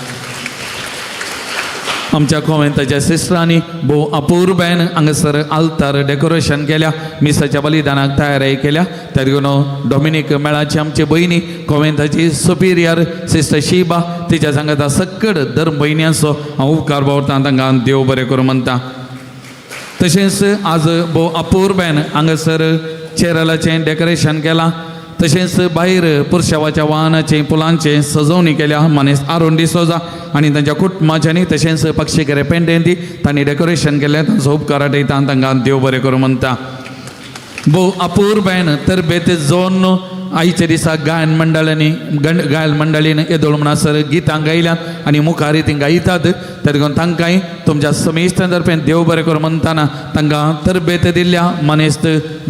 आमच्या कोवेंताच्या सिस्टरांनी भोव अपुर्बायेन हांगासर आल्तार डेकोरेशन केल्या, मिसाच्या बलिदानाक तयारी केल्या. त्या देखून डॉमिनीक मेळाची आमची भयणी कोवेंताची सुपिरियर सिस्टर शिबा तिच्या सांगाता सक्कड धर्म भयण्यांचो हांव उपकार बावरता, तांकां देव बरें करूं म्हणटा. तशेंच आज भोव अपुर्बायेन हांगासर चेरलाचें डेकोरेशन केलां. तशेंच भायर पुरशावाच्या वाहनाचें फुलांचें सजोवणी केल्या मानेस्त आरोण डिसोजा आनी तांच्या कुटुंबाच्यांनी. तशेंच पक्षीकेरे पेंटेंती तांणी डेकोरेशन केलें, तांचो उपकार आटयता, तांकां देव बरें करूं म्हणटा. भोव अपुर्बायेन तरबेत जोन आयच्या दिसा गायन मंडळांनी गायन मंडळीन येदोळ म्हणसर गितां गायल्यात आनी मुखार ती गायतात. त्या देखून तांकांय तुमच्या समेस्तां तर्फेन देव बरें करूं म्हणटाना तांकां तरबेत दिल्ल्या मानेस्त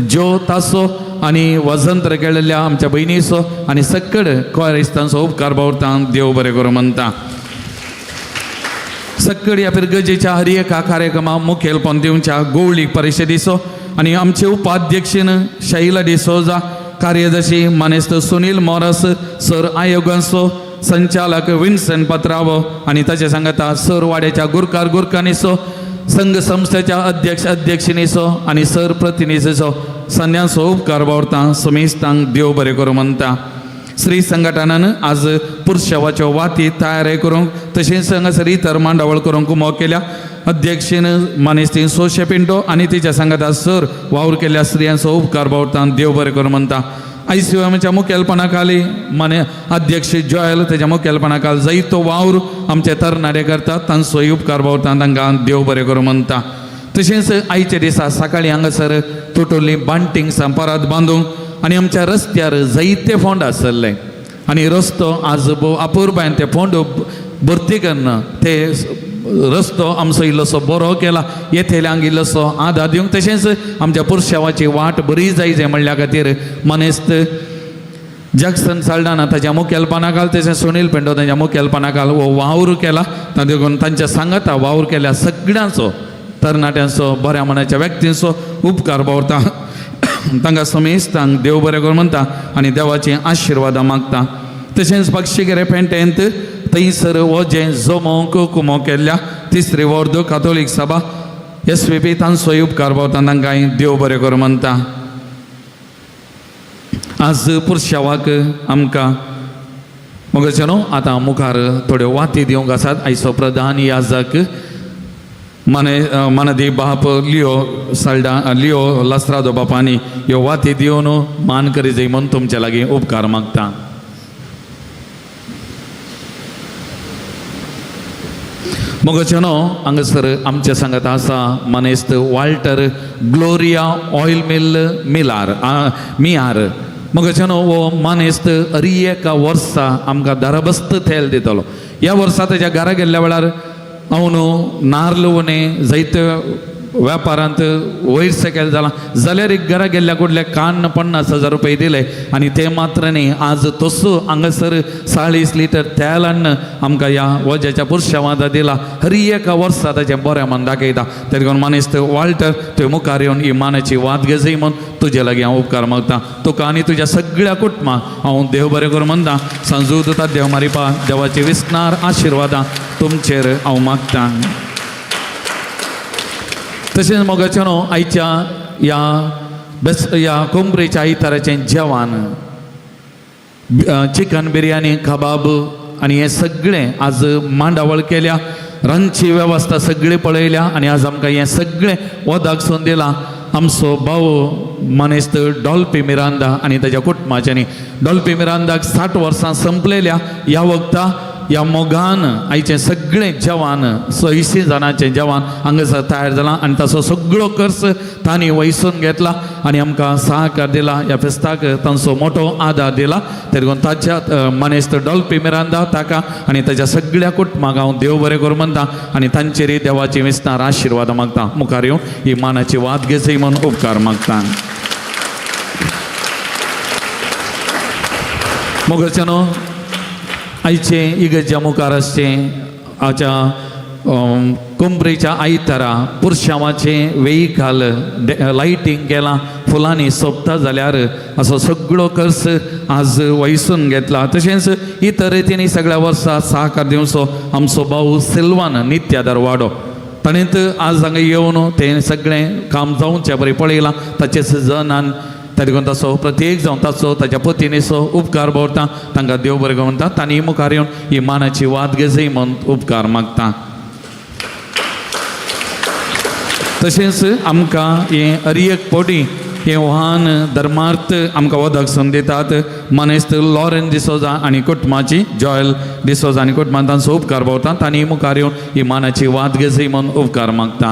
ज्यो तासो आनी वजंत्र केळिल्ल्या आमच्या भयणीचो आनी सक्कड कोरिस्तांचो उपकार बावरता, देव बरें करूं म्हणटा. सक्कड ह्या फिरगजेच्या हर एका कार्यक्रमाक मुखेलपण दिवच्या गोवळीक परिशदेचो आनी आमचे उपाध्यक्षीन शैला डिसोजा, कार्यदर्शी मानेस्त सुनील मोरस सर, आयोगांचो संचालक विन्सन पत्रावो आनी ताचे सांगता सर वाड्याच्या गुरकार गुरकानीचो संघ संस्थेच्या अध्यक्ष अध्यक्षिणीचो आनी सर प्रतिनिधीचो सन्यासो उपकार वावरता समेस्तांक देव बरें करूं म्हणटा. श्री संघटनान आज पुरशेवाच्यो वाती तयार करूंक तशेंच हांगासर इतर मांडावळ करूंक कुमोक केल्या. अध्यक्षीन मानेस्ती सोशे पिंटो आनी तिच्या सांगाता सर वावर केल्ल्या स्त्रियांचो उपकार बावरता देव बरें करूं म्हणटा. I C एमाच्या मुखेलपणा खाली माने अध्यक्ष जॉयल तेच्या मुखेलपणा खाल जायतो वावर आमचे तरणाटे करतात तांचोय उपकार बावरता तांकां देव बरें करूं म्हणटा. तशेंच आयच्या दिसा सकाळीं हांगासर तुटुल्ली बांटिंग्सां परत बांदूंक आनी आमच्या रस्त्यार जायते फोंड आसले आनी रस्तो आज भोव अपुरबायन ते फोंड भरती कन्न ते रस्तो आमचो इल्लोसो बरो केला येथेल्यांक इल्लोसो आदार दिवंक तशेंच आमच्या पुरशेवाची वाट बरी जाय जाय म्हणल्या खातीर मनेस्त जॅक्सन साल्डाना ताच्या मुखेलपणा खाल तशेंच सुनील पेंडो ताच्या मुखेलपणा खाल हो वावर केला. देखून तांच्या सांगाता वावर केल्या सगळ्यांचो तरणाट्यांचो बऱ्या मनाच्या व्यक्तींचो उपकार बावरता तांकां समेस्तांक देव बरें करूं म्हणटा आनी देवाची आशिर्वादां मागता. तशेंच पक्षीगेरे पेंटेंत थंयसर वजें जमोवंक कुमो केल्ल्या तिसरी वर्द कातोलीक सभा एस व्ही पी तांचोय उपकार पावता तांकां देव बरें करूं म्हणटा. आज पुरशावाक आमकां मगचे न्हू आतां मुखार थोड्यो वाती दिवंक आसात. आयचो प्रधान याजक माने मानदी बाप लियो साल्डा लियो लास्त्रादो बापांनी ह्यो वाती दिवन मान करी जाय म्हूण तुमचे लागीं उपकार मागता. मोगचे न्हू हांगासर आमचे सांगत आसा मानेस्त वाल्टर ग्लोरिया ऑयल मिल मिलार मियार. मोगचे न्हू हो मानेस्त अरी एका वर्सा आमकां दाराबस्त तेल दितलो. ह्या वर्सा तेज्या घरा गेल्ल्या वेळार हांव न्हू नार्ल उणें जायते व्यापारांत वयर सकयल जाला जाल्यार एक घरा गेल्ल्या कुडल्या कान्न 50,000 रुपये दिले आनी ते मात्र न्ही आज तसो हांगासर 40 लिटर तेल हाडून आमकां ह्या वज्याच्या पुरशावांत दिला. हरी एका वर्सा ताचें बरें मन दाखयता. तेका लागून मानेस्त वाल्टर तुवें मुखार येवन ही मानाची वात घेजय म्हूण तुजे लागीं हांव उपकार मागता. तुका आनी तुज्या सगळ्या कुटुंबाक हांव देव बरें करूं म्हणटा. सांजू तुका देव मारिपा देवाची विस्नार आशिर्वादां तुमचेर हांव मागता. तशेंच मोगाचें न्हू आयच्या ह्या बेस ह्या कोंबरेच्या आयताराचें जेवण चिकन बिरयानी कबाब आनी हें सगळें आज मांडावळ केल्या रांदची वेवस्था सगळी पळयल्या आनी आज आमकां हें सगळें वदाक सून दिलां आमचो भाव मानेस्त डॉल्पी मिरांदा आनी ताच्या कुटुंबाच्यांनी. डॉल्पी मिरांदाक 60 वर्सां संपलेल्या ह्या वखता ह्या मोगान आयचें सगळें जेवण 180 जाणांचें जेवण हांगासर तयार जालां आनी ताचो सगळो खर्च तांणी वैसून घेतला आनी आमकां सहकार दिला. ह्या फेस्ताक तांचो मोठो आदार दिला. देखून ताच्या मानेस्त डॉल्पी मिरांदा ताका आनी ताच्या सगळ्या कुटुंबाक हांव देव बरें करूं म्हणटा आनी तांचेरय देवाची विस्तार आशिर्वाद मागता. मुखार येवन ही मानाची वात घेजय म्हूण उपकार मागता. मोगरचें न्हू आयचे इगर्ज्या मुखार आसचें आयच्या कोंबरेच्या आयतारा पुरशांवाचें वेहिकल लायटींग केलां फुलांनी सोबता जाल्यार असो सगळो खर्च आज वैसून घेतला. तशेंच इतर रितींनी सगळ्या वर्सा सहकार दिवचो आमचो भाऊ सिल्वान नित्यादर वाडो ताणें आज हांगा येवन तें सगळें काम जावचें बरें पळयलां. ताचेच जनान ताका लागून ताचो प्रत्येक जावन ताचो ताच्या पतीनीचो उपकार भरता. तांकां देव बरें करूं म्हणटा. तांणी मुखार येवन ही मानाची वात घेजय म्हूण उपकार मागता. तशेंच आमकां हें अरियक पोडी हें वाहन धर्मार्थ आमकां वदक संद दितात मानेस्त लॉरेन डिसोजा आनी कुटुंबाची जॉयल डिसोजा आनी कुटुंबान तांचो उपकार भोवता. तांणी मुखार येवन ही मानाची वात घेजय म्हूण उपकार मागता.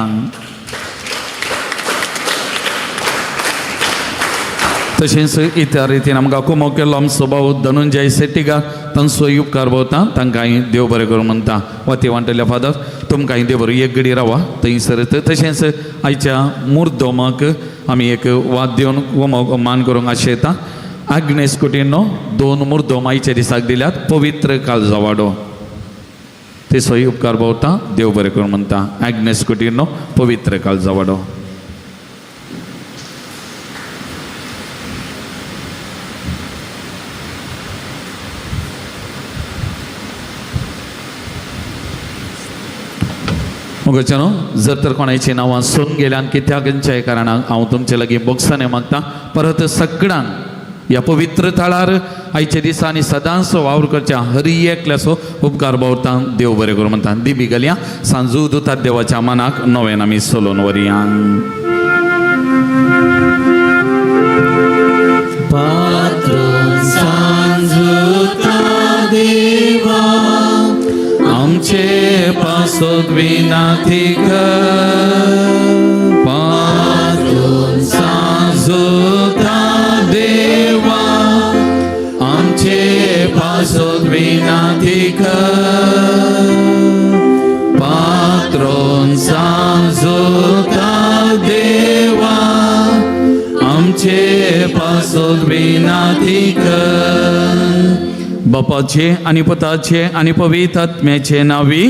तशेंच इतर रितीन आमकां कुमो केल्लो आमचो भाव धनंजय सेट्टीकार तांचो उपकार भोवता. तांकां देव बरें करूं म्हणटा. वाती वांटल्या फादर तुमकां देव बरें एक घडी रावा थंयसर. तशेंच आयच्या मुर्दोमाक आमी एक वाद दिवन कुमो मान करूंक आशेता. आग्नेस कुटिनो 2 मुर्दोम आयच्या दिसाक दिल्यात पवित्र काळजावाडो तेचोय उपकार भोवता. देव बरें करूं म्हणटा. आग्नेस कुटिनो पवित्र काळजावाडो. मोगाच्यानो, जर तर कोणाची नांवां सोडून गेल्यान कित्याक खंयच्याय कारणाक हांव तुमचे लागीं बोगसाणे मागता. परत सगळ्यांक ह्या पवित्र थळार आयच्या दिसा आनी सदांच वावर करच्या हरी एकल्याचो उपकार बावरता. देव बरें करूं म्हणटा. दिबी घालया सांजू दुतात देवाच्या मनाक नव्यान आमी सोलोन वरया. देवा आमचे पासत विनाती कर, पात्रोन सांजुता देवा आमचे पासत विनाती कर, पात्रोन सांजुता देवा आमचे पासत विनाती कर. बापाचे आनी पुताचे आनी पवित्र आत्म्याचे नावी.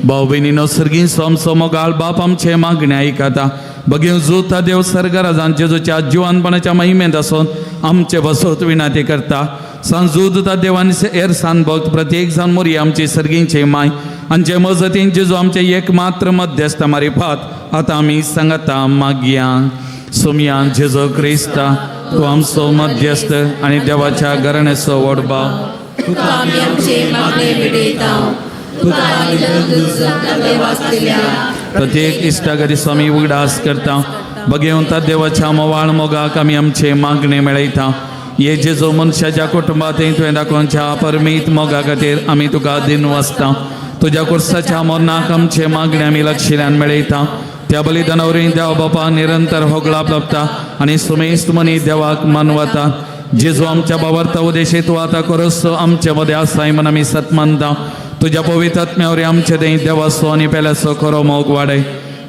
भाव भयणीनो, सर्गीं सोमसो मोगाळ बाप आमचे मागणे आयकता. बगेव जुता देव सर्गराजान जेजूच्या जिवानपणाच्या महिमेंत आसून आमचे बसोत विनाती करता. सांजू देवान हेर सान भक्त प्रत्येक जाण मोरी आमची सर्गींचे माय आमचे मजतीन जेजू आमचे एक मात्र मध्यस्थ मारिफात आतां आमी सांगता मागया. सोमया जेजू क्रिस्ता तूं आमचो मध्यस्थ आनी देवाच्या घराण्याचो व्हड भाव. तुका आमी आमचे मागणे भेटयता. तुका आनी वाचतल्या प्रत्येक इश्टागरी स्वामी उगडास करता. बगेवता देवाच्या मोवाळ मोगाक आमी आमचे मागणे मेळयता. हे जेजू मनशाच्या कुटुंबात तुवें दाखोवच्या परमीत मोगा खातीर आमी तुका दिन वाचता. तुज्या कुर्साच्या मरणाक आमचे मागणे आमी लक्षिल्यान मेळयता. त्या बलिदाना वरवीं देव बापा निरंतर होगळाप लाबता आनी सुमेस्त मनी देवाक मानवता. जेजू आमच्या बाबार्थ उदेशी तूं आतां करस आमचे मदें आसाय म्हण आमी सत मानता. तुज्या पवित्र आत्म्या वरवीं आमचे थंय देवाचो आनी पेल्याचो खरो मोग वाडय.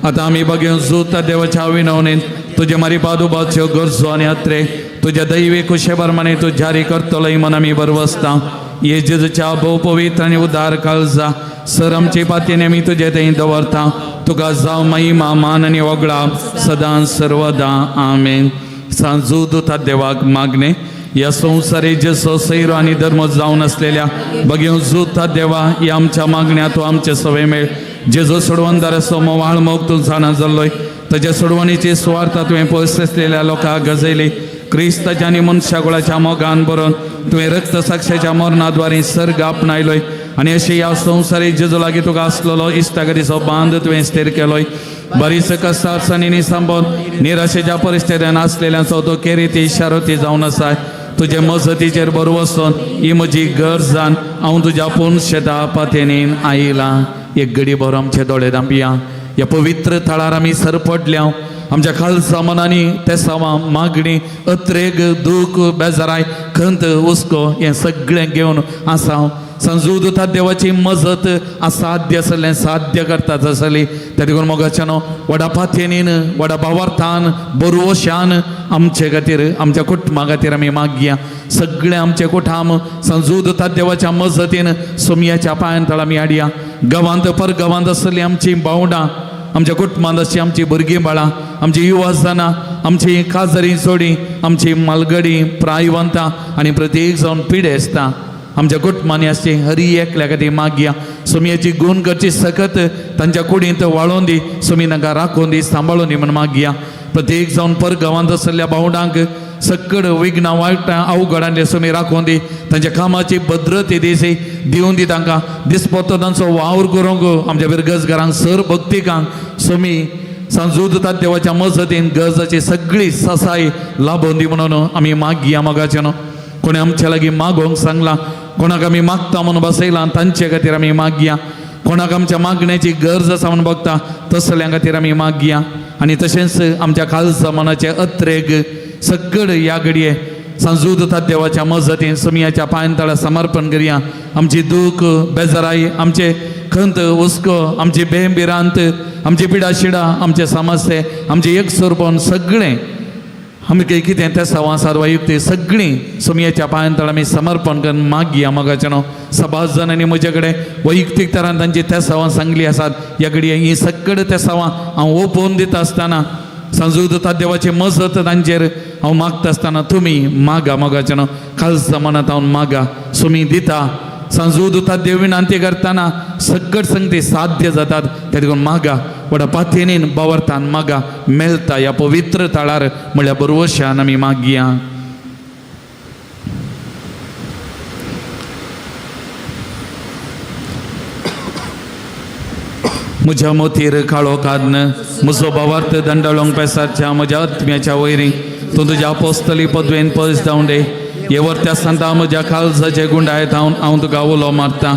आतां आमी बगेवन जुता देवाच्या विनवणेन तुजे मारी पादुबाच्यो गरजो आनी अत्रे तुज्या दैवी कुशे प्रमाणे तूं जारी करतलोय म्हण आमी बरवसता. हे जेजूच्या भोव पवित्र आनी उदार काळजा सर आमची पातीन आमी तुजे थंय दवरता. तुका जावं महिमा मान आनी वगळा सदां सर्वदा. आमेन. सांजू दुता देवाक मागणे. ह्या संवसारी जेसो सैरो आनी धर्म जावन आसलेल्या बगेव जुता देवा ह्या आमच्या मागण्या तूं आमचे सवय मेळ. जेजो सोडवणदाराचो मोवाळ मोग तूं जाणा जाल्लोय. ताज्या सोडवणीची सुवार्ता तुवें पयस आसलेल्या लोकांक गजयली. क्रिस्ताच्या आनी मनशाकुळाच्या मोगान बरोवन तुवें रक्त साक्षाच्या मरणाद्वारे सर्ग आपणायलोय आनी अशें ह्या संवसारी जेजू लागीं तुका आसलेलो इश्टागतीचो बांद तुवें स्थिर केलोय. बरीच कष्टार्थांनी सांबोन निराशेच्या परिस्थितीन आसलेल्यांचो तो केरिती शारोती जावन आसा. तुजे मजतीचेर बरो वचून ही म्हजी गरज जावन हांव तुज्या पूर्ण शेता पातेनीन आयलां. एक घडी भर आमचे दोळे धांपया. ह्या पवित्र थळार आमी सरपडल्या. आमच्या खालसा मनांनी तेसावां मागणी अत्रेग दूख बेजाराय खंत हुस्को हें सगळें घेवन आसा. संजू दुता देवाची मजत असाध्य आसलें साध्य करता आसली. त्या देखून मोगाच्यानो व्हडा पातयेनीन व्हडा भावार्थान बरवशान आमचे खातीर आमच्या कुटुंबा खातीर आमी मागया. सगळें आमचें कुटाम संजू दुता देवाच्या मजतीन सोमयाच्या पांयान तळ आमी हाडया. गांवांत परगांवांत आसली आमची भावंडां आमच्या कुटुंबांत आसची आमची भुरगीं बाळां आमची युवा जाणां आमची काजरी जोडी आमची मालगडी प्रायवंतां आनी प्रत्येक जावन पिडेस्तां आमच्या कुटुंबांनी आसची हरी एकल्या खातीर मागया. सोमयाची गुण करची सकत तांच्या कुडींत वाळोवन दी. सोमी तांकां राखून दी सांबाळून दी म्हण मागया. प्रत्येक जावन परगांवांत आसल्या भावंडांक सकड विघ्नां वायटां अवघडांनी सोमी राखून दी. तांच्या कामाची भद्रते दिसी दिवन दी तांकां. दिसपट्टो तांचो वावर करूंक आमच्या बिरगज घरांक सर भक्तिकांक सोमी सांजू दितात देवाच्या मजतीन गरजाची सगळी ससाय लाभोवन दी म्हणून आमी मागया. मोगाचे न्हू कोणी आमच्या लागीं मागोवंक सांगलां, कोणाक आमी मागता म्हणून बसयलां तांचे खातीर आमी मागया. कोणाक आमच्या मागण्याची गरज आसा म्हणून बघता तसल्या खातीर आमी मागया. आनी तशेंच आमच्या खालसा मनाचे अत्रेग सगळ ह्या घडये सांजू दितात देवाच्या मजतीन सोमयाच्या पांयतळा समर्पण करया. आमची दूख बेजाराय आमचे खंत हुस्को आमची बेभिरांत आमची पिडाशिडा आमचे समस्ये आमचे एकसुरपण सगळें आमी कितें त्या सवासार वैयुक्ती सगळीं सोमयाच्या पांयतळ आमी समर्पण करून मागया. मोगाचे न्हू सबाज जाणांनी म्हजे कडेन वैयक्तीक तरान तांची तेसावां सांगली आसात. ह्या घडये ही सगळीं तेसावां हांव ओपोवन दिता आसतना सांजू दिता देवाची मजत तांचेर हांव मागता आसतना तुमी मागा. मोगाचे न्हू खालसा मनांत हांव मागा. सोमी दिता सांजू दुता देव विनंती करतना सगळं संगती साध्य जातात. त्या देखून मागा व्हडा पातयेनीन बावरतान मागा मेळटा ह्या पवित्र थळार म्हळ्यार बरवशान आमी मागया. म्हज्या मोतीर काळो कान्न म्हजो भावार्थ दंडळोंक पेसारच्या म्हज्या आत्म्याच्या वयरी तूं तुज्या पोस्तली पदवेन पयस जावं दे. हे वर्त्या सांता म्हज्या काळजाचे गुंडायत हांव हांव तुका उलो मारता.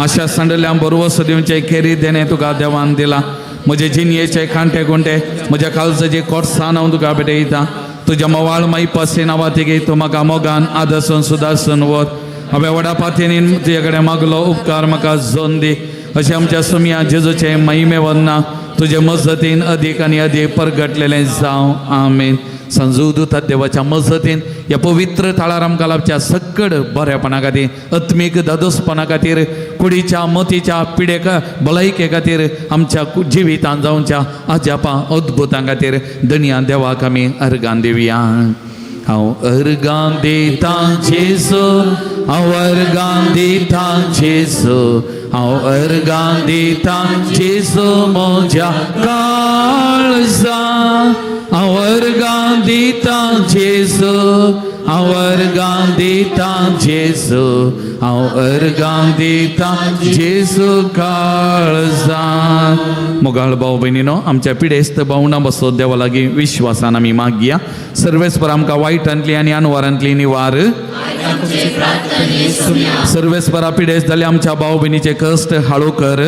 आशा सांडल्या बरवस दिवचे खेरी देणें तुका देवान दिला. म्हजे जिणयेचे कांटे गुंटे म्हज्या काळजाचे कोर्सान हांव तुका भेटयता. तुज्या मोवाळ माई पासे नांवा तिगे तूं म्हाका मोगान आदर्शन सुदासन व्हर. हांवें व्हडा पातयेनीन तुजे कडेन मागलो उपकार म्हाका जोन दी. अशें आमच्या सुमया जेजूचे महिमे वन्ना तुजे मजतीन अदीक आनी अदीक परगटलेलें जावं. आमेन. संजू दुता देवाच्या मजतीन ह्या पवित्र थळार आमकां लाभच्या सक्कड बरेपणा खातीर आत्मीक दादोसपणा खातीर कुडीच्या मतीच्या पिडेक भलायके खातीर आमच्या जिवितांत जावच्या अजापां अद्भुतां खातीर धनया देवाक आमी अर्गां दिवया. हांव अर्गां दितां जेजू, हांव अर्गां दितां जेजू, हांव अर्गां दितां जेजू म्हज्या काळजा. हांव अर्गां दितां जेजू, हांव अर्गां दितां जेजू, हांव अर्गां दितां जेजू काळजा. मोगाळ भाव भयणीनो, आमच्या पिडेस्त भावना बसो देवा लागीं विश्वासान आमी मागया. सर्वेस्पर आमकां वायटांतली आनी अनवारांतली निवार. सर्वेस्परा पिडेस्त जाले आमच्या भाव भयणीचे कश्ट हाळू कर.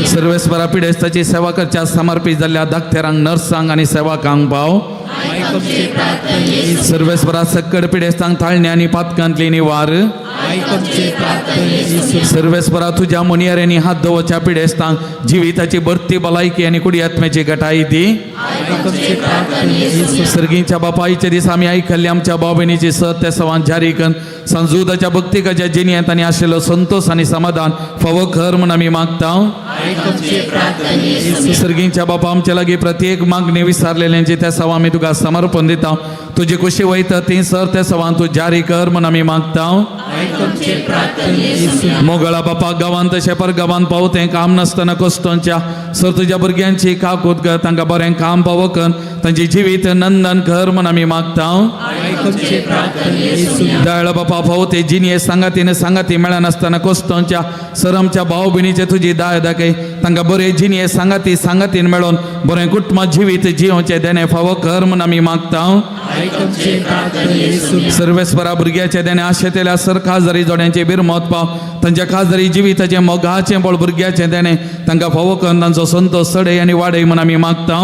सर्वेस्परा पिडेस्ताची सेवा करच्या समर्पीत जाल्ल्या दाक्तेरांक, नर्सांक आनी सेवकांक भाव. सर्वेस्परा सक्कड पिडेस्तांक ताळणे आनी पातकांतली निवार. सर्वेस्परा तुज्या मुनियऱ्यांनी हात दवरच्या पिडेस्तांक जिविताची भरती भलायकी आनी कुडी आत्म्याची घटाई दी. सर्गींच्या बापायच्या दिसा आमी आयकल्ली आमच्या भाव भयणीची सत त्या सवान जारी करून संजुदाच्या भक्तिकाच्या जिणेंत आनी आशिल्लो संतोष आनी समाधान फावो कर म्हूण आमी मागता. सर्गींच्या बापा, आमच्या लागीं प्रत्येक मागणी विसारलेल्यांची त्या सवा आमी तुका समर्पण दिता. तुजी कुशी वयता ती सर त्या सवान तूं जारी कर म्हूण आमी मागता. मोगळा बापा, गांवांत तशें पर गांवांत पावतें काम नासतना कश्टांच्या सर तुज्या भुरग्यांची काकूत कर, तांकां बरें काम पावो कर, तांचे जिवीत नंदन कर म्हूण आमी मागता. दयाळ बापा, फावते जिणये सांगातीन सांगाती मेळनासतना कश्टांच्या सर आमच्या भाव भयणीचे तुजी दाय दाखय, तांकां बरें जिणये सांगाती सांगातीन मेळोन बरें कुटुंब जिवीत जियोवचें देणें फावो कर म्हूण आमी मागता. सर्वेस्परा भुरग्याचे देणें आशेतल्या सर खाजरी जोड्यांचे बिरमत पाव, तांच्या खाजरी जिविताचें मोगाचें बळ भुरग्याचें देणें तांकां फावो करून तांचो संतोश चडय आनी वाडय म्हूण आमी मागता.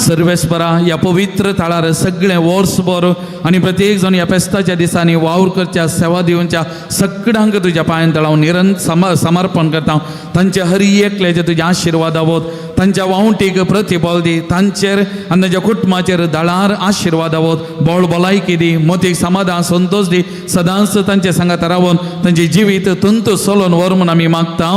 सर्वेस्परा ह्या पवित्र थळार सगळें वर्सभर आनी प्रत्येक जाण ह्या फेस्ताच्या दिसांनी वावर करच्या सेवा दिवच्या सगळ्यांक तुज्या पांयान तळाव निरंतर समर्पण करता. तांचे हरी एकल्याचे तुजे आशिर्वाद आवत, तांच्या वावटीक प्रतिबल दी, तांचेर आनी तांच्या कुटुंबाचेर दळार आशिर्वाद आवत, बळ भलायकी दी, मोतीक समाधान संतोष दी, सदांच तांचे सांगात रावन तांचे जिवीत तुंत सोलोन व्हर म्हूण आमी मागता.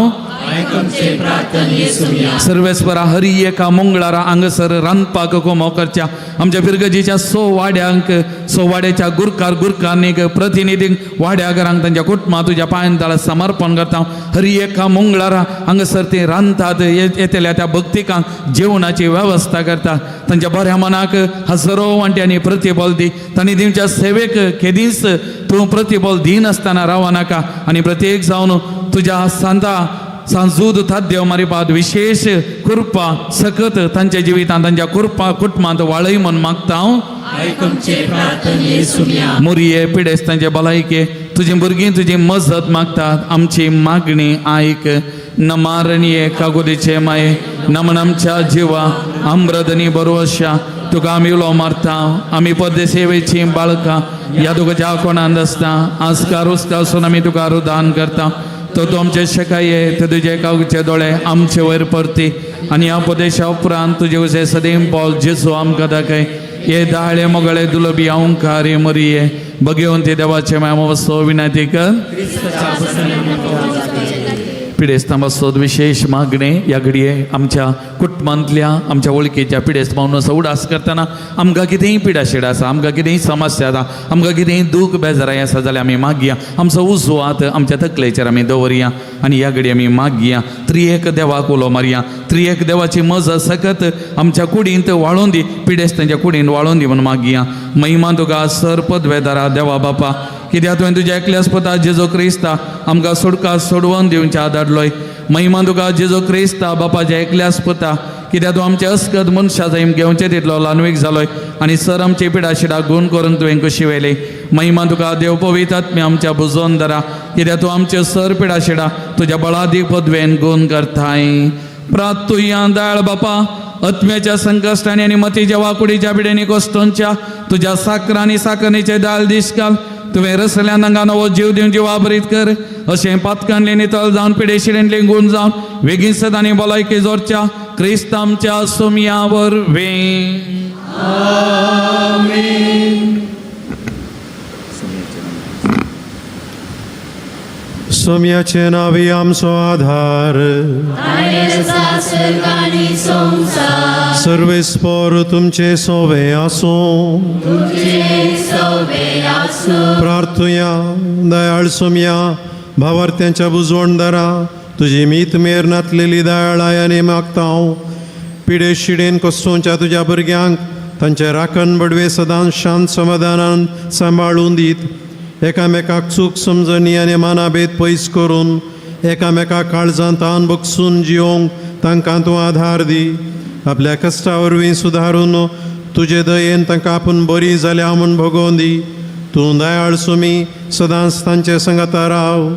सर्वेस्परा हरी एका मंगळारा हांगासर रांदपाक कोमो करच्या आमच्या फिरगजीच्या सो वाड्यांक, सो वाड्याच्या गुरकार गुरकान्नीक, प्रतिनिधींक, वाड्याघरांक तांच्या कुटुंबा तुज्या पांयान तळा समर्पण करता. हरी एका मंगळारा हांगासर ती रांदतात येतल्या त्या भक्तिकांक जेवणाची वेवस्था करता. तांच्या बऱ्या मनाक हजरो वांट्यांनी प्रतिबल दी, तांणी दिवच्या सेवेक केदींच तूं प्रतिबल दिनासतना रावनाका नाका आनी प्रत्येक जावन तुज्या सांता सांजूद थाद्य मारिपाद विशेष कृपा सकत तांच्या जिवितांत तांच्या कृपा कुटुंबांत वाळय म्हूण मागता. मोरये पिडेस्तांचे भलायके तुजी भुरगीं तुजी मजत मागतात, आमची मागणी आयक. नमारणये कागोदीचे माये नमन आमच्या जिवा आम्रदनी बरोवशा तुका आमी उलो मारता. आमी परदेसेवेची बाळकां ह्या तुका कोणांत आसता आजकार उस्कासून आमी तुका रुदान करता. तो तूं आमचे शेकाये ते तुजे कागचे दोळे आमचे वयर परती आनी ह्या प्रदेशा उपरांत तुजे वसे सदीम पॉल जेजू आमकां दाखय. हे दाळे मोगळे दुलबी अंकारे मरिये बगेवन ते देवाचे माय वसो विनंती कर. पिडेस्तां पासत विशेश मागणें ह्या घडये आमच्या कुटुंबांतल्या आमच्या वळखीच्या पिडेस्त भावनो उडास करतना आमकां कितेंय पिडाशिड आसा, आमकां कितेंय समस्या आसा, आमकां कितेंय दूख बेजाराय आसा जाल्यार आमी मागया, आमचो उजवात आमच्या तकलेचेर आमी दवरया आनी ह्या घडये आमी मागया त्रिएक देवाक उलो मारया, त्रिएक देवाची मज सकत आमच्या कुडींत वाळोवन दी, पिडेस्तांच्या कुडींत वाळोवन दी म्हणून मागया. महिमा तुका सर पदवेदारा देवा बापा, कित्याक तुवें तुज्या एकल्याच पुता जेजू क्रिस्ता आमकां सोडका सोडवून दिवच्या धाडलोय. महिमा तुका जेजू क्रिस्ता बापाच्या एकल्याच पुता, कित्याक तूं आमचे अस्कत मनशां जैम घेवचे तितलो ल्हानवीक जालोय आनी सर आमचे पिडाशिडा गूण करून तुवें कुशी व्हेली. महिमा तुका देव पवित्र आत्म्या आमच्या बुजोवन धरा, कित्याक तूं आमचे सर पिडाशिडा तुज्या बळादी पदवेन गूण करताय. प्रातुया दाळ बापा आत्म्याच्या संकश्टांनी आनी मतीच्या वाकुडीच्या पिड्यांनी कोश्टोंच्या तुज्या साकरांनी साकरणीचे दाल दिसकाल तुवें रसल्यान हांगा नवो जीव दिवन जिवाभरीत कर. अशें पातकांतले नितळ जावन पिडेशिडेंतले गूण जावन वेगीन सदांनी भलायकी जोडच्या क्रिस्त आमच्या सोमया वरवीं. सोम्याचे नावी आमचो आधार, सर्वेस्पोर तुमचे सोवे आसूं. प्रार्थुया दयाळ सोम्या भावार्थ्यांच्या बुजवणदारा तुजी मीत मेर नातलेली दयाळाय आनी मागता हांव पिडे शिडेन कोसोवच्या तुज्या भुरग्यांक तांचे राखण बडवे सदांच शांत समाधानान सांबाळून दीत, एकामेकाक चूक समजणी आनी मानाभेद पयस करून एकामेका काळजांत तान बगसून जियोंक तांकां तूं आधार दी. आपल्या कश्टा वरवीं सुदारून तुजे दयेन तांकां आपूण बरी जाल्या म्हूण भोगोवन दी. तूं दयाळ सुमी सदांच तांचे संगाता राव,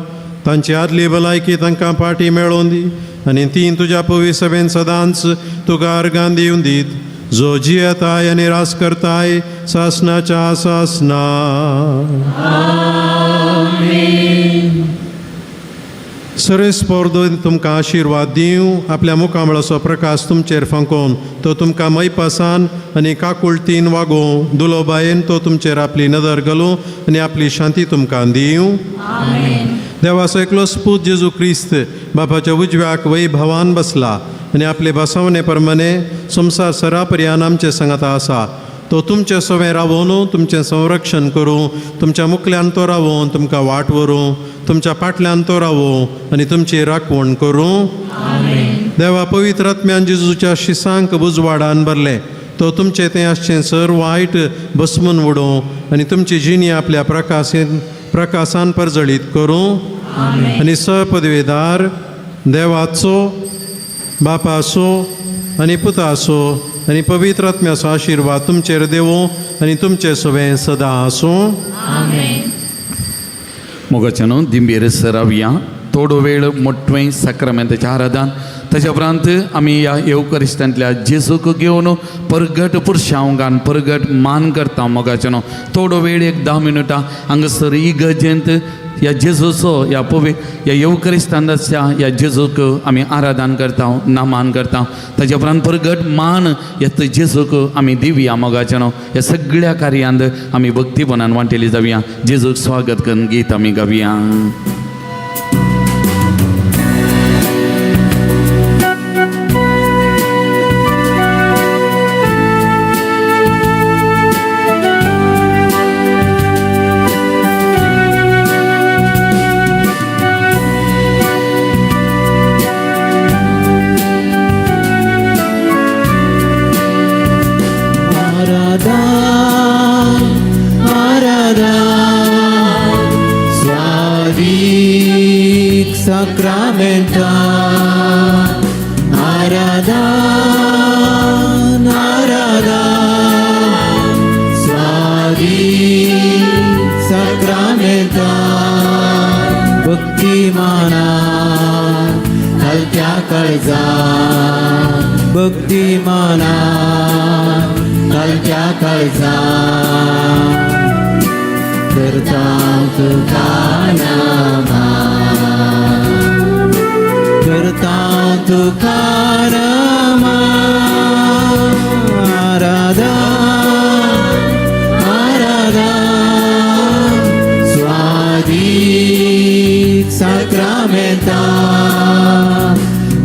तांची आदली भलायकी तांकां पाटी मेळोवन दी आनी ती तुज्या पवी सभेन सदांच तुका अर्गां दिवन दीत, जो जियेताय आनी रास करताय सासनाच्या सासना. सरेस्पोर तुमकां आशिर्वाद दिवं, आपल्या मुखामळाचो प्रकाश तुमचेर फांकोवन तो तुमकां मैपासान आनी काकुळतीन वागोवं. दुलोबायेन तो तुमचेर आपली नदर घालूं आनी आपली शांती तुमकां दिवं. देवाचो एकलोच पूत जेजू क्रिस्त बापाच्या उजव्याक वैभवान बसला आनी आपले बसवणे प्रमाणे संवसार सरापर्यान आमचे सांगाता आसा. तो तुमचे सवें रावोन तुमचें संरक्षण करूं, तुमच्या मुखल्यान तो रावोन तुमकां वाट व्हरूं, तुमच्या फाटल्यान तो रावों आनी तुमची राखवण करूं. देवा पवित्र आत्म्यान जेजूच्या शिसांक उजवाडान भरलें, तो तुमचें तें आसचें सर वायट बसमून उडोवं आनी तुमची जिणी आपल्या प्रकाशान परजळीत करूं. आनी सपदवेदार देवाचो बापाचो आनी पुताचो आनी पवित्र आत्म्याचो आशिर्वाद तुमचेर देवूं आनी तुमचे सवें सदां आसूं. मोगाच्यानो दिंबेर सरावया थोडो वेळ मोटवें साक्रामेंताच्या आराधान, ताच्या उपरांत आमी ह्या येवकरिस्तांतल्या जेजूक घेवन परगट पुरशांगान परगट मान करता. मोगाच्यानो थोडो वेळ एक 10 मिनटां हांगासर इगर्जेंत ह्या जेजूचो ह्या पवी ह्या येवकरिस्तांच्या ह्या जेजूक आमी आराधन करता, नामान करता. ताच्या उपरांत परगट मान ह्या जेजूक आमी दिवया. मोगाच्यानो ह्या सगळ्या कार्यांत आमी भक्तीपणान वांटेली जावया. जेजूक स्वागत करून गीत आमी गावया. Sacramenta, Aradhan, Aradhan, Swadi Sacramenta, Bhakti mana, Kaltya Kalza, Bhakti mana, Kaltya Kalza, Karta Tuka Nama. करता तुका नमा, आराधन आराधन स्वादीक साक्रामेंता, साक्रामेंता.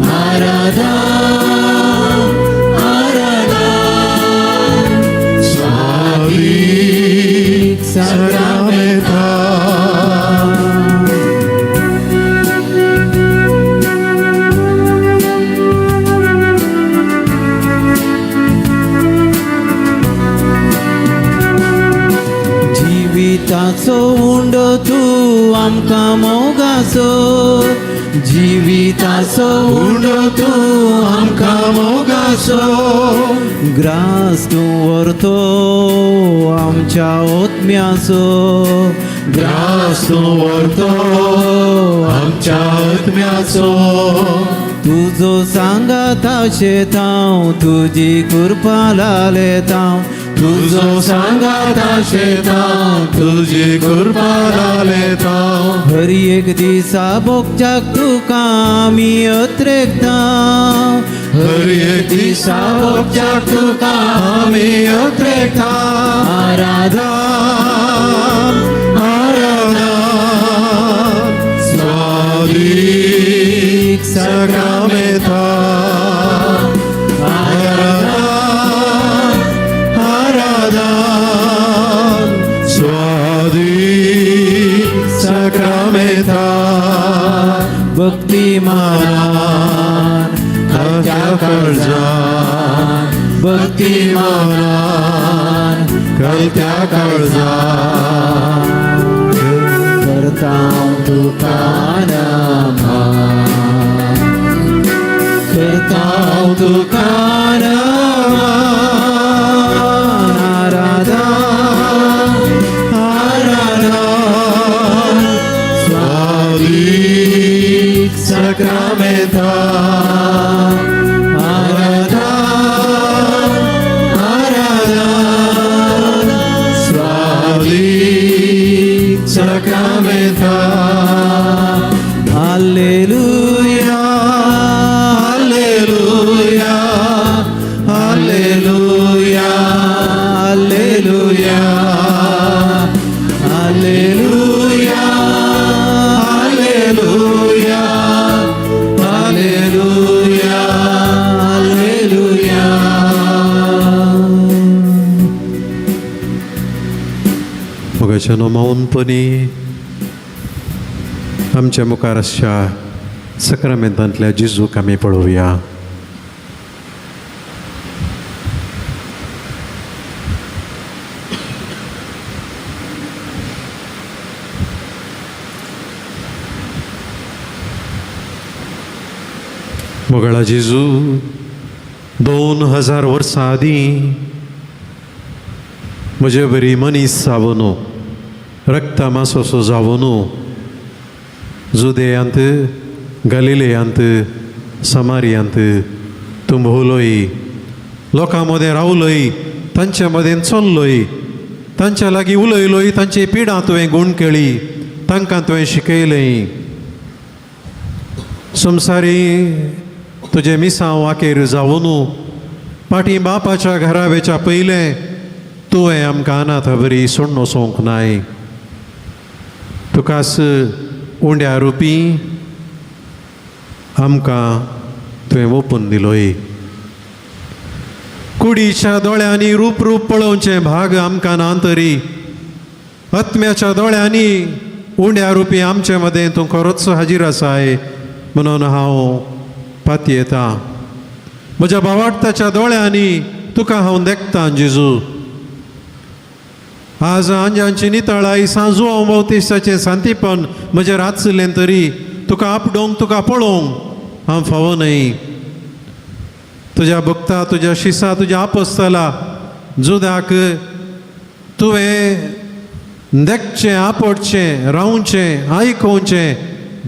आराधन आराधन स्वादीक साक्रामेंता. जिविताचो उंडो तूं आमकां मोगाचो, जिविताचो उंडो तूं आमकां मोगाचो. ग्रास तूं व्हरतो आमच्या ओतम्याचो, ग्रास तूं व्हरतो आमच्या ओतम्याचो. तुजो सांगाता शेतांव तुजी कृपा लालेतांव, तुजो सांगाता शेतांव तुजी कृपा लालेतांव. हर एक दिसा भोगच्याक तुका आमी अत्रेकतांव, हर एक दिसा भोगच्याक तुका आमी अत्रेकतांव. आराधन आराधन स्वादीक साक्रामेंता. आराधन आराधन स्वादीक साक्रामेंता. भक्तिमान कळत्या काळजान, भक्तिमान कळत्या काळजान. करतां तुका नमन, करतां तुका नमन. आराधन आराधन स्वादीक साक्रामेंता. आराधन आराधन स्वादीक साक्रामेंता. Hallelujah hallelujah hallelujah hallelujah hallelujah hallelujah hallelujah hallelujah. मोगाच्या माऊनपणी आमच्या मुखार आसच्या सक्रामेंतांतल्या जेजूक आमी पळोवया. मोगाळा जेजू, 2000 वर्सां आदीं म्हजे बरी मनीस जावन, रक्ता मासोसो जावन जुदेयांत, गलिलेयांत, समारियांत तूं भोवलोय, लोकां मदें रावलोय, तांच्या मदें चल्लोय, तांच्या लागीं उलयलोय, तांची पिडां तुवें गूण केळी, तांकां तुवें शिकयलें. संवसारी तुजें मिसांव वाकेर जावन पाटी बापाच्या घरा वेच्या पयलें तुवें आमकां अनाथ बरी सोडून वचोंक नाय. तुकाच उंड्या रुपी आमकां तुवें ओपून दिलोय. कुडीच्या दोळ्यांनी रूप रूप पळोवचें भाग आमकां ना तरी आत्म्याच्या दोळ्यांनी उंड्या रुपी आमचे मदें तूं खरोच हाजीर आसाय म्हणून हांव पातयेतां. म्हज्या भावार्थाच्या दोळ्यांनी तुका हांव देखतां जेजू. आज आंजांची नितळाय सांजू हांव भोवतेशाचें शांतीपण म्हजेर आसलें तरी तुका आपडोवंक तुका पळोवंक हांव फावो न्हय. तुज्या भक्ता, तुज्या शिसा, तुज्या आपस्तला जुदाक तुवें देखचें, आपडचें, रावचें, आयकोवचें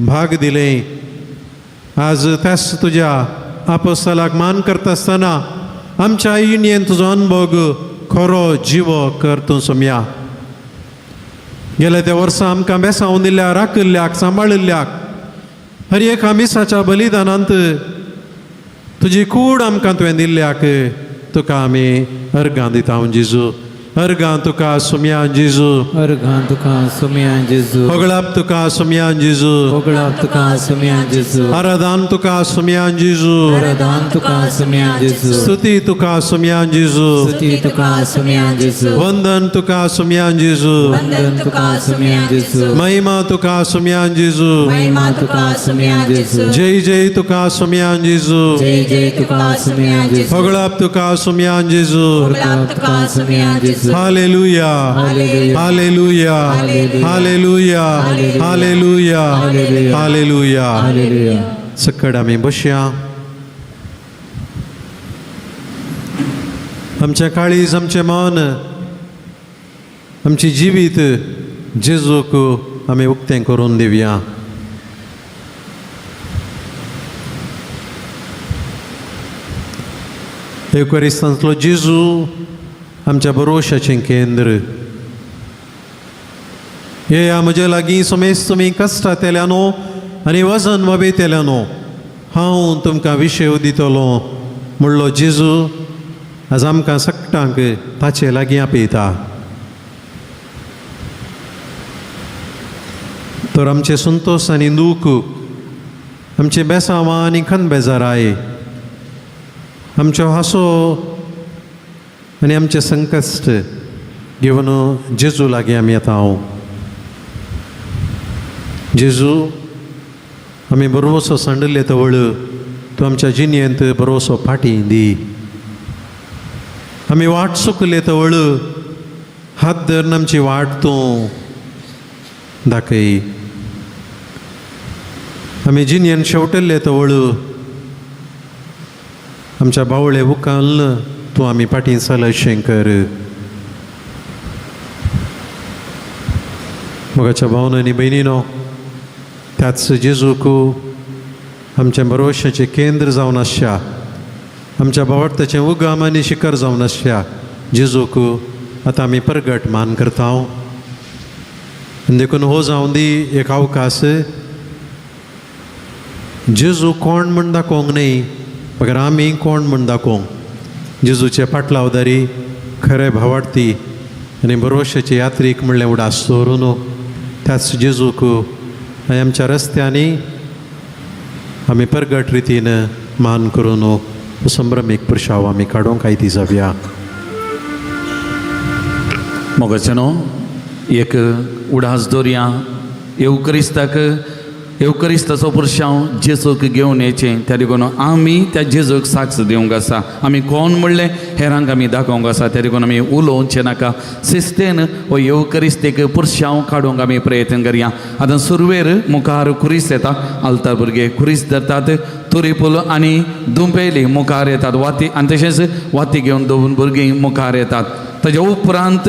भाग दिलें. आज त्याच तुज्या आपस्तलाक मान करता आसतना आमच्या इंडियेन तुजो अनभोग खरो जिवो कर तूं सोमया. गेल्या त्या वर्सा आमकां बेसावन दिल्ल्या, राखिल्ल्याक, सांबाळिल्ल्याक हर एका मिसाच्या बलिदानांत तुजी कूड आमकां तुवें दिल्ल्याक तुका आमी अर्गां दिता जेजू. अर्गां तुका सुमया जेजू अर्गां तुका सुमया जेजू होगळाप तुका सुमया जेजू होगळाप तुका सुमया जेजू आराधान तुका सुमया जेजू आराधान तुका सुमया जेजू स्तुती तुका सुमया जेजू स्तुती तुका सुमया जेजू वंदन तुका सुमया जेजू वंदन तुका सुमया जेजू महिमा तुका सुमया जेजू महिमा तुका सुमया जेजू जय जय तुका सुमया जेजू जय जय तुका सुमया जेजू होगळाप तुका सुमया जेजू होगळाप तुका सुमया जेजू hallelujah hallelujah hallelujah hallelujah hallelujah. सकड आमी बसया. आमचें काळीज, आमचें मन, आमचें जिवीत जेजूक आमी उक्तें करून दिवया. एवकरिस्तांतलो जेजू आमच्या भरोशाचें केंद्र. येया म्हजे लागीं समेस्त तुमी कश्टांतल्या न्हू आनी वजन वबेतल्या न्हू, हांव तुमकां विशेव दितलो म्हणलो जेजू आज आमकां सगटांक ताचे लागीं आपयता. तर आमचें संतोश आनी दूख, आमचें बेसांवां आनी खंदबेजाराय, आमचो हांसो आनी आमचें संकश्ट घेवन जेजू लागीं आमी येता. हांव जेजू आमी बरोसो सांडले तवळ तूं आमच्या जिणेंत बरोसो फाटीं दी. आमी वाट चुकले तवळ हात धरून आमची वाट तूं दाखय. आमी जिणेंत शेवटले तवळ आमच्या बावळे उकाल तूं आमी फाटीं चलशें कर. मोगाच्या भावन आनी भयणीनो, त्याच जेजूक आमच्या भरवशाचें केंद्र जावन आसच्या, आमच्या भावार्थाचें उगम आनी शिखर जावन आसच्या जेजूक आतां आमी परगट मान करता. आनी देखून हो जावन दी एक अवकाश जेजू कोण म्हूण दाखोवंक न्हय, मगर आमी कोण म्हूण दाखोवंक. जेजूचे पाटलावदारी खरे भावार्थी आनी भरवशाचे यात्रीक म्हणलें उडास दवरून त्याच जेजूक आनी आमच्या रस्त्यांनी आमी परगट रितीन मान करून संभ्रमीक पुरशाव आमी काडूंक आयती जावया. मोगाचेनो एक उडास दवरया. येवक्रिस्ताक येवक्रिस्ताचो पुरशांव जेजूक घेवन येचें, त्या देखून आमी त्या जेजूक साक्ष दिवंक आसा. आमी कोण म्हणलें हेरांक आमी दाखोवंक आसा. त्या देखून आमी उलोवचें नाका. शिस्तेन हो येवक्रिस्तीक पुरशांव काडूंक आमी प्रयत्न करया. आतां सुरवेर मुखार खुरीस येता. आल्तार भुरगे खुरीस धरतात, तुरीपूल आनी दुंपेली मुखार येतात, वाती आनी तशेंच वाती घेवन दोन भुरगीं मुखार येतात. ताज्या उपरांत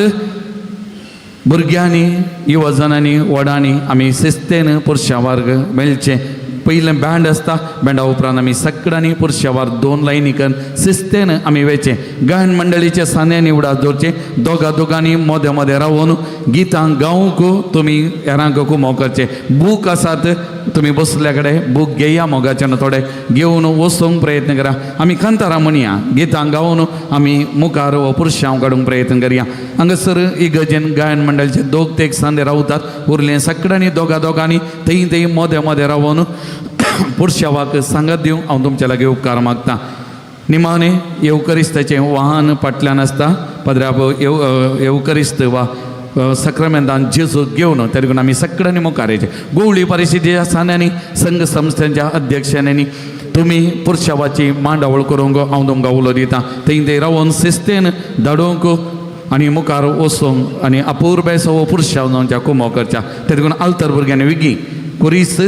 भुरग्यांनी युवजनांनी व्हडांनी आमी शिस्तेन पुरशावार मेळचें. पयलें बँड आसता, बँडा उपरांत आमी सगळ्यांनी पुरशावार दोन लायनी करून शिस्तेन आमी वयचें. गायन मंडळीच्या सांद्यांनी उडास दवरचें. दोगा दोगांनी मोदें मोदें रावून गितां गावंक तुमी हेरांक कुमो करचें. बूक आसात तुमी बसल्या कडेन बूक घेया, मोगाच्यान थोडे घेवन वचूंक प्रयत्न करा. आमी कांतारां म्हणया, गितां गावन आमी मुखार हो पुरशांव काडूंक प्रयत्न करया. हांगासर इगर्जेन गायन मंडळाचे दोग तेग सांदे रावतात, उरलें सगळ्यांनी दोगा दोगांनी थंय थंय मोदें मोदें रावून पुरशावाक सांगत दिवंक हांव तुमच्या लागीं उपकार मागता. निमाणें येवकरिस्ताचें वाहन फाटल्यान आसता. पदराप येवकरिस्त वा सक्रामेंतान जेजूक घेवन त्या देखून आमी सगळ्यांनी मुखार येचें. गोवळी परिशदेच्या सांद्यांनी संघ संस्थांच्या अध्यक्षांनी तुमी पुरशावाची मांडावळ करूंक हांव तुमकां उलो दिता. थंय थंय रावून शिस्तेन धाडूंक आनी मुखार वचूंक आनी अपुरबायेचो हो पुरशाव जावच्या कुमो करच्या. त्या देखून आल्तर भुरग्यांनी विगी कुरीस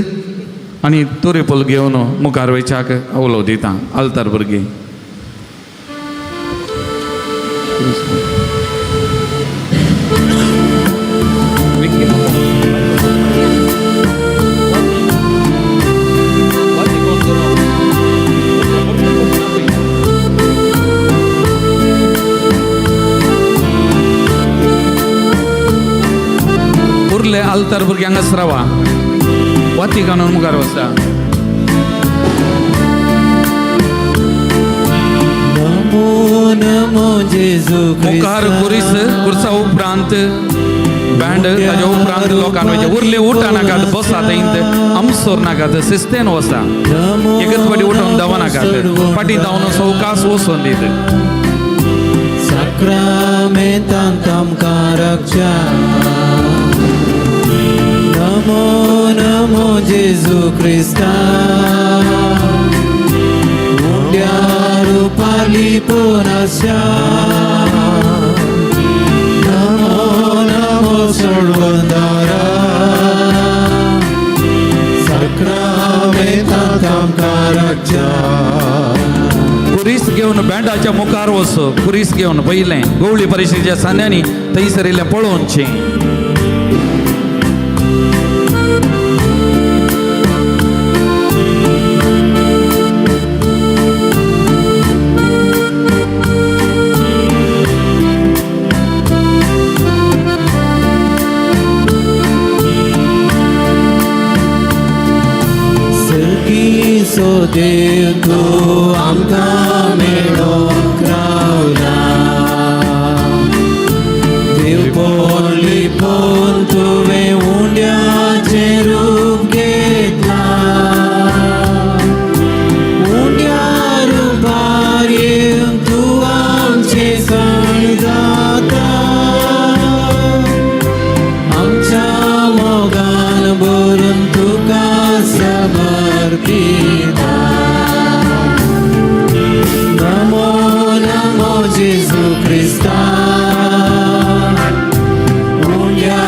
आनी तुरीपूल घेवन मुखार वयच्याक उलो दिता. आल्तर भुरगीं उरले आल्तार भुरग्यांक रावा, वाती घालून मुखार वचा. नमो नमो जेजू मुखार कुरीस कुर्सा उपरांत बँड ताज्या उपरांत लोकांक वयचें उरले उठा नाकात बसा थंय आमसोर नाकात सिस्तेन वसा एकच फाटी उठोवन धांवा नाकात फाटीं धांवन सवकास वचोन दीत. साक्रामेंतांत आमकां राखच्या. नमो नमो जेजू क्रिस्ता उंड्या रुपार लिपून आसच्या. नमो नमो सोडवंदारा साक्रामेंतांत आमकां राखच्या. कुरीस घेवन बँडाच्या मुखार वच कुरीस घेवन पयलें गवळी परिशदेच्या सांद्यांनी थंयसर इल्लें पळोवचें. सर्गीचो देव तूं आमकां मेळोंक रावला. देवपण लिपोवन तुवें उंड्याचें रूप घेतलां. उंड्या रुपार येवन तूं आमचें सण जाता. आमच्या मोगान भरून तुका समर्पिता. नमो नमो जेजू क्रिस्ता उंड्या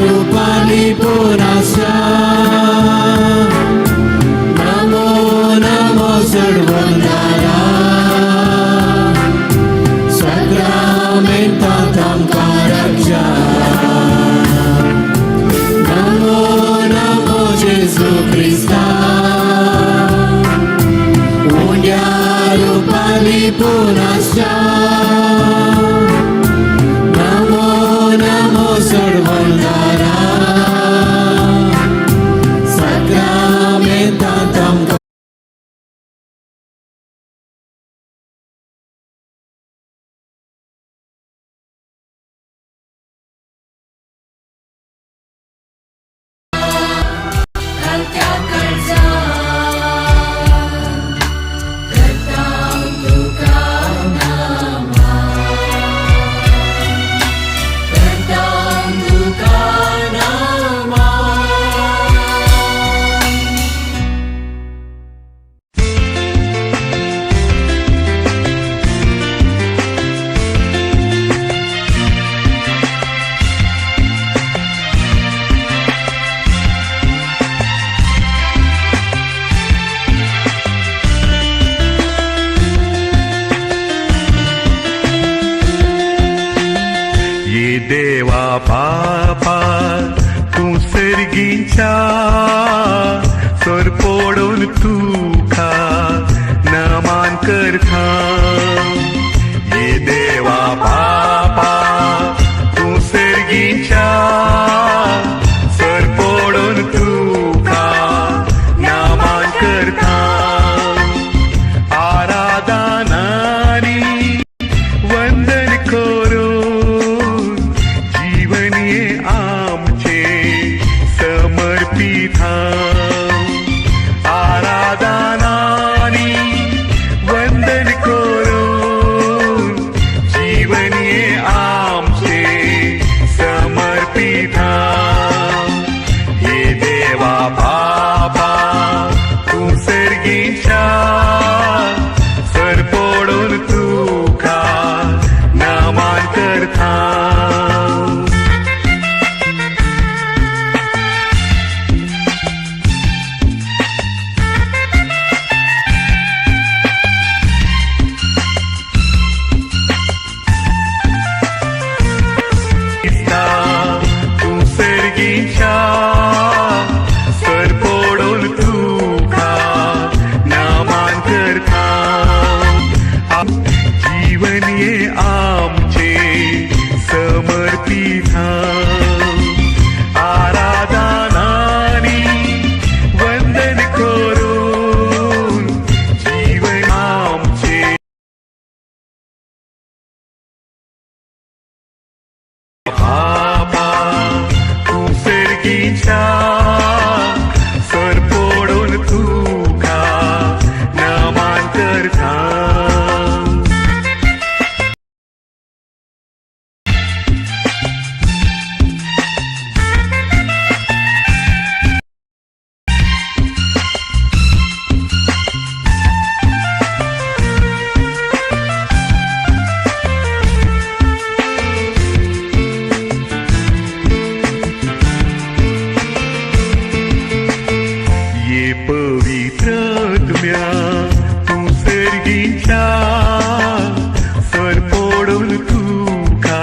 रुपार लिपून आसच्या. नमो नमो सोडवंदारा साक्रामेंतांत आमकां राखच्या. नमो नमो जेजू क्रिस्ता उंड्या रुपार लिपून आसच्या. नमो नमो सोडवंदारा साक्रामेंतांत आमकां. घालत्या काळजात करता तुका नामा करता तुका नामा. ये देवा पापा तूं सर्गीच्या सर पडून तुका नमान करता. ये देवा पापा तूं सर्गीच्या सर पडून तुका नमान करता. आराधनानी वंदन करून जीवन ये आमचे समर्पिता. आराधनानी वंदन करून जीवन ये आमचे समर्पिता. हे देवा बाबा तूं सर्गीच्या सर पडून तुका नमान करता. तूं सर्गीच्या सर ये पवित्र आत्म्या तूं सर्गीच्या सर पडून तुका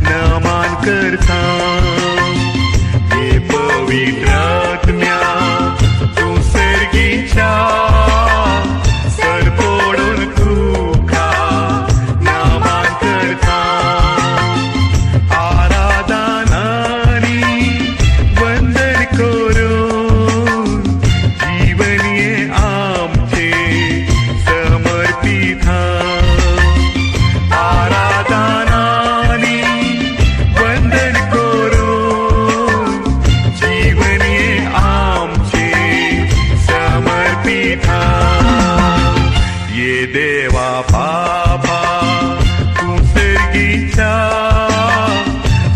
नमान करता. ये पवित्र आत्म्या तूं सर्गीच्या सर पडून तुका नमान करता. आराधनानी वंदन करून जीवन ये आमचे समर्पिता. आराधनानी वंदन करून जीवन ये आमचे समर्पिता. ये देवा बाबा तूं सर्गीच्या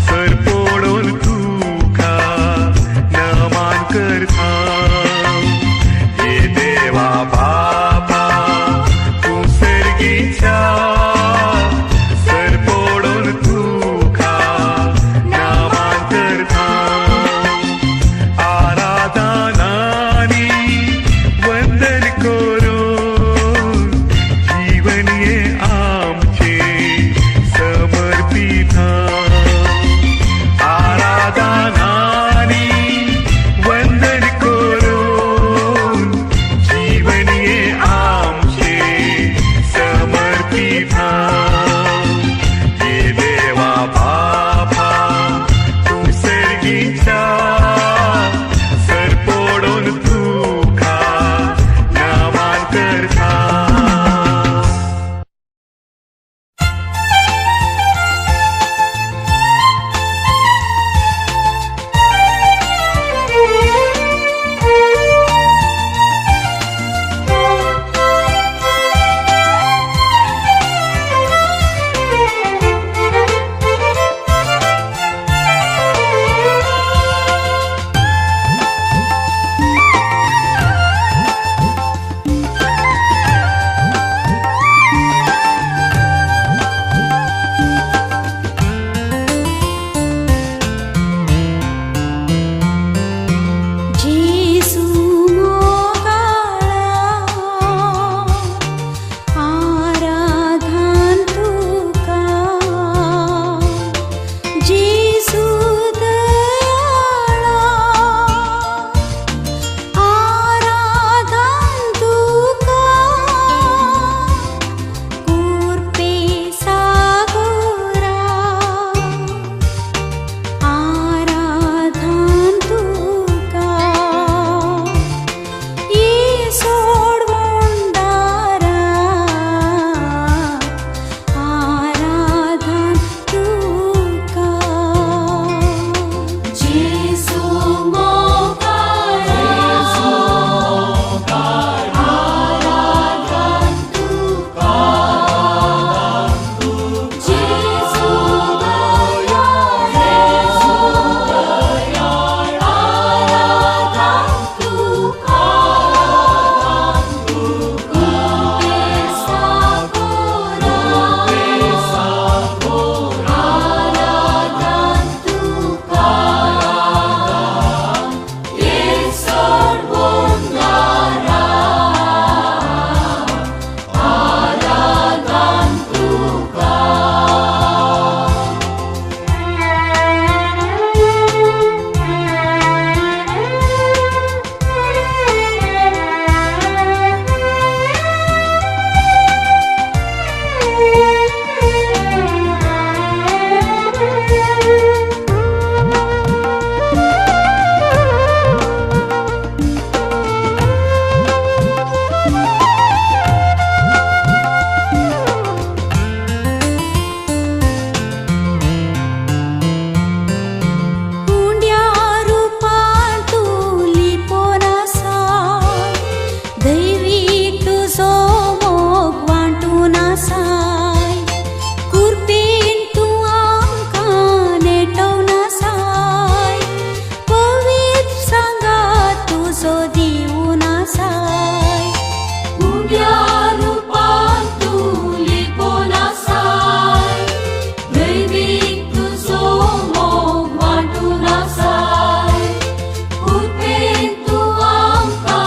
सर पडून तुका नमान करता. ये देवा बाबा तूं सर्गीच्या सर पडून तुका नमान करता. आराधनानी वंदन करून जीवन ये आमचे समर्पिता. आराधनानी वंदन करून जीवन ये आमचे समर्पिता. ये देवा बाबा तूं सर्गीच्या सर पडून तुका नमान करता. जेसू मोगाळा आराधन तुका, जेसू दयाळा आराधन तुका, कुर्पे सागोरा आराधन तुका, ये सोडवणदारा आराधन तुका. जेसू मोगाळा आराधन तुका, जेसू दयाळा आराधन तुका, कुर्पे सागोरा आराधन तुका, ये सोडवणदारा आराधन तुका. उंड्या रुपान तूं लिपोन आसाय, दैवीक तुजो मोग वांटून आसाय, कुर्पेन तूं आमकां नेटोवन आसाय, पवित्र सांगात तुजो दिवन आसाय. उंड्या रुपान तूं लिपोन आसाय, दैवीक तुजो मोग वांटून आसाय, कुर्पेन तूं आमकां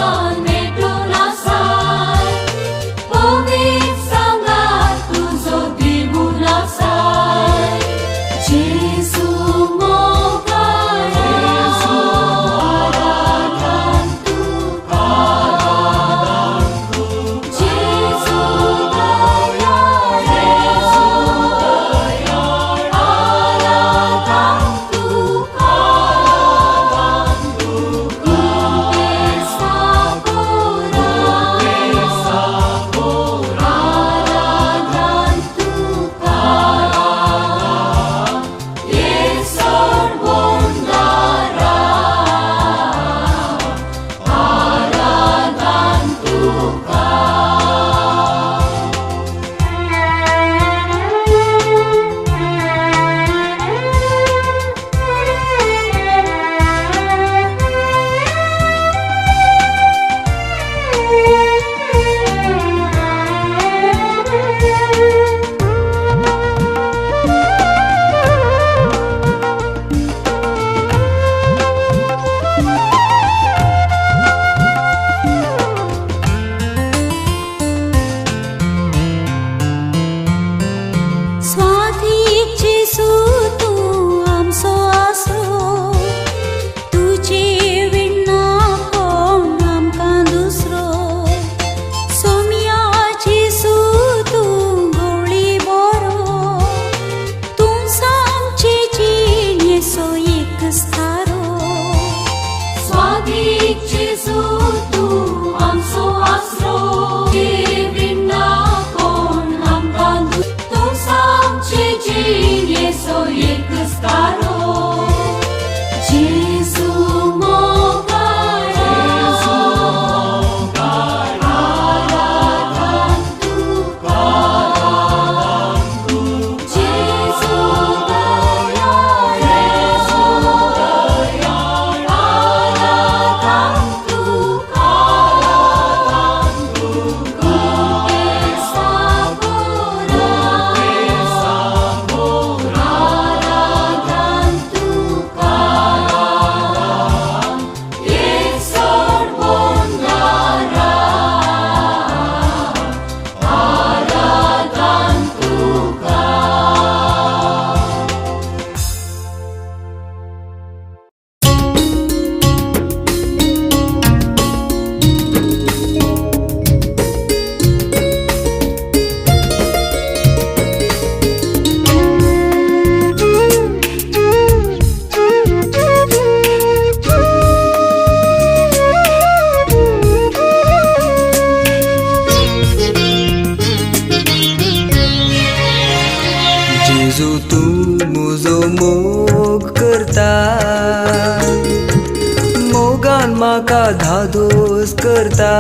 मोगान म्हाका धादोस करता,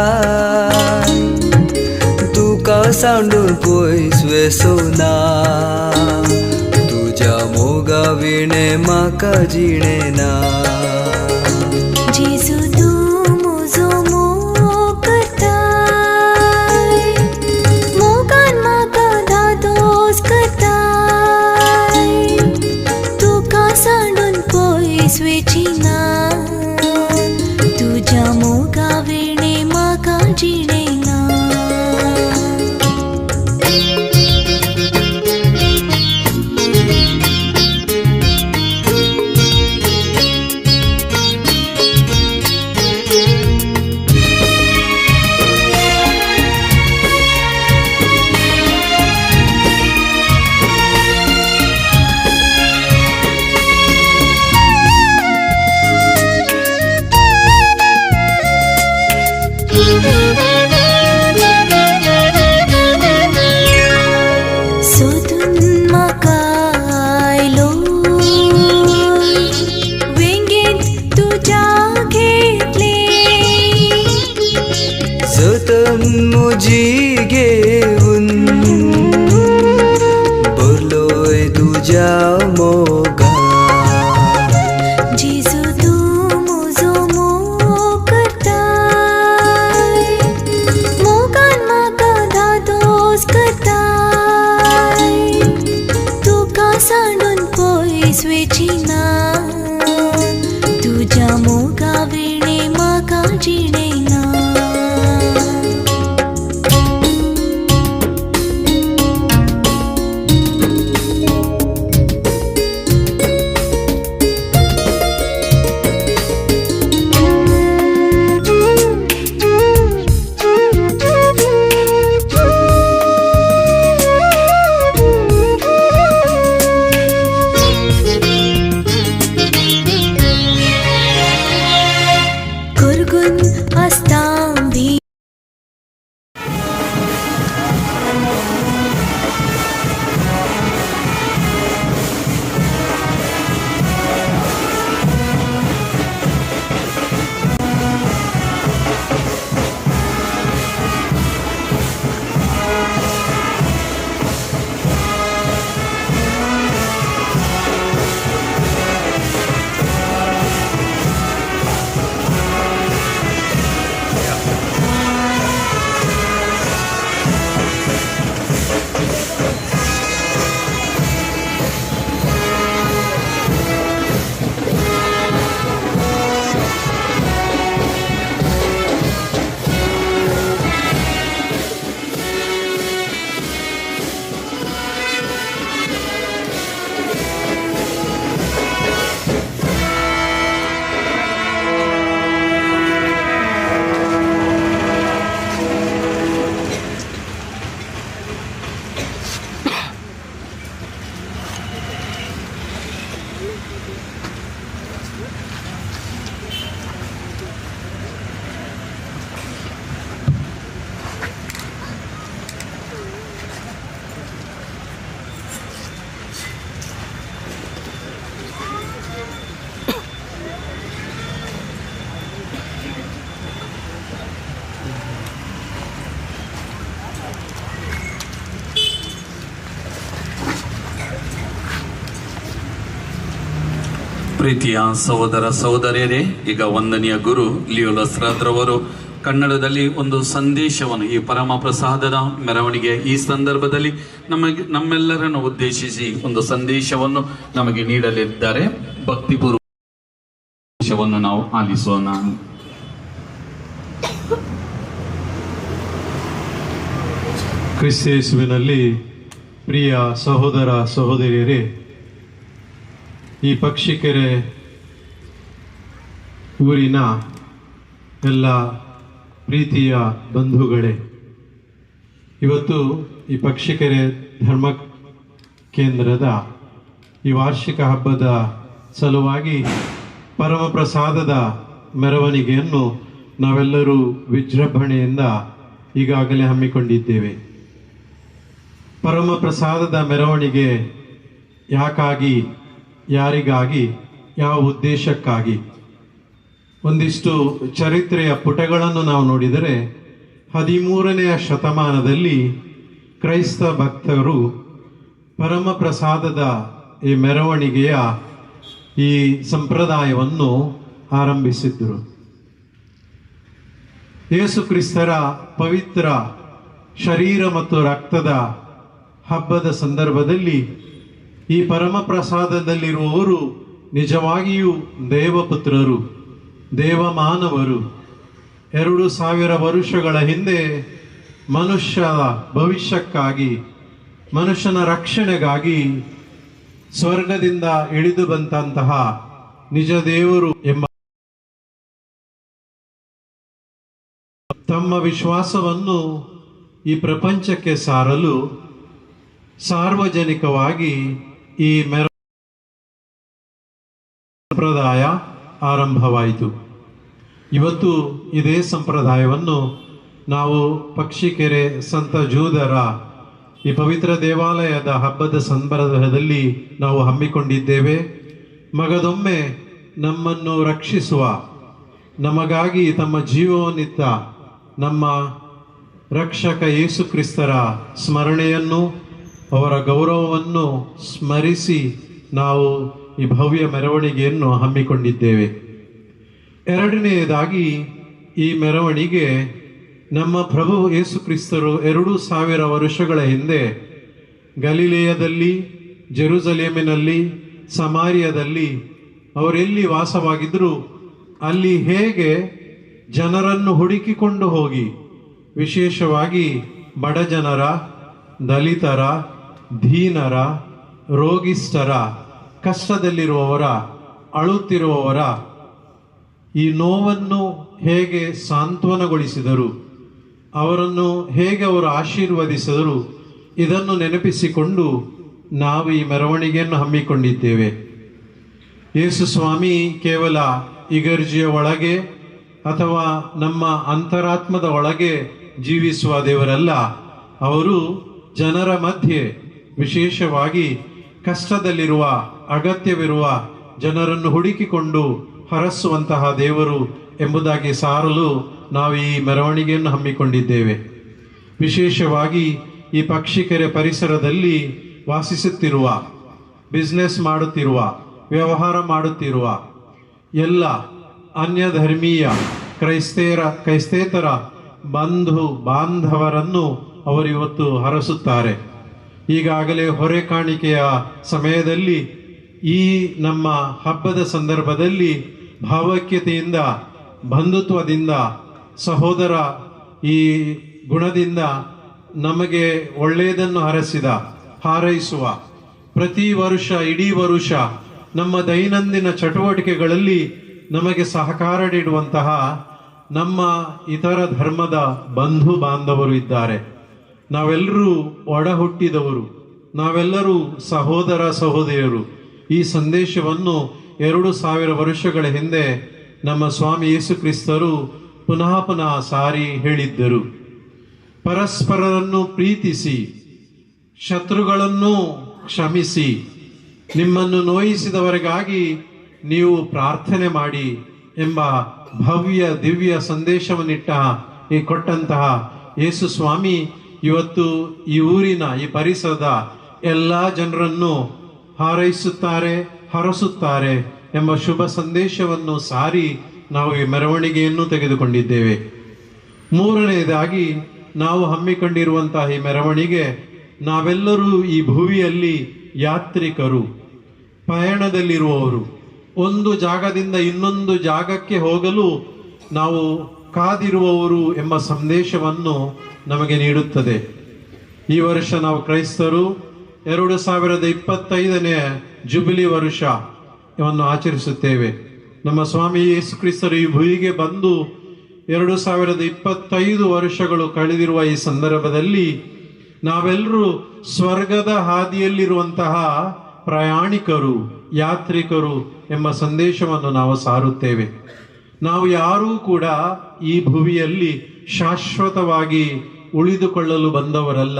तुका सांडून पयस वेसना, तुज्या मोगा विणे म्हाका जिणें ना. जेजू तूं म्हजो मोग करताय, मोगान म्हाका धादोस करताय, तुका सांडून पयस वेचिना, तुज्या मोगा विणे म्हाका जिणें ना. सोदून म्हाका आयलो, वेंगेंत तुज्या घेतलें, जतन म्हजी घेवन भरलोय तुज्या मोगान. जेजू तूं म्हजो मोग करताय, मोगान म्हाका धादोस करताय, तुका सांडून पयस वेचिना, तुज्या मोगा विणे म्हाका जिणें ना. गुरगुन आसता भी ಪ್ರೀತಿಯ ಸಹೋದರ ಸಹೋದರಿಯರೇ, ಈಗ ವಂದನೀಯ ಗುರು ಲಿಯೋ ಲಸ್ರಾದ್ರವರು ಕನ್ನಡದಲ್ಲಿ ಒಂದು ಸಂದೇಶವನ್ನು ಈ ಪರಮ ಪ್ರಸಾದದ ಮೆರವಣಿಗೆ ಈ ಸಂದರ್ಭದಲ್ಲಿ ನಮಗೆ ನಮ್ಮೆಲ್ಲರನ್ನು ಉದ್ದೇಶಿಸಿ ಒಂದು ಸಂದೇಶವನ್ನು ನಮಗೆ ನೀಡಲಿದ್ದಾರೆ. ಭಕ್ತಿಪೂರ್ವ ಸಂದೇಶವನ್ನು ನಾವು ಆಲಿಸೋಣ. ಕ್ರಿಸ್ತೇಸುವಿನಲ್ಲಿ ಪ್ರಿಯ ಸಹೋದರ ಸಹೋದರಿಯರೇ, ಈ ಪಕ್ಷಿಕೆರೆ ಊರಿನ ಎಲ್ಲ ಪ್ರೀತಿಯ ಬಂಧುಗಳೇ, ಇವತ್ತು ಈ ಪಕ್ಷಿಕೆರೆ ಧರ್ಮ ಕೇಂದ್ರದ ಈ ವಾರ್ಷಿಕ ಹಬ್ಬದ ಸಲುವಾಗಿ ಪರಮಪ್ರಸಾದದ ಮೆರವಣಿಗೆಯನ್ನು ನಾವೆಲ್ಲರೂ ವಿಜೃಂಭಣೆಯಿಂದ ಈಗಾಗಲೇ ಹಮ್ಮಿಕೊಂಡಿದ್ದೇವೆ. ಪರಮಪ್ರಸಾದದ ಮೆರವಣಿಗೆ ಯಾಕಾಗಿ, ಯಾರಿಗಾಗಿ, ಯಾವ ಉದ್ದೇಶಕ್ಕಾಗಿ? ಒಂದಿಷ್ಟು ಚರಿತ್ರೆಯ ಪುಟಗಳನ್ನು ನಾವು ನೋಡಿದರೆ 13ನೇ ಶತಮಾನದಲ್ಲಿ ಕ್ರೈಸ್ತ ಭಕ್ತರು ಪರಮ ಪ್ರಸಾದದ ಈ ಮೆರವಣಿಗೆಯ ಈ ಸಂಪ್ರದಾಯವನ್ನು ಆರಂಭಿಸಿದ್ದರು. ಯೇಸು ಕ್ರಿಸ್ತರ ಪವಿತ್ರ ಶರೀರ ಮತ್ತು ರಕ್ತದ ಹಬ್ಬದ ಸಂದರ್ಭದಲ್ಲಿ ಈ ಪರಮ ಪ್ರಸಾದದಲ್ಲಿರುವವರು ನಿಜವಾಗಿಯೂ ದೇವಪುತ್ರರು, ದೇವಮಾನವರು. 2000 ವರುಷಗಳ ಹಿಂದೆ ಮನುಷ್ಯನ ಭವಿಷ್ಯಕ್ಕಾಗಿ, ಮನುಷ್ಯನ ರಕ್ಷಣೆಗಾಗಿ ಸ್ವರ್ಗದಿಂದ ಇಳಿದು ಬಂದಂತಹ ನಿಜ ದೇವರು ಎಂಬ ತಮ್ಮ ವಿಶ್ವಾಸವನ್ನು ಈ ಪ್ರಪಂಚಕ್ಕೆ ಸಾರಲು ಸಾರ್ವಜನಿಕವಾಗಿ ಈ ಸಂಪ್ರದಾಯ ಆರಂಭವಾಯಿತು. ಇವತ್ತು ಇದೇ ಸಂಪ್ರದಾಯವನ್ನು ನಾವು ಪಕ್ಷಿಕೆರೆ ಸಂತ ಜೂದರ ಈ ಪವಿತ್ರ ದೇವಾಲಯದ ಹಬ್ಬದ ಸಂದರ್ಭದಲ್ಲಿ ನಾವು ಹಮ್ಮಿಕೊಂಡಿದ್ದೇವೆ. ಮಗದೊಮ್ಮೆ ನಮ್ಮನ್ನು ರಕ್ಷಿಸುವ, ನಮಗಾಗಿ ತಮ್ಮ ಜೀವವನ್ನಿತ್ತ ನಮ್ಮ ರಕ್ಷಕ ಯೇಸು ಕ್ರಿಸ್ತರ ಸ್ಮರಣೆಯನ್ನು, ಅವರ ಗೌರವವನ್ನು ಸ್ಮರಿಸಿ ನಾವು ಈ ಭವ್ಯ ಮೆರವಣಿಗೆಯನ್ನು ಹಮ್ಮಿಕೊಂಡಿದ್ದೇವೆ. ಎರಡನೆಯದಾಗಿ, ಈ ಮೆರವಣಿಗೆ ನಮ್ಮ ಪ್ರಭು ಯೇಸು ಕ್ರಿಸ್ತರು 2000 ವರ್ಷಗಳ ಹಿಂದೆ ಗಲಿಲೇಯದಲ್ಲಿ, ಜೆರುಸಲೇಮಿನಲ್ಲಿ, ಸಮಾರಿಯಾದಲ್ಲಿ ಅವರೆಲ್ಲಿ ವಾಸವಾಗಿದ್ದರೂ ಅಲ್ಲಿ ಹೇಗೆ ಜನರನ್ನು ಹುಡುಕಿಕೊಂಡು ಹೋಗಿ, ವಿಶೇಷವಾಗಿ ಬಡ ಜನರ, ದಲಿತರ, ದೀನರ, ರೋಗಿಷ್ಠರ, ಕಷ್ಟದಲ್ಲಿರುವವರ, ಅಳುತ್ತಿರುವವರ ಈ ನೋವನ್ನು ಹೇಗೆ ಸಾಂತ್ವನಗೊಳಿಸಿದರು, ಅವರನ್ನು ಹೇಗೆ ಅವರು ಆಶೀರ್ವದಿಸಿದರು, ಇದನ್ನು ನೆನಪಿಸಿಕೊಂಡು ನಾವು ಈ ಮೆರವಣಿಗೆಯನ್ನು ಹಮ್ಮಿಕೊಂಡಿದ್ದೇವೆ. ಯೇಸು ಸ್ವಾಮಿ ಕೇವಲ ಇಗರ್ಜಿಯ ಒಳಗೆ ಅಥವಾ ನಮ್ಮ ಅಂತರಾತ್ಮದ ಒಳಗೆ ಜೀವಿಸುವ ದೇವರಲ್ಲ. ಅವರು ಜನರ ಮಧ್ಯೆ, ವಿಶೇಷವಾಗಿ ಕಷ್ಟದಲ್ಲಿರುವ, ಅಗತ್ಯವಿರುವ ಜನರನ್ನು ಹುಡುಕಿಕೊಂಡು ಹರಸುವಂತಹ ದೇವರು ಎಂಬುದಾಗಿ ಸಾರಲು ನಾವು ಈ ಮೆರವಣಿಗೆಯನ್ನು ಹಮ್ಮಿಕೊಂಡಿದ್ದೇವೆ. ವಿಶೇಷವಾಗಿ ಈ ಪಕ್ಷಿಕೆರೆ ಪರಿಸರದಲ್ಲಿ ವಾಸಿಸುತ್ತಿರುವ, ಬಿಸ್ನೆಸ್ ಮಾಡುತ್ತಿರುವ, ವ್ಯವಹಾರ ಮಾಡುತ್ತಿರುವ ಎಲ್ಲ ಅನ್ಯಧರ್ಮೀಯ ಕ್ರೈಸ್ತೇತರ ಬಂಧು ಬಾಂಧವರನ್ನು ಅವರಿವತ್ತು ಹರಸುತ್ತಾರೆ. ಈಗಾಗಲೇ ಹೊರೆ ಕಾಣಿಕೆಯ ಸಮಯದಲ್ಲಿ ಈ ನಮ್ಮ ಹಬ್ಬದ ಸಂದರ್ಭದಲ್ಲಿ ಭಾವೈಕ್ಯತೆಯಿಂದ, ಬಂಧುತ್ವದಿಂದ, ಸಹೋದರ ಈ ಗುಣದಿಂದ ನಮಗೆ ಒಳ್ಳೆಯದನ್ನು ಹರಸಿದ, ಹಾರೈಸುವ ಪ್ರತಿ ವರುಷ, ಇಡೀ ವರುಷ ನಮ್ಮ ದೈನಂದಿನ ಚಟುವಟಿಕೆಗಳಲ್ಲಿ ನಮಗೆ ಸಹಕಾರ ನೀಡುವಂತಹ ನಮ್ಮ ಇತರ ಧರ್ಮದ ಬಂಧು ಬಾಂಧವರು ಇದ್ದಾರೆ. ನಾವೆಲ್ಲರೂ ಒಡ ಹುಟ್ಟಿದವರು, ನಾವೆಲ್ಲರೂ ಸಹೋದರ ಸಹೋದರಿಯರು. ಈ ಸಂದೇಶವನ್ನು 2000 ವರ್ಷಗಳ ಹಿಂದೆ ನಮ್ಮ ಸ್ವಾಮಿ ಯೇಸು ಕ್ರಿಸ್ತರು ಪುನಃ ಪುನಃ ಸಾರಿ ಹೇಳಿದ್ದರು. ಪರಸ್ಪರರನ್ನು ಪ್ರೀತಿಸಿ, ಶತ್ರುಗಳನ್ನು ಕ್ಷಮಿಸಿ, ನಿಮ್ಮನ್ನು ನೋಯಿಸಿದವರಿಗಾಗಿ ನೀವು ಪ್ರಾರ್ಥನೆ ಮಾಡಿ ಎಂಬ ಭವ್ಯ ದಿವ್ಯ ಸಂದೇಶವನ್ನಿಟ್ಟ ಈ ಕೊಟ್ಟಂತಹ ಯೇಸು ಸ್ವಾಮಿ ಇವತ್ತು ಈ ಊರಿನ, ಈ ಪರಿಸರದ ಎಲ್ಲ ಜನರನ್ನು ಹಾರೈಸುತ್ತಾರೆ, ಹರಸುತ್ತಾರೆ ಎಂಬ ಶುಭ ಸಂದೇಶವನ್ನು ಸಾರಿ ನಾವು ಈ ಮೆರವಣಿಗೆಯನ್ನು ತೆಗೆದುಕೊಂಡಿದ್ದೇವೆ. ಮೂರನೆಯದಾಗಿ, ನಾವು ಹಮ್ಮಿಕೊಂಡಿರುವಂತಹ ಈ ಮೆರವಣಿಗೆ, ನಾವೆಲ್ಲರೂ ಈ ಭೂಮಿಯಲ್ಲಿ ಯಾತ್ರಿಕರು, ಪಯಣದಲ್ಲಿರುವವರು. ಒಂದು ಜಾಗದಿಂದ ಇನ್ನೊಂದು ಜಾಗಕ್ಕೆ ಹೋಗಲು ನಾವು ಕಾದಿರುವವರು ಎಂಬ ಸಂದೇಶವನ್ನು ನಮಗೆ ನೀಡುತ್ತದೆ. ಈ ವರ್ಷ ನಾವು ಕ್ರೈಸ್ತರು 2025ನೇ ಜುಬಿಲಿ ವರ್ಷವನ್ನು ಆಚರಿಸುತ್ತೇವೆ. ನಮ್ಮ ಸ್ವಾಮಿ ಯೇಸು ಕ್ರಿಸ್ತರು ಈ ಭೂಮಿಗೆ ಬಂದು 2025 ವರ್ಷಗಳು ಕಳೆದಿರುವ ಈ ಸಂದರ್ಭದಲ್ಲಿ ನಾವೆಲ್ಲರೂ ಸ್ವರ್ಗದ ಹಾದಿಯಲ್ಲಿರುವಂತಹ ಪ್ರಯಾಣಿಕರು, ಯಾತ್ರಿಕರು ಎಂಬ ಸಂದೇಶವನ್ನು ನಾವು ಸಾರುತ್ತೇವೆ. ನಾವು ಯಾರೂ ಕೂಡ ಈ ಭುವಿಯಲ್ಲಿ ಶಾಶ್ವತವಾಗಿ ಉಳಿದುಕೊಳ್ಳಲು ಬಂದವರಲ್ಲ.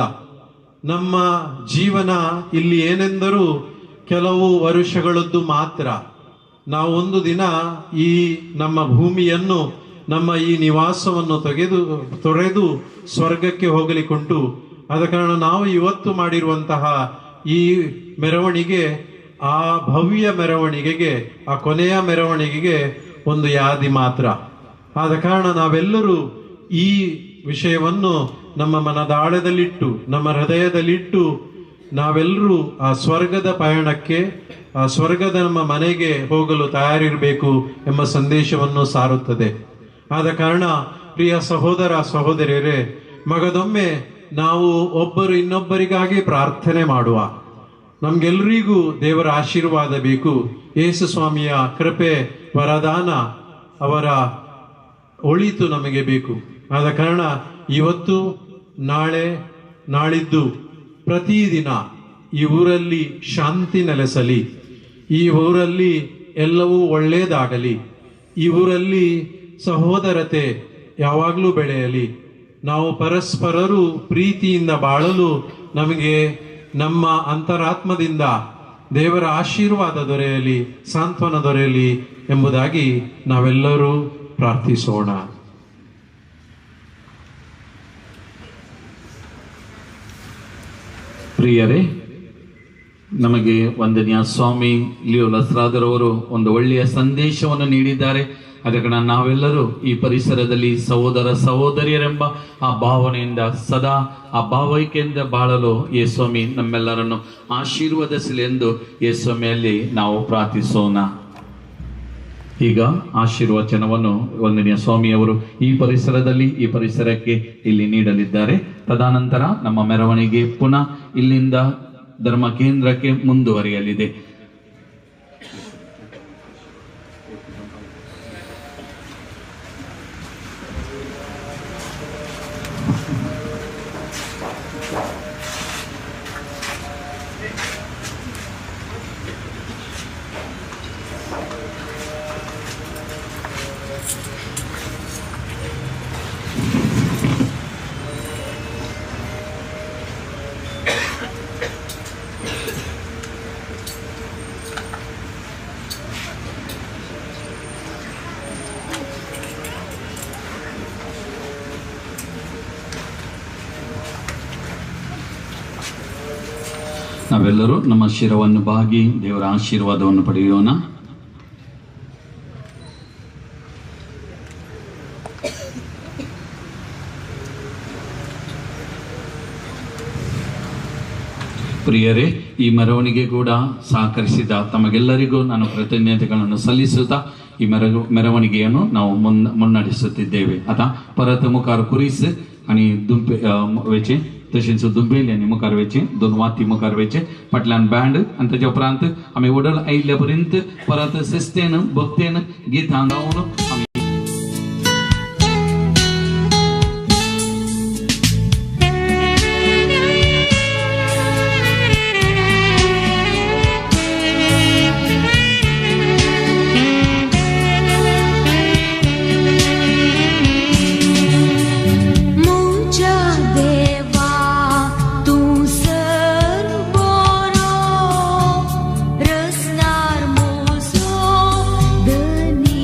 ನಮ್ಮ ಜೀವನ ಇಲ್ಲಿ ಏನೆಂದರೂ ಕೆಲವು ವರ್ಷಗಳದ್ದು ಮಾತ್ರ. ನಾವು ಒಂದು ದಿನ ಈ ನಮ್ಮ ಭೂಮಿಯನ್ನು, ನಮ್ಮ ಈ ನಿವಾಸವನ್ನು ತೊರೆದು ಸ್ವರ್ಗಕ್ಕೆ ಹೋಗಲಿಕ್ಕುಂಟು. ಆದ ಕಾರಣ ನಾವು ಇವತ್ತು ಮಾಡಿರುವಂತಹ ಈ ಮೆರವಣಿಗೆ, ಆ ಭವ್ಯ ಮೆರವಣಿಗೆಗೆ, ಆ ಕೊನೆಯ ಮೆರವಣಿಗೆಗೆ ಒಂದು ಯಾದಿ ಮಾತ್ರ. ಆದ ಕಾರಣ ನಾವೆಲ್ಲರೂ ಈ ವಿಷಯವನ್ನು ನಮ್ಮ ಮನದಾಳದಲ್ಲಿಟ್ಟು, ನಮ್ಮ ಹೃದಯದಲ್ಲಿಟ್ಟು ನಾವೆಲ್ಲರೂ ಆ ಸ್ವರ್ಗದ ಪಯಣಕ್ಕೆ, ಆ ಸ್ವರ್ಗದ ನಮ್ಮ ಮನೆಗೆ ಹೋಗಲು ತಯಾರಿರಬೇಕು ಎಂಬ ಸಂದೇಶವನ್ನು ಸಾರುತ್ತದೆ. ಆದ ಕಾರಣ ಪ್ರಿಯ ಸಹೋದರ ಸಹೋದರಿಯರೇ, ಮಗದೊಮ್ಮೆ ನಾವು ಒಬ್ಬರು ಇನ್ನೊಬ್ಬರಿಗಾಗಿ ಪ್ರಾರ್ಥನೆ ಮಾಡುವ. ನಮಗೆಲ್ಲರಿಗೂ ದೇವರ ಆಶೀರ್ವಾದ ಬೇಕು. ಯೇಸು ಸ್ವಾಮಿಯ ಕೃಪೆ, ವರದಾನ, ಅವರ ಒಳಿತು ನಮಗೆ ಬೇಕು. ಆದ ಕಾರಣ ಇವತ್ತು, ನಾಳೆ, ನಾಳಿದ್ದು ಪ್ರತಿದಿನ ಈ ಊರಲ್ಲಿ ಶಾಂತಿ ನೆಲೆಸಲಿ, ಈ ಊರಲ್ಲಿ ಎಲ್ಲವೂ ಒಳ್ಳೆಯದಾಗಲಿ, ಈ ಊರಲ್ಲಿ ಸಹೋದರತೆ ಯಾವಾಗಲೂ ಬೆಳೆಯಲಿ, ನಾವು ಪರಸ್ಪರರು ಪ್ರೀತಿಯಿಂದ ಬಾಳಲು ನಮಗೆ ನಮ್ಮ ಅಂತರಾತ್ಮದಿಂದ ದೇವರ ಆಶೀರ್ವಾದ ದೊರೆಯಲಿ, ಸಾಂತ್ವನ ದೊರೆಯಲಿ ಎಂಬುದಾಗಿ ನಾವೆಲ್ಲರೂ ಪ್ರಾರ್ಥಿಸೋಣ. ಪ್ರಿಯರೇ, ನಮಗೆ ವಂದನೀಯ ಸ್ವಾಮಿ ಲಿಯೋ ಲಸ್ರಾದರವರು ಒಂದು ಒಳ್ಳೆಯ ಸಂದೇಶವನ್ನು ನೀಡಿದ್ದಾರೆ. ಆದ ಕಾರಣ ನಾವೆಲ್ಲರೂ ಈ ಪರಿಸರದಲ್ಲಿ ಸಹೋದರ ಸಹೋದರಿಯರೆಂಬ ಆ ಭಾವನೆಯಿಂದ, ಸದಾ ಆ ಭಾವೈಕ್ಯದಿಂದ ಬಾಳಲು ಯೇಸ್ವಾಮಿ ನಮ್ಮೆಲ್ಲರನ್ನು ಆಶೀರ್ವದಿಸಲಿ ಎಂದು ಯೇಸ್ವಾಮಿಯಲ್ಲಿ ನಾವು ಪ್ರಾರ್ಥಿಸೋಣ. ಈಗ ಆಶೀರ್ವಚನವನ್ನು ವಂದನೀಯ ಸ್ವಾಮಿಯವರು ಈ ಪರಿಸರದಲ್ಲಿ, ಈ ಪರಿಸರಕ್ಕೆ ಇಲ್ಲಿ ನೀಡಲಿದ್ದಾರೆ. ತದನಂತರ ನಮ್ಮ ಮೆರವಣಿಗೆ ಪುನಃ ಇಲ್ಲಿಂದ ಧರ್ಮ ಕೇಂದ್ರಕ್ಕೆ ಮುಂದುವರಿಯಲಿದೆ. ನಾವೆಲ್ಲರೂ ನಮ್ಮ ಶಿರವನ್ನು ಬಾಗಿ ದೇವರ ಆಶೀರ್ವಾದವನ್ನು ಪಡೆಯೋಣ. ಪ್ರಿಯರೇ, ಈ ಮೆರವಣಿಗೆ ಕೂಡ ಸಹಕರಿಸಿದ ತಮಗೆಲ್ಲರಿಗೂ ನಾನು ಕೃತಜ್ಞತೆಗಳನ್ನು ಸಲ್ಲಿಸುತ್ತಾ ಈ ಮೆರವಣಿಗೆಯನ್ನು ನಾವು ಮುನ್ನಡೆಸುತ್ತಿದ್ದೇವೆ. ಆತ ಪರತ ಮುಖಾರ್ ಕುರಿಸ್ आणि दुंपे वेचे तशेंच दुंबेली आनी मुखार वेचे दोन वाती मुखार वेचे फाटल्यान बँड आनी ताच्या उपरांत आमी वडल आयिल्ल्या पर्यंत परत शिस्तेन भक्तेन गितां गावन आमी रसनार मोजो धनी.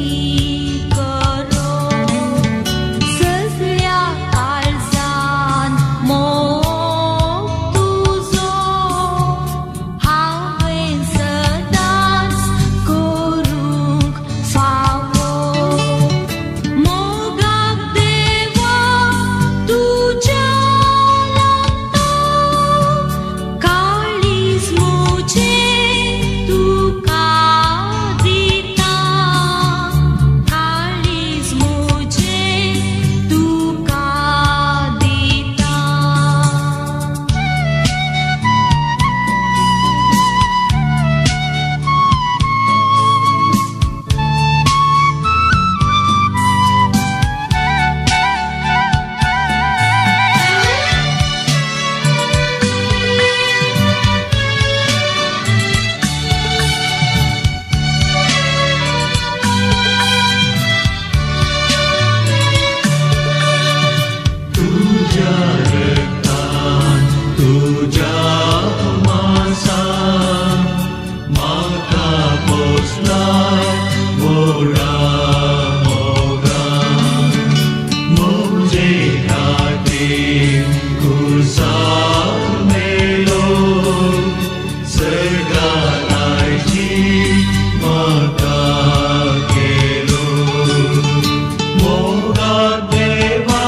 देवा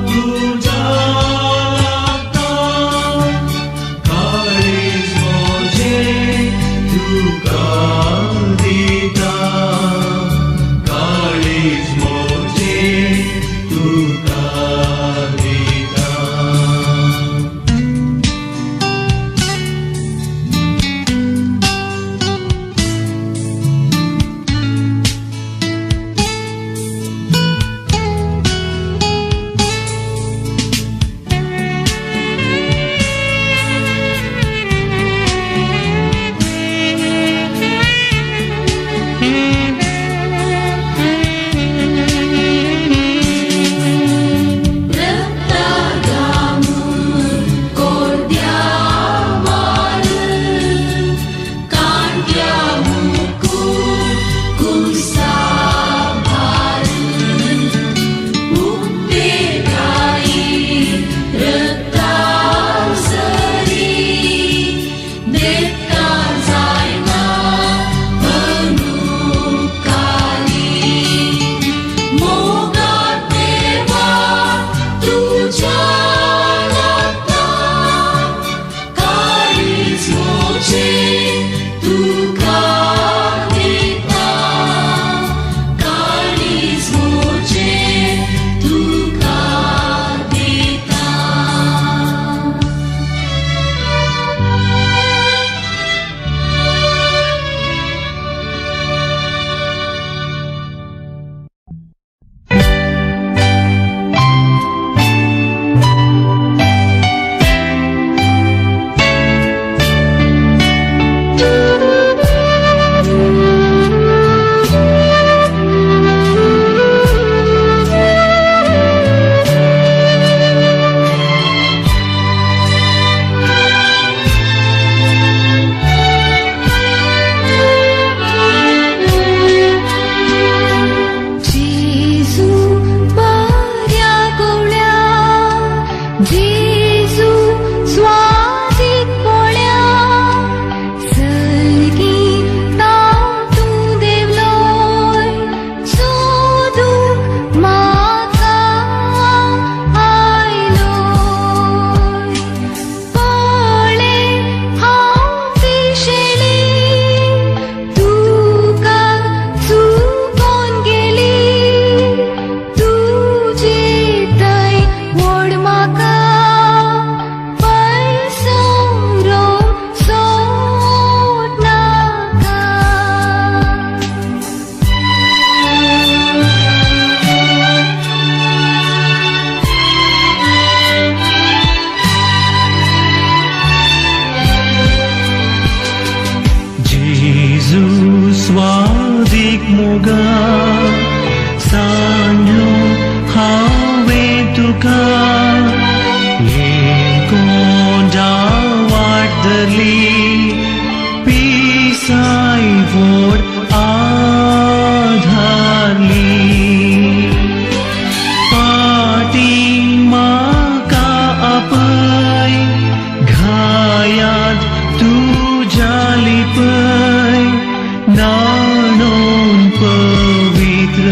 तुझ्या लागता काळीज म्हजें तुका दिता काळीज म्हजें तुका दिता. जेजू बऱ्या गवळ्या, जेजू स्वादीक पोळ्या, सर्गी तातूं देवलोय सोदूंक म्हाका आयलोय. पळय हांव पिशेली, तुका चुकोन गेली, तुजे थंय व्हड म्हाका पयसो सोड नाका. जेजू स्वादीक मोगा सांडलो हांवें तुका लेकोंडा वाट धरली पिसाय वोड आधारली पाटी म्हाका आपय घायांत तुज्या लिपय न्हाणोवन पवित्रतान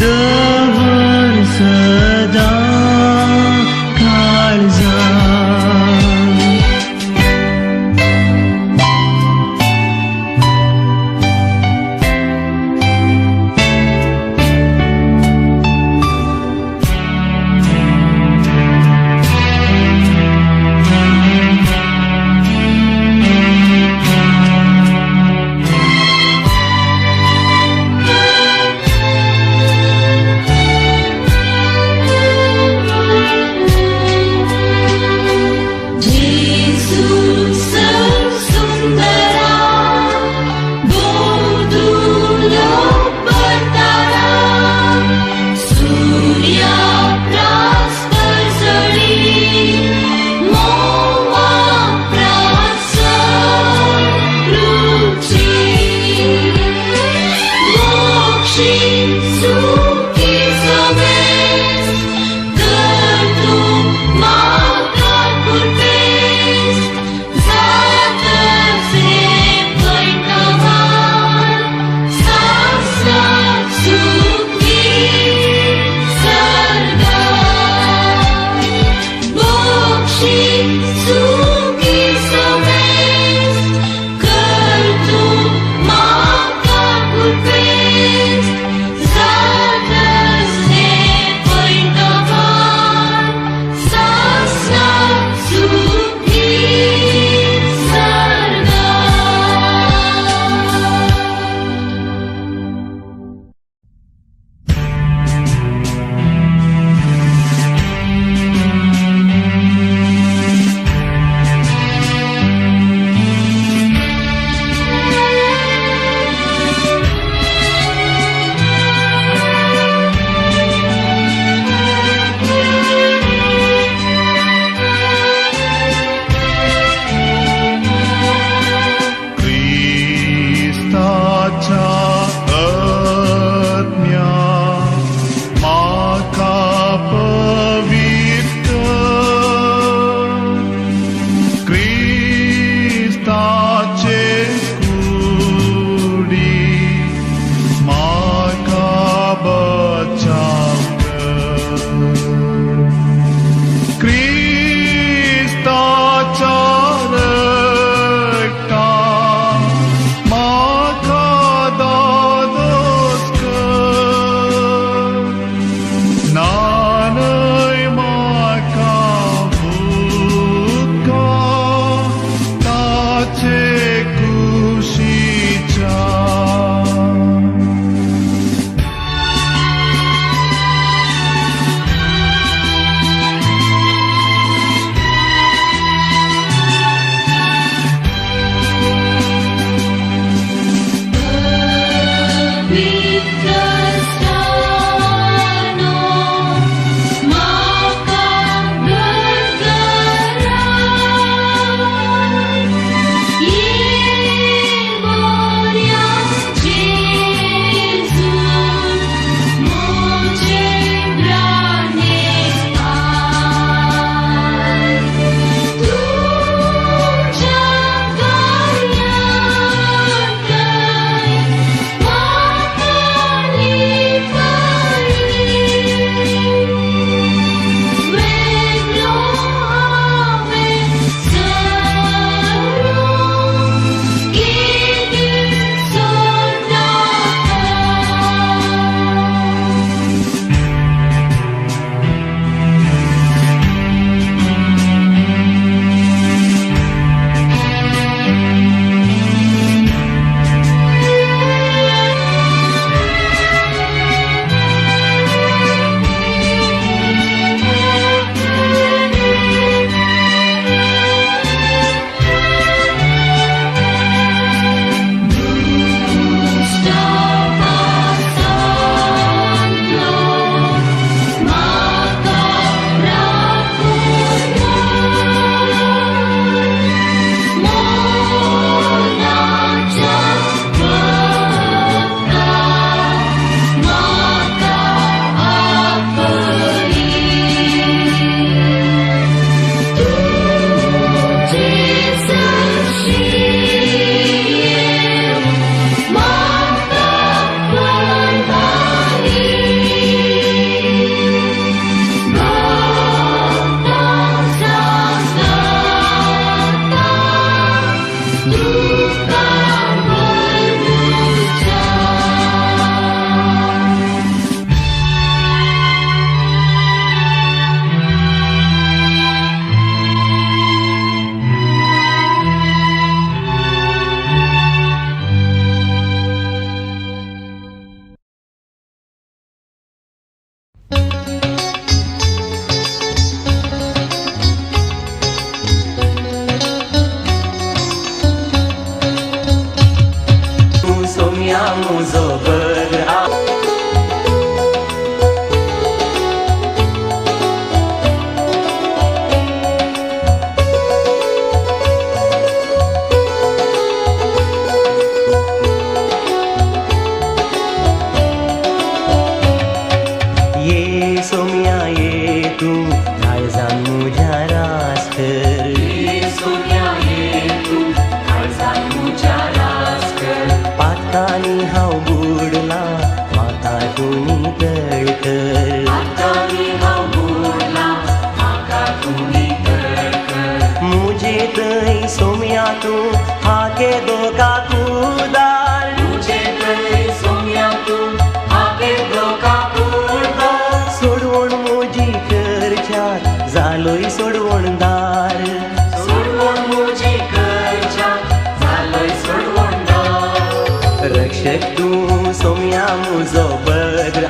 दवर सदां.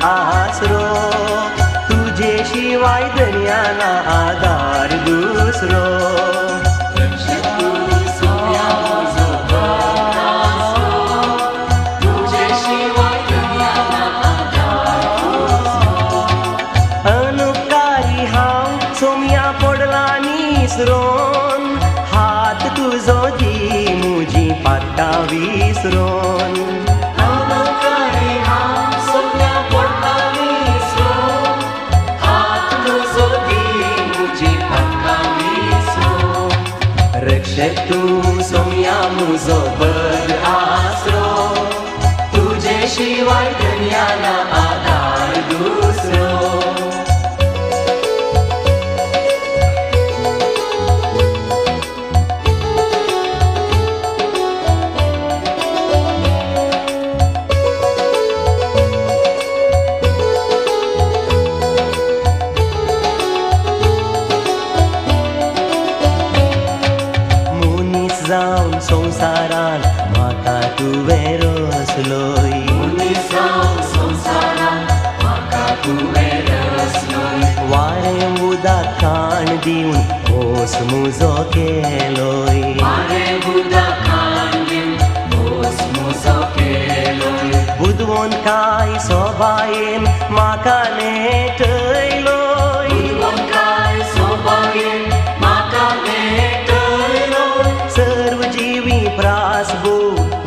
आसरो, तुजे शिवाय दर्याना आदार दुसरो. अनुपकारी हांव सोम्या पडला निसरोन, हात तुजो दी मुजी पात्ता विसरोन. अनुपकारी हांव सोम्या पडला निसरोन, हात तुजो दी मुजी पात्ता विसरोन. रक्षक तूं सोम्या मुजो बद आसरो, तुजे शिवाय दर्याना आदार दुसरो. संसारान म्हाका तुवें रसलोय, मनीस जावन संसारान म्हाका तुवें रसलोय. वारें उदक खाण दिवन खोस मुजो केलोय, वारें उदक खाण दिवन खोस मुजो केलोय. बुदवंत काय सोबायेन म्हाका नेटयलोय, बुदवंत काय सोबायेन म्हाका नेटयलोय. सर्व जीवी प्रासबो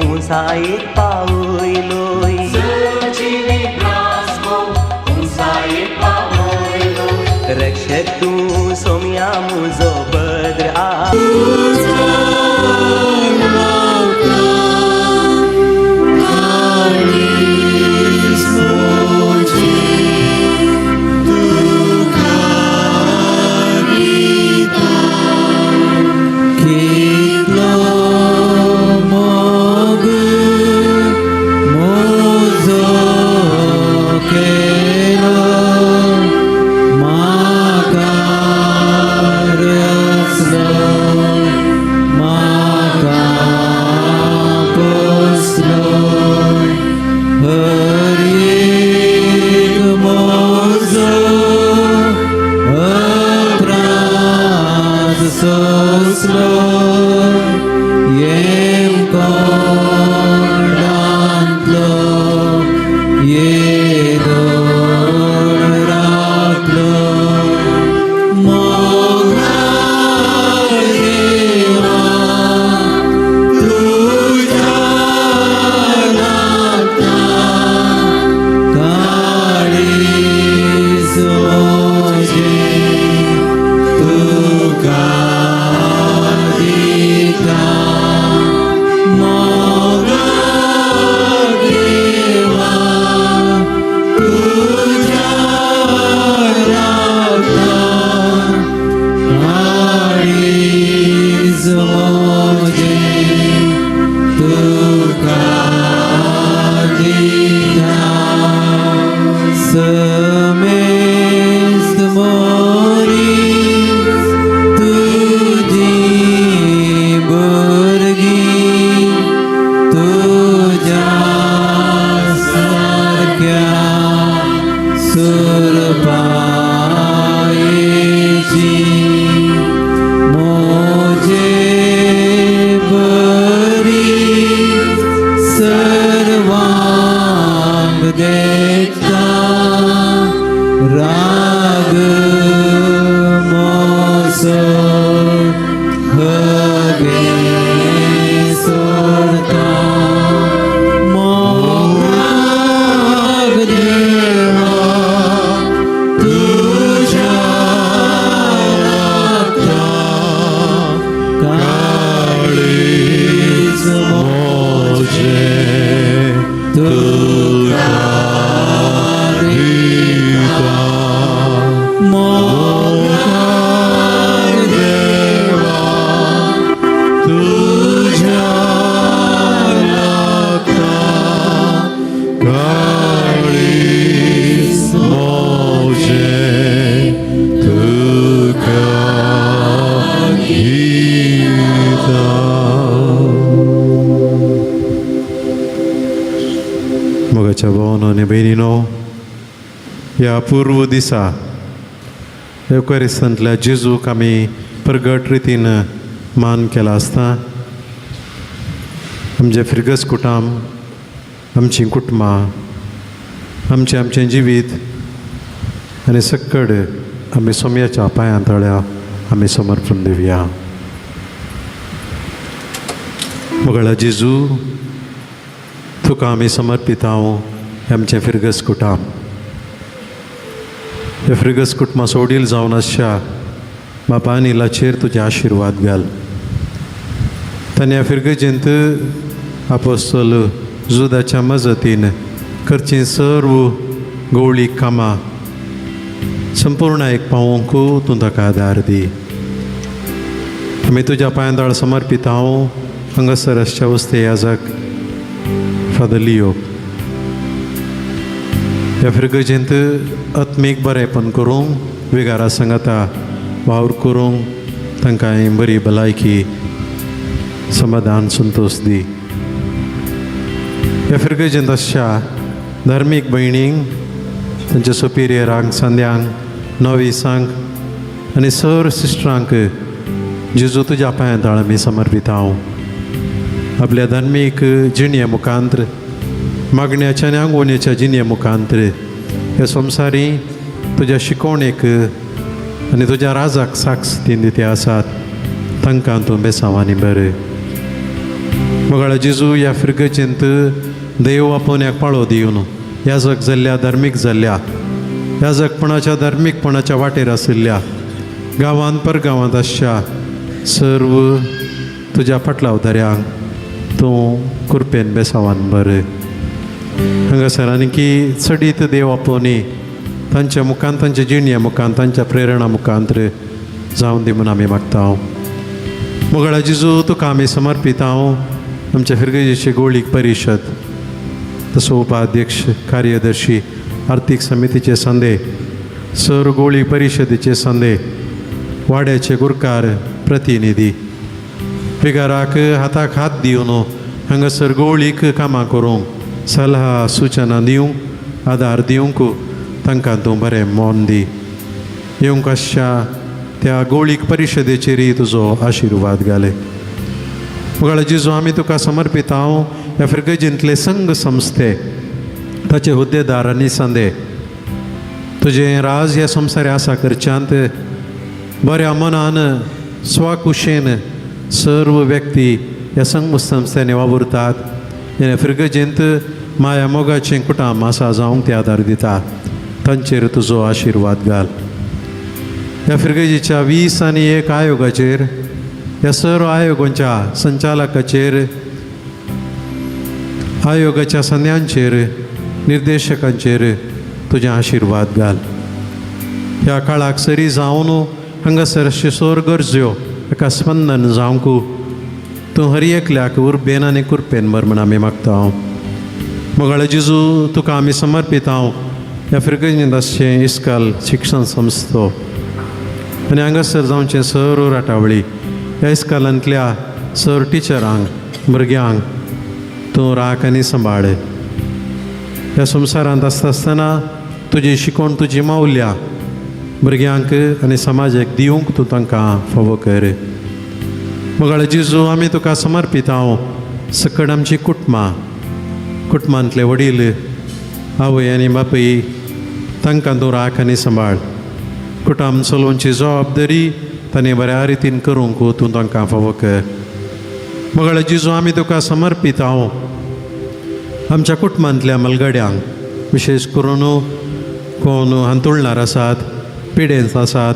उंचायेर पावयलोय, सर्व जीवी प्रासबो उंचायेर पावयलोय. रक्षक तूं सोम्या मुजो बद्र आ सर्वांग देखता. ह्या पूर्व दिसा येवकारिस्तांतल्या जेजूक आमी प्रगट रितीन मान केला आसता. आमचें फिरगज कुटाम, आमचीं कुटुंबां, आमचें आमचें जिवीत आनी सक्कड आमी सोम्याच्या पांयां तळ्या आमी समर्पण दिवया. मोगाळा जेजू, तुका आमी समर्पितांव आमचें फिरगज कुटाम. ह्या फिरगज कुटुंबा सोडील जावन आसच्या बापा अनिलाचेर तुजे आशिर्वाद घाल. ताणें ह्या फिरगजेंत आपोस्तोल जुदाच्या मजतीन करचीं सर्व गवळी कामां संपूर्ण एक पावोवंक तूं ताका आदार दी. आमी तुज्या पांयां दाळ समर्पितांव हांगासर आसच्या वस्ते याजक फादर लियो. ह्या फिरगजेंत आत्मीक बरेंपण करूंक, विगारा सांगाता वावर करूंक तांकां बरी भलायकी, समाधान, संतोश दी. ह्या फिरगजेंत आसच्या धार्मीक भयणींक, तांच्या सुपिरियरांक, सांद्यांक, नोविसांक आनी सर सिस्टरांक जेजू तुज्या पांयां दाळ आमी समर्पितांव. आपल्या धार्मीक जिणये मुखांत्र, मागण्याच्या आनी आंगवणेच्या जिणये मुखांत्र ह्या संवसारी तुज्या शिकवणेक आनी तुज्या राजाक साक्ष दिते आसात, तांकां तूं बेसांवांनी बरें. मोगाळा जेजू, ह्या फिरगजेंत देव आपोवण्याक पाळो दिवन याजक जाल्ल्या, धार्मीक जाल्ल्या, याजकपणाच्या धार्मीकपणाच्या वाटेर आशिल्ल्या, गांवांत परगांवांत आसच्या सर्व तुज्या फाटलावदाऱ्यांक तूं कृपेन बेसावान बरें. हांगासर आनी की चडीत देव आपोवणी तांच्या मुखान, तांच्या जिणये मुखान, तांच्या प्रेरणा मुखांत जावन दी म्हूण आमी मागता. मोगाळा जेजू, तुका आमी समर्पितांव आमच्या फिरगजेची गोळीक परिशद, तसो उपाध्यक्ष, कार्यदर्शी, आर्थीक समितीचे संदे, सर गोळी परिशदेचे संदे, वाड्याचे गुरकार प्रतिनिधी, विगाराक हाताक हात दिवन हांगासर गोळीक कामां करूंक सलाह सुचना दिवंक, आदार दिवंक तांकां तूं बरें मन दी. येवंक आसच्या त्या गोळीक परिशदेचेरय तुजो आशिर्वाद घाले. मोगाळा जेजू, आमी तुका समर्पितांव ह्या फिरगजेंतले संघ संस्थे, ताचे हुद्देदार आनी संदे, तुजें राज ह्या संवसारी आसा करच्यांत बऱ्या मनान स्वाकुशेन सर्व व्यक्ती ह्या संघ संस्थेनी वावुरतात. फिरगजेंत माया मोगाचें कुटाम आसा जावंक ते आदार दिता, तांचेर तुजो आशिर्वाद घाल. ह्या फिरगजेच्या 21 आयोगाचेर, ह्या सर्व आयोगांच्या संचालकाचेर, आयोगाच्या संद्यांचेर, निर्देशकांचेर तुजें आशिर्वाद घाल. ह्या काळाक सरी जावन हांगासर सोर गरज्यो एका स्पंदन जावंक तूं हर एकल्याक उर्बेन आनी कुरपेन भर म्हूण आमी मागता. मोगाळ जेजू, तुका आमी समर्पितांव ह्या फिरगजेंत आसचें इस्काल शिक्षण संस्थो आनी हांगासर जावचें सर्व राटावळी, ह्या इस्कालांतल्या सर टिचरांक, भुरग्यांक तूं राख आनी सांबाळ. ह्या संवसारांत आसता आसतना तुजी शिकवण, तुजी मावल्या भुरग्यांक आनी समाजाक दिवंक तूं तांकां फावो कर. मोगाळ जेजू, आमी तुका समर्पितांव सकड आमची कुटुंबां, कुटुंबांतले वडील, आवय आनी बापूय, तांकां तूं राख आनी सांबाळ. कुटुंब चलोवची जबाबदारी तांणी बऱ्या रितीन करूंक तूं तांकां फावो कर. मोगाळ जेजू, आमी तुका समर्पितांव आमच्या कुटुंबांतल्या मलगड्यांक, विशेश करून कोण हांतुळणार आसात, पिडेंत आसात,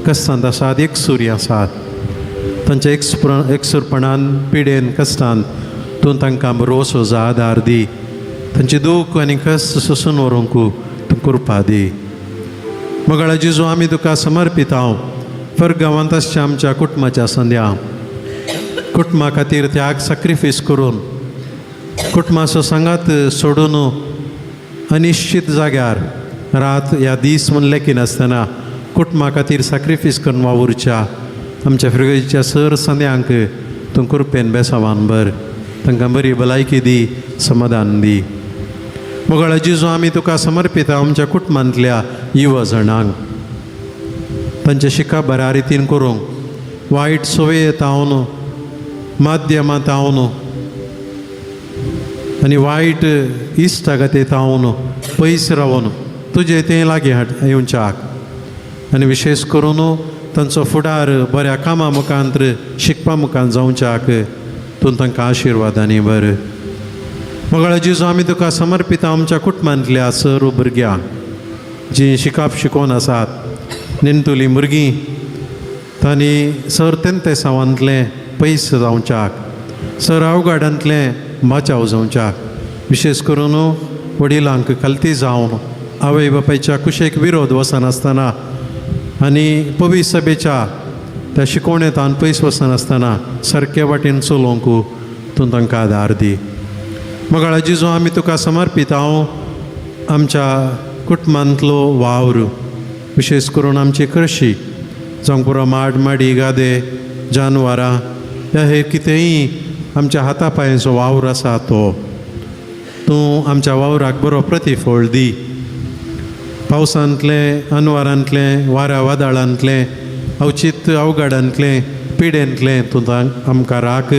कश्टांत आसात, एकसुरी आसात, तांच्या एकसुरपणान, पिडेन, कश्टान तूं तांकां बरोसो आदार दी. तांची दूख आनी कश्ट सोसून व्हरूंक तूं कृपा दी. मोगाळा जेजू, आमी तुका समर्पितांव परगांवांत आसच्या आमच्या कुटुंबाच्या संद्या, कुटुंबा खातीर त्याग सॅक्रिफायस करून, कुटुंबाचो सांगात सोडून अनिश्चित जाग्यार रात या दीस म्हूण लेखिनासतना कुटुंबा खातीर सॅक्रिफायस करून वावुरच्या आमच्या फिरगजेच्या सर संद्यांक तूं कृपेन बेसावान भर. तांकां बरी भलायकी दी, समाधान दी. मोगाळ जेजू, आमी तुका समर्पिता आमच्या कुटुंबांतल्या युवा जाणांक, तांचे शिकप बऱ्या रितीन करूंक, वायट सवयेत हांव, माध्यमांत हांव आनी वायट इश्टागतीत हांव पयस रावन तुजे तें लागीं हाड येवच्याक, आनी विशेश करून तांचो फुडार बऱ्या कामां मुखांत शिकपा मुखांत जावच्याक तूं तांकां आशिर्वादांनी बरें. मोगाळ जेजू, आमी तुका समर्पिता आमच्या कुटुंबांतल्या सर्व भुरग्यांक जीं शिकप शिकोवन आसात, नेणटुलीं भुरगीं, तांणी सर तेंतेसांवांतलें पयस जावच्याक, सर अवघाडांतलें बचाव जावच्याक, विशेश करून वडिलांक खालती जावन आवय बापायच्या कुशेक विरोध वचनासतना आनी पवित्र सभेच्या त्या शिकवणेंतान पयस वचनासतना सारके वाटेन चलोवंक तूं तांकां आदार दी. मोगाळ जेजू, आमी तुका समर्पिता हांव आमच्या कुटुंबांतलो वावर, विशेश करून आमची कृशी, जावंक पुरो माड माडी गादे जानवरां ह्या हे कितेंय आमच्या हाता पांयांचो वावर आसा तो तूं आमच्या वावराक बरो प्रतिफळ दी. पावसांतलें, अनवारांतलें, वाऱ्या वादळांतलें, अवचीत अवघडांतलें, पिडेंतलें तूं आमकां राख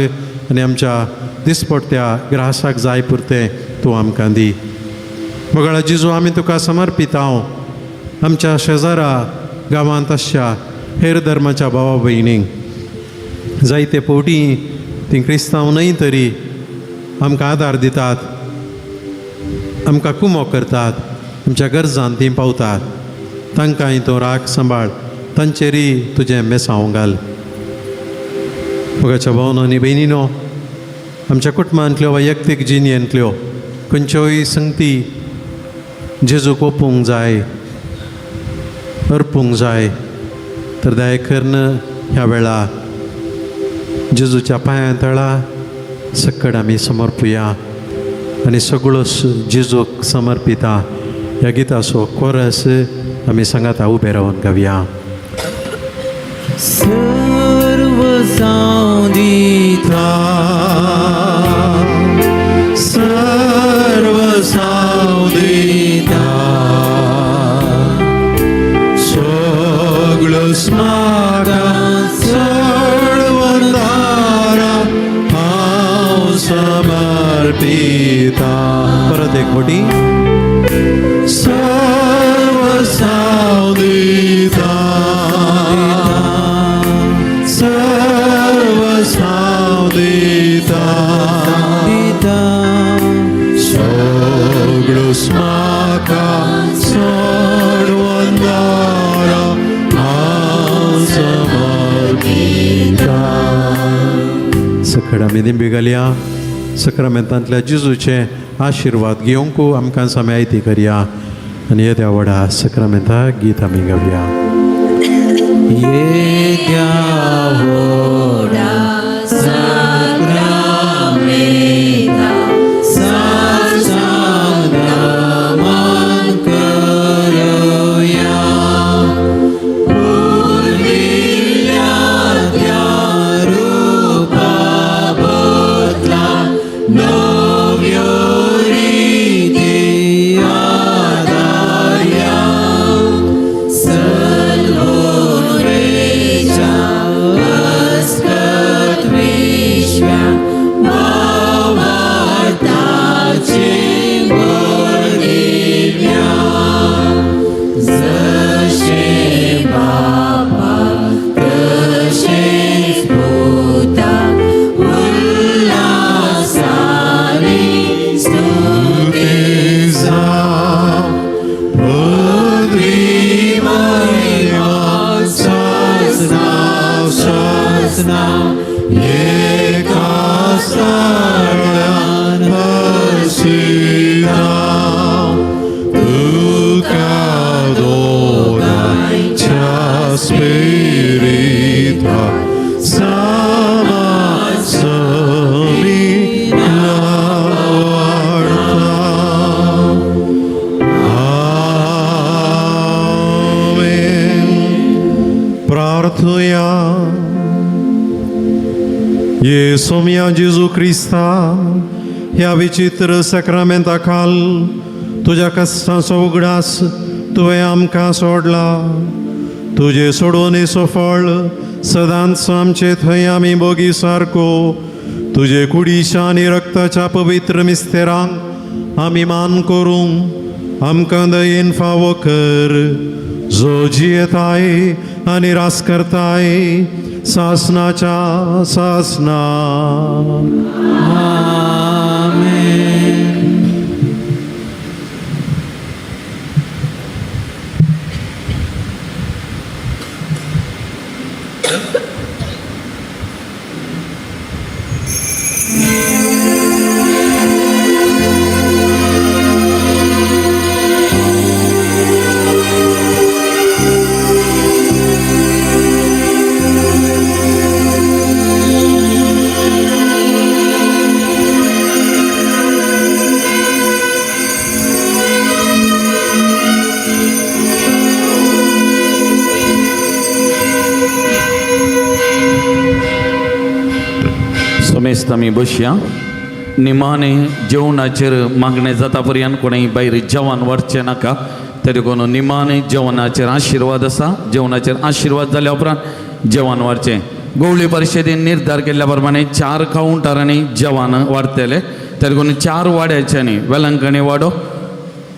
आनी आमच्या दिसपट्ट्या ग्रासाक जाय पुरतें तूं आमकां दी. मोगाळ जेजू, आमी तुका समर्पिता हांव आमच्या शेजारा गांवांत आसच्या हेर धर्माच्या भावा भयणींक, जायते फावटी तीं क्रिस्तांव न्हय तरी आमकां आदार दितात, आमकां कुमो करतात, आमच्या गरजान तीं पावतात, तांकांय तूं राख सांबाळ, तांचेरय तुजें बेसांव घाल. मोगाच्या भावनो आनी भयणीनो, आमच्या कुटुंबांतल्यो वैयक्तीक जिणेंतल्यो खंयच्योय संगती जेजूक ओपूंक जाय, अर्पूंक जाय तर दया करून ह्या वेळा जेजूच्या पांयां तळा सकड आमी समर्पुया आनी सगळो जेजूक समर्पिता ह्या गिताचो कोरस आमी सांगाता उबे रावन गावया. सर्व जावं दिता, सर्व जावं दिता, सगळो म्हाका चडवणारा हांव समर्पिता. परत एक फावटी. सर्व जावं दिता, सर्व जावं दिता, सगळो म्हाका चडवणारा हांव समर्पिता. सकड आमी दिंबी घालया. सक्रामेंतांतल्या जेजूचे आशिर्वाद घेवंक आमकां सामयायती करया आनी येद्या व्हडा सक्रामेंता गीत आमी गावया. येद्या व्हडा सक्रामेंता साष्टांग नमन करुया, पुर्विल्ल्या त्या रुपा बदला नव्यो रिती आदारया, सलवून वेच्या अस्कत विश्व्या भावार्थाचे भर दिव्या, जशें बापाक तशेंच पुताक उल्हासानी स्तुती जावं, पदवी महिमा सासना सासना, एका सगळ्यान हर्षिता, तुका दोनांच्या स्पिरिता सामासमी लावाडता. आमेन. प्रार्थुया. येसोमया जेजू क्रिस्ता, ह्या विचित्र सक्रामेंता खाल तुज्या कश्टांचो उगडास तुवें आमकां सोडला. तुजे सोडवणेचो फळ सदांच आमचे थंय आमी बोगी सारको तुजे कुडीच्या आनी रक्ताच्या पवित्र मिस्तेरांक आमी मान करूंक आमकां दयेन फावो कर, जो जियेताय आनी रास करताय सासनाच्या सासना. समेस्त आमी बसया. निमाणे जेवणाचेर मागणें जाता पर्यंत कोणूय भायर जेवण व्हरचें नाका. तरी देखून निमाणे जेवणाचेर आशिर्वाद आसा. जेवणाचेर आशिर्वाद जाल्या उपरांत जेवण व्हरचें. गोवळी परिशदेन निर्धार केल्ल्या प्रमाणे 4 कावंटरांनी जेवण वाडटलें. तरी देखून 4 वाड्याच्यांनी वेलंकणी वाडो,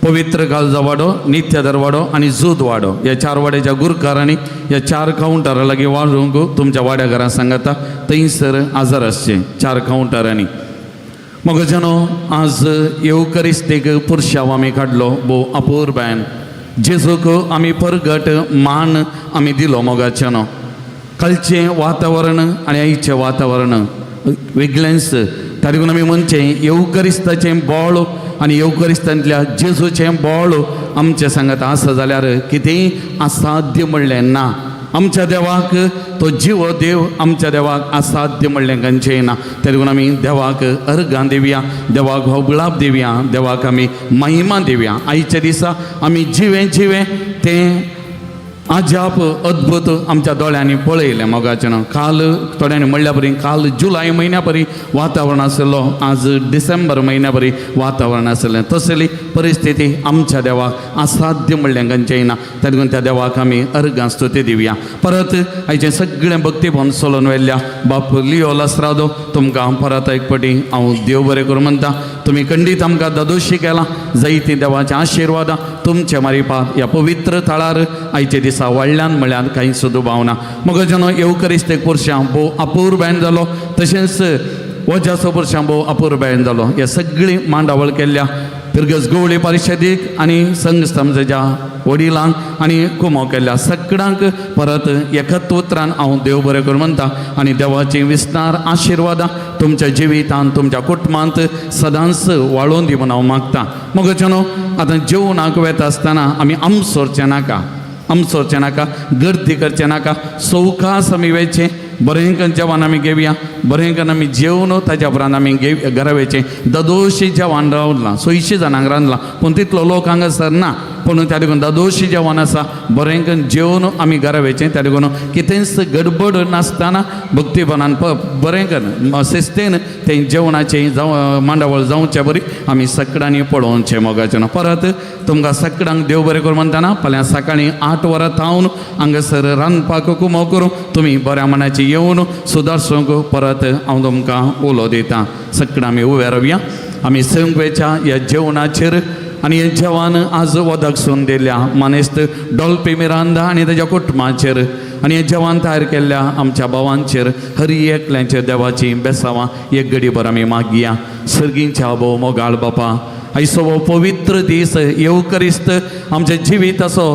पवित्र काळजा वाडो, नित्यधर वाडो आनी जूद वाडो ह्या 4 वाड्याच्या गुरकारांनी ह्या 4 कावंटरां लागीं वाडूंक तुमच्या वाड्या घरां सांगता थंयसर आजार आसचें 4 कावंटरांनी. मगजनो आज येवकरिस्तीक पुरशाव आमी काडलो भोव अपुरबायन. जेजूक आमी परगट मान आमी दिलो. मोगाच्यानो कालचें वातावरण आनी आयचें वातावरण वेगळेंच. ताका आमी म्हणचें येवकरिस्ताचें बोळ आनी येवकरिस्तांतल्या जेजूचें बोळ आमचें सांगात आसा जाल्यार कितेंय असाध्य म्हणलें ना. आमच्या देवाक तो जिवो देव, आमच्या देवाक असाध्य म्हणलें खंयचेंय ना. तरी आमी देवाक अर्गां दिवया, देवाक होगळाप दिवया, देवाक आमी महिमा दिवया. आयच्या दिसा आमी जिवें जिवें तें अजाप अद्भुत आमच्या दोळ्यांनी पळयलें. मोगाचें काल थोड्यांनी म्हणल्या परी काल जुलय म्हयन्या परी वातावरण आसलो, आज डिसेंबर म्हयन्या परी वातावरण आसलें. तसली परिस्थिती आमच्या देवाक असाध्य म्हणलें खंयचेंय ना. तेन्ना त्या देवाक आमी अर्गां स्तुती दिवया. परत आयचें सगळें भक्तीभवन चलोवन व्हेल्ल्या बाप लियो लास्रादो तुमकां परत एक पटी हांव देव बरें करूं म्हणटा. तुमी खंडीत आमकां दादोशी केलां. जायतीं देवाच्या आशिर्वादां तुमचे मारिपात ह्या पवित्र थळार आयचे दिसा वाडल्यान म्हळ्यार कांयच दुबाव ना. मगजनो येवकरिस्तेक पुरशां भोव अपुरबायन जालो, तशेंच वजाचो पुरशां भोव अपुरबायन जालो. ह्या सगळीं मांडावळ केल्ल्या फिरगज गोवळी परिशदेक आनी संघ समजाच्या वडिलांक आनी कुमो केल्ल्या सगळ्यांक परत एकत उतरान हांव देव बरें करूं म्हणटा. आनी देवाची विस्तार आशिर्वादां तुमच्या जिवितांत तुमच्या कुटुंबांत सदांच वाळोवन दी म्हूण हांव मागता. मगजनो आतां जेवणाक वेता आसतना आमी आमसोरचें नाका, आमसोरचें नाका, गर्दी करचें नाका. सवकास आमी वेचें, बरें करून जेवण आमी घेवया, बरें करून आमी जेवन ताच्या उपरांत आमी घरा वयचें. ददोशी जेवण रावलां, 100 जाणांक रांदलां, पूण तितलो लोक हांगासर ना. पूण त्या देखून दादोशी जेवण आसा, बरें करून जेवन आमी घरा वयचें. त्या देखून कितेंच गडबड नासतना भक्तीपणान बरें करून शिस्तेन तें जेवणाचें जावं मांडावळ जावचे बरी आमी सगळ्यांनी पळोवचें. मोगाचें परत तुमकां सगळ्यांक देव बरें करूं म्हणटना फाल्यां सकाळीं 8 वरां थावन हांगासर रांदपाक कुमो करूं तुमी बऱ्या मनाची येवन सुदारसूंक परत हांव तुमकां उलो दितां. सगळ्यां आमी उबे रावया. आमी संगवेच्या ह्या जेवणाचेर आनी हें जेवण आज वदक सून दिल्या मानेस्त डॉल्पी मिरांदा आनी ताच्या कुटुंबाचेर आनी हें जेवण तयार केल्ल्या आमच्या भावांचेर हरी एकल्यांचेर देवाची बेसावां एक घडीभर आमी मागया. सर्गींच्या भोव मोगाळ बापा, आयचो हो पवित्र दीस येवकरिस्त आमच्या जिविताचो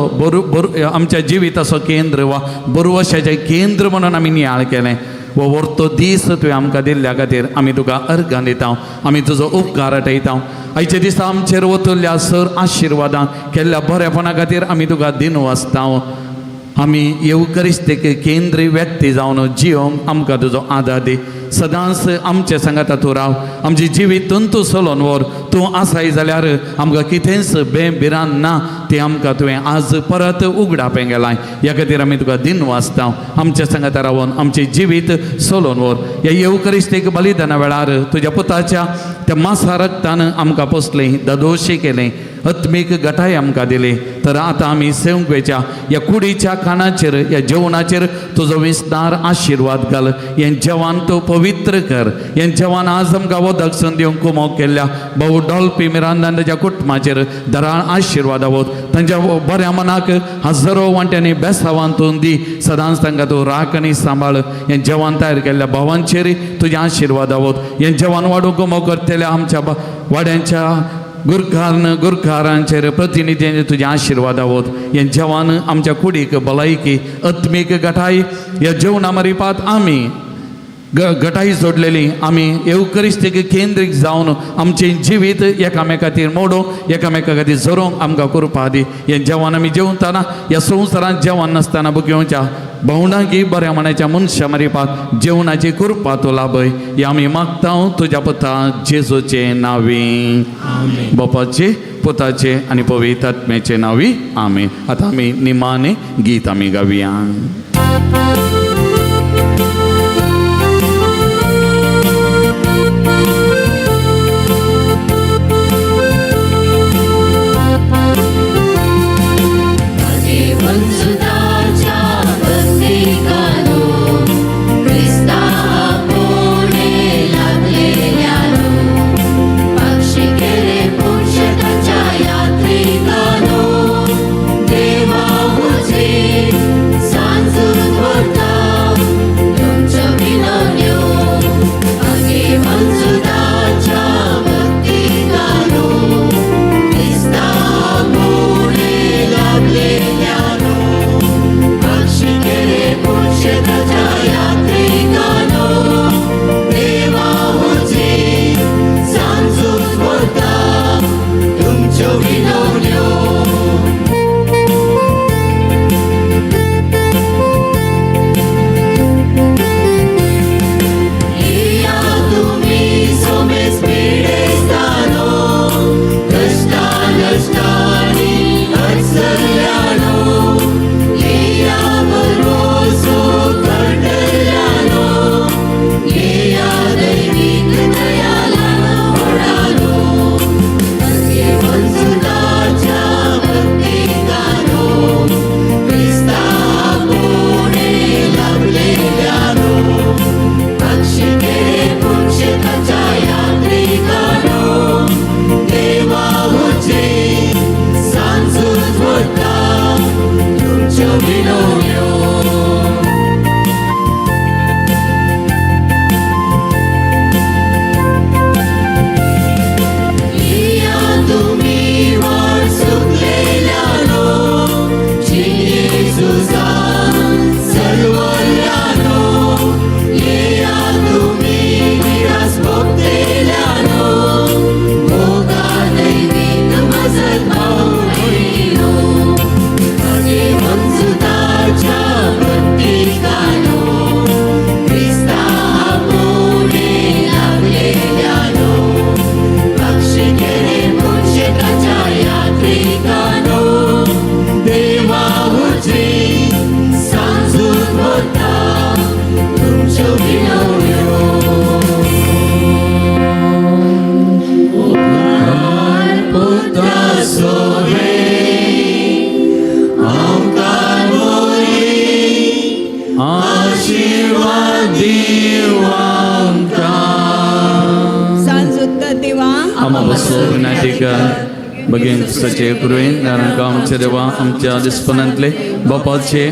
आमच्या जिविताचो केंद्र वा बरवशाचें केंद्र म्हणून आमी नियाळ केलें. हो वर्तो दीस तुवें आमकां दिल्ल्या खातीर आमी तुका अर्गां दिता, आमी तुजो उपकार आठयता. आयच्या दिसा आमचेर वतल्या सर आशिर्वादां केल्ल्या बरेपणा खातीर आमी तुका दिनवासता. आमी येवकरिस्तेक केंद्रीय व्यक्ती जावन जियोंक आमकां तुजो आदार दी. सदांच आमचे सांगाता तूं राव, आमची जिवीत तूं चलोवन व्हर. तूं आसाय जाल्यार आमकां कितेंच बें भिरांत ना ती आमकां तुवें आज परत उगडापें गेलाय. ह्या खातीर आमी तुका दिन वाचता. आमच्या सांगाता रावन आमचें जिवीत सोलोवन व्हर. ह्या येवकरिस्तीक बलिदाना वेळार तुज्या पुताच्या त्या मासा रक्तान आमकां पोसलें, ददोशी केलें, आत्मीक गटाय आमकां दिली. तर आतां आमी सेवंक वेच्या ह्या कुडीच्या खाणाचेर, ह्या जेवणाचेर तुजो विस्तार आशिर्वाद घाल. हें जेवण तूं पवित्र कर. हें जेवण आज आमकां वदक सून दिवंक कुमोक केल्ल्या भाऊ डॉल्पी मिरांदान ताच्या कुटुंबाचेर दराळ आशिर्वाद आवत. तांच्या बऱ्या मनाक हजारो वांट्यांनी बेसावान तूं दी. सदांच तांकां तूं राख आनी सांबाळ. हें जेवण तयार केल्ल्या भावांचेर तुजें आशिर्वाद आवत. हें जेवण वाडूंक कुमोक करतल्या आमच्या वाड्यांच्या गुरखारन गुरखारांचेर प्रतिनिधींचे तुजे आशिर्वाद आवत. हें जेवण आमच्या कुडीक भलायकी आत्मीक गटाय. ह्या जेवणा मरिपात आमी गटाई जोडलेली. आमी येवकरिस्तीक केंद्रीत जावन आमचें जिवीत एकामेका खातीर मोडूंक, एकामेका खातीर झरोवंक आमकां कृपा दी. हें जेवण आमी जेवताना ह्या संवसारांत जेवण नासतना बुगेवच्या भोंवडांकी बऱ्या मनाच्या मनशां मरिपात जेवणाची कृपा तूं लाभय. हें आमी मागता तुज्या पुता जेजूचे नांवी, बापाचे पुताचे आनी पवित्र आत्म्याचे नांवी, आमी. आतां आमी निमाणे गीत आमी गावया. आमच्या दिसपनांतले बापाचे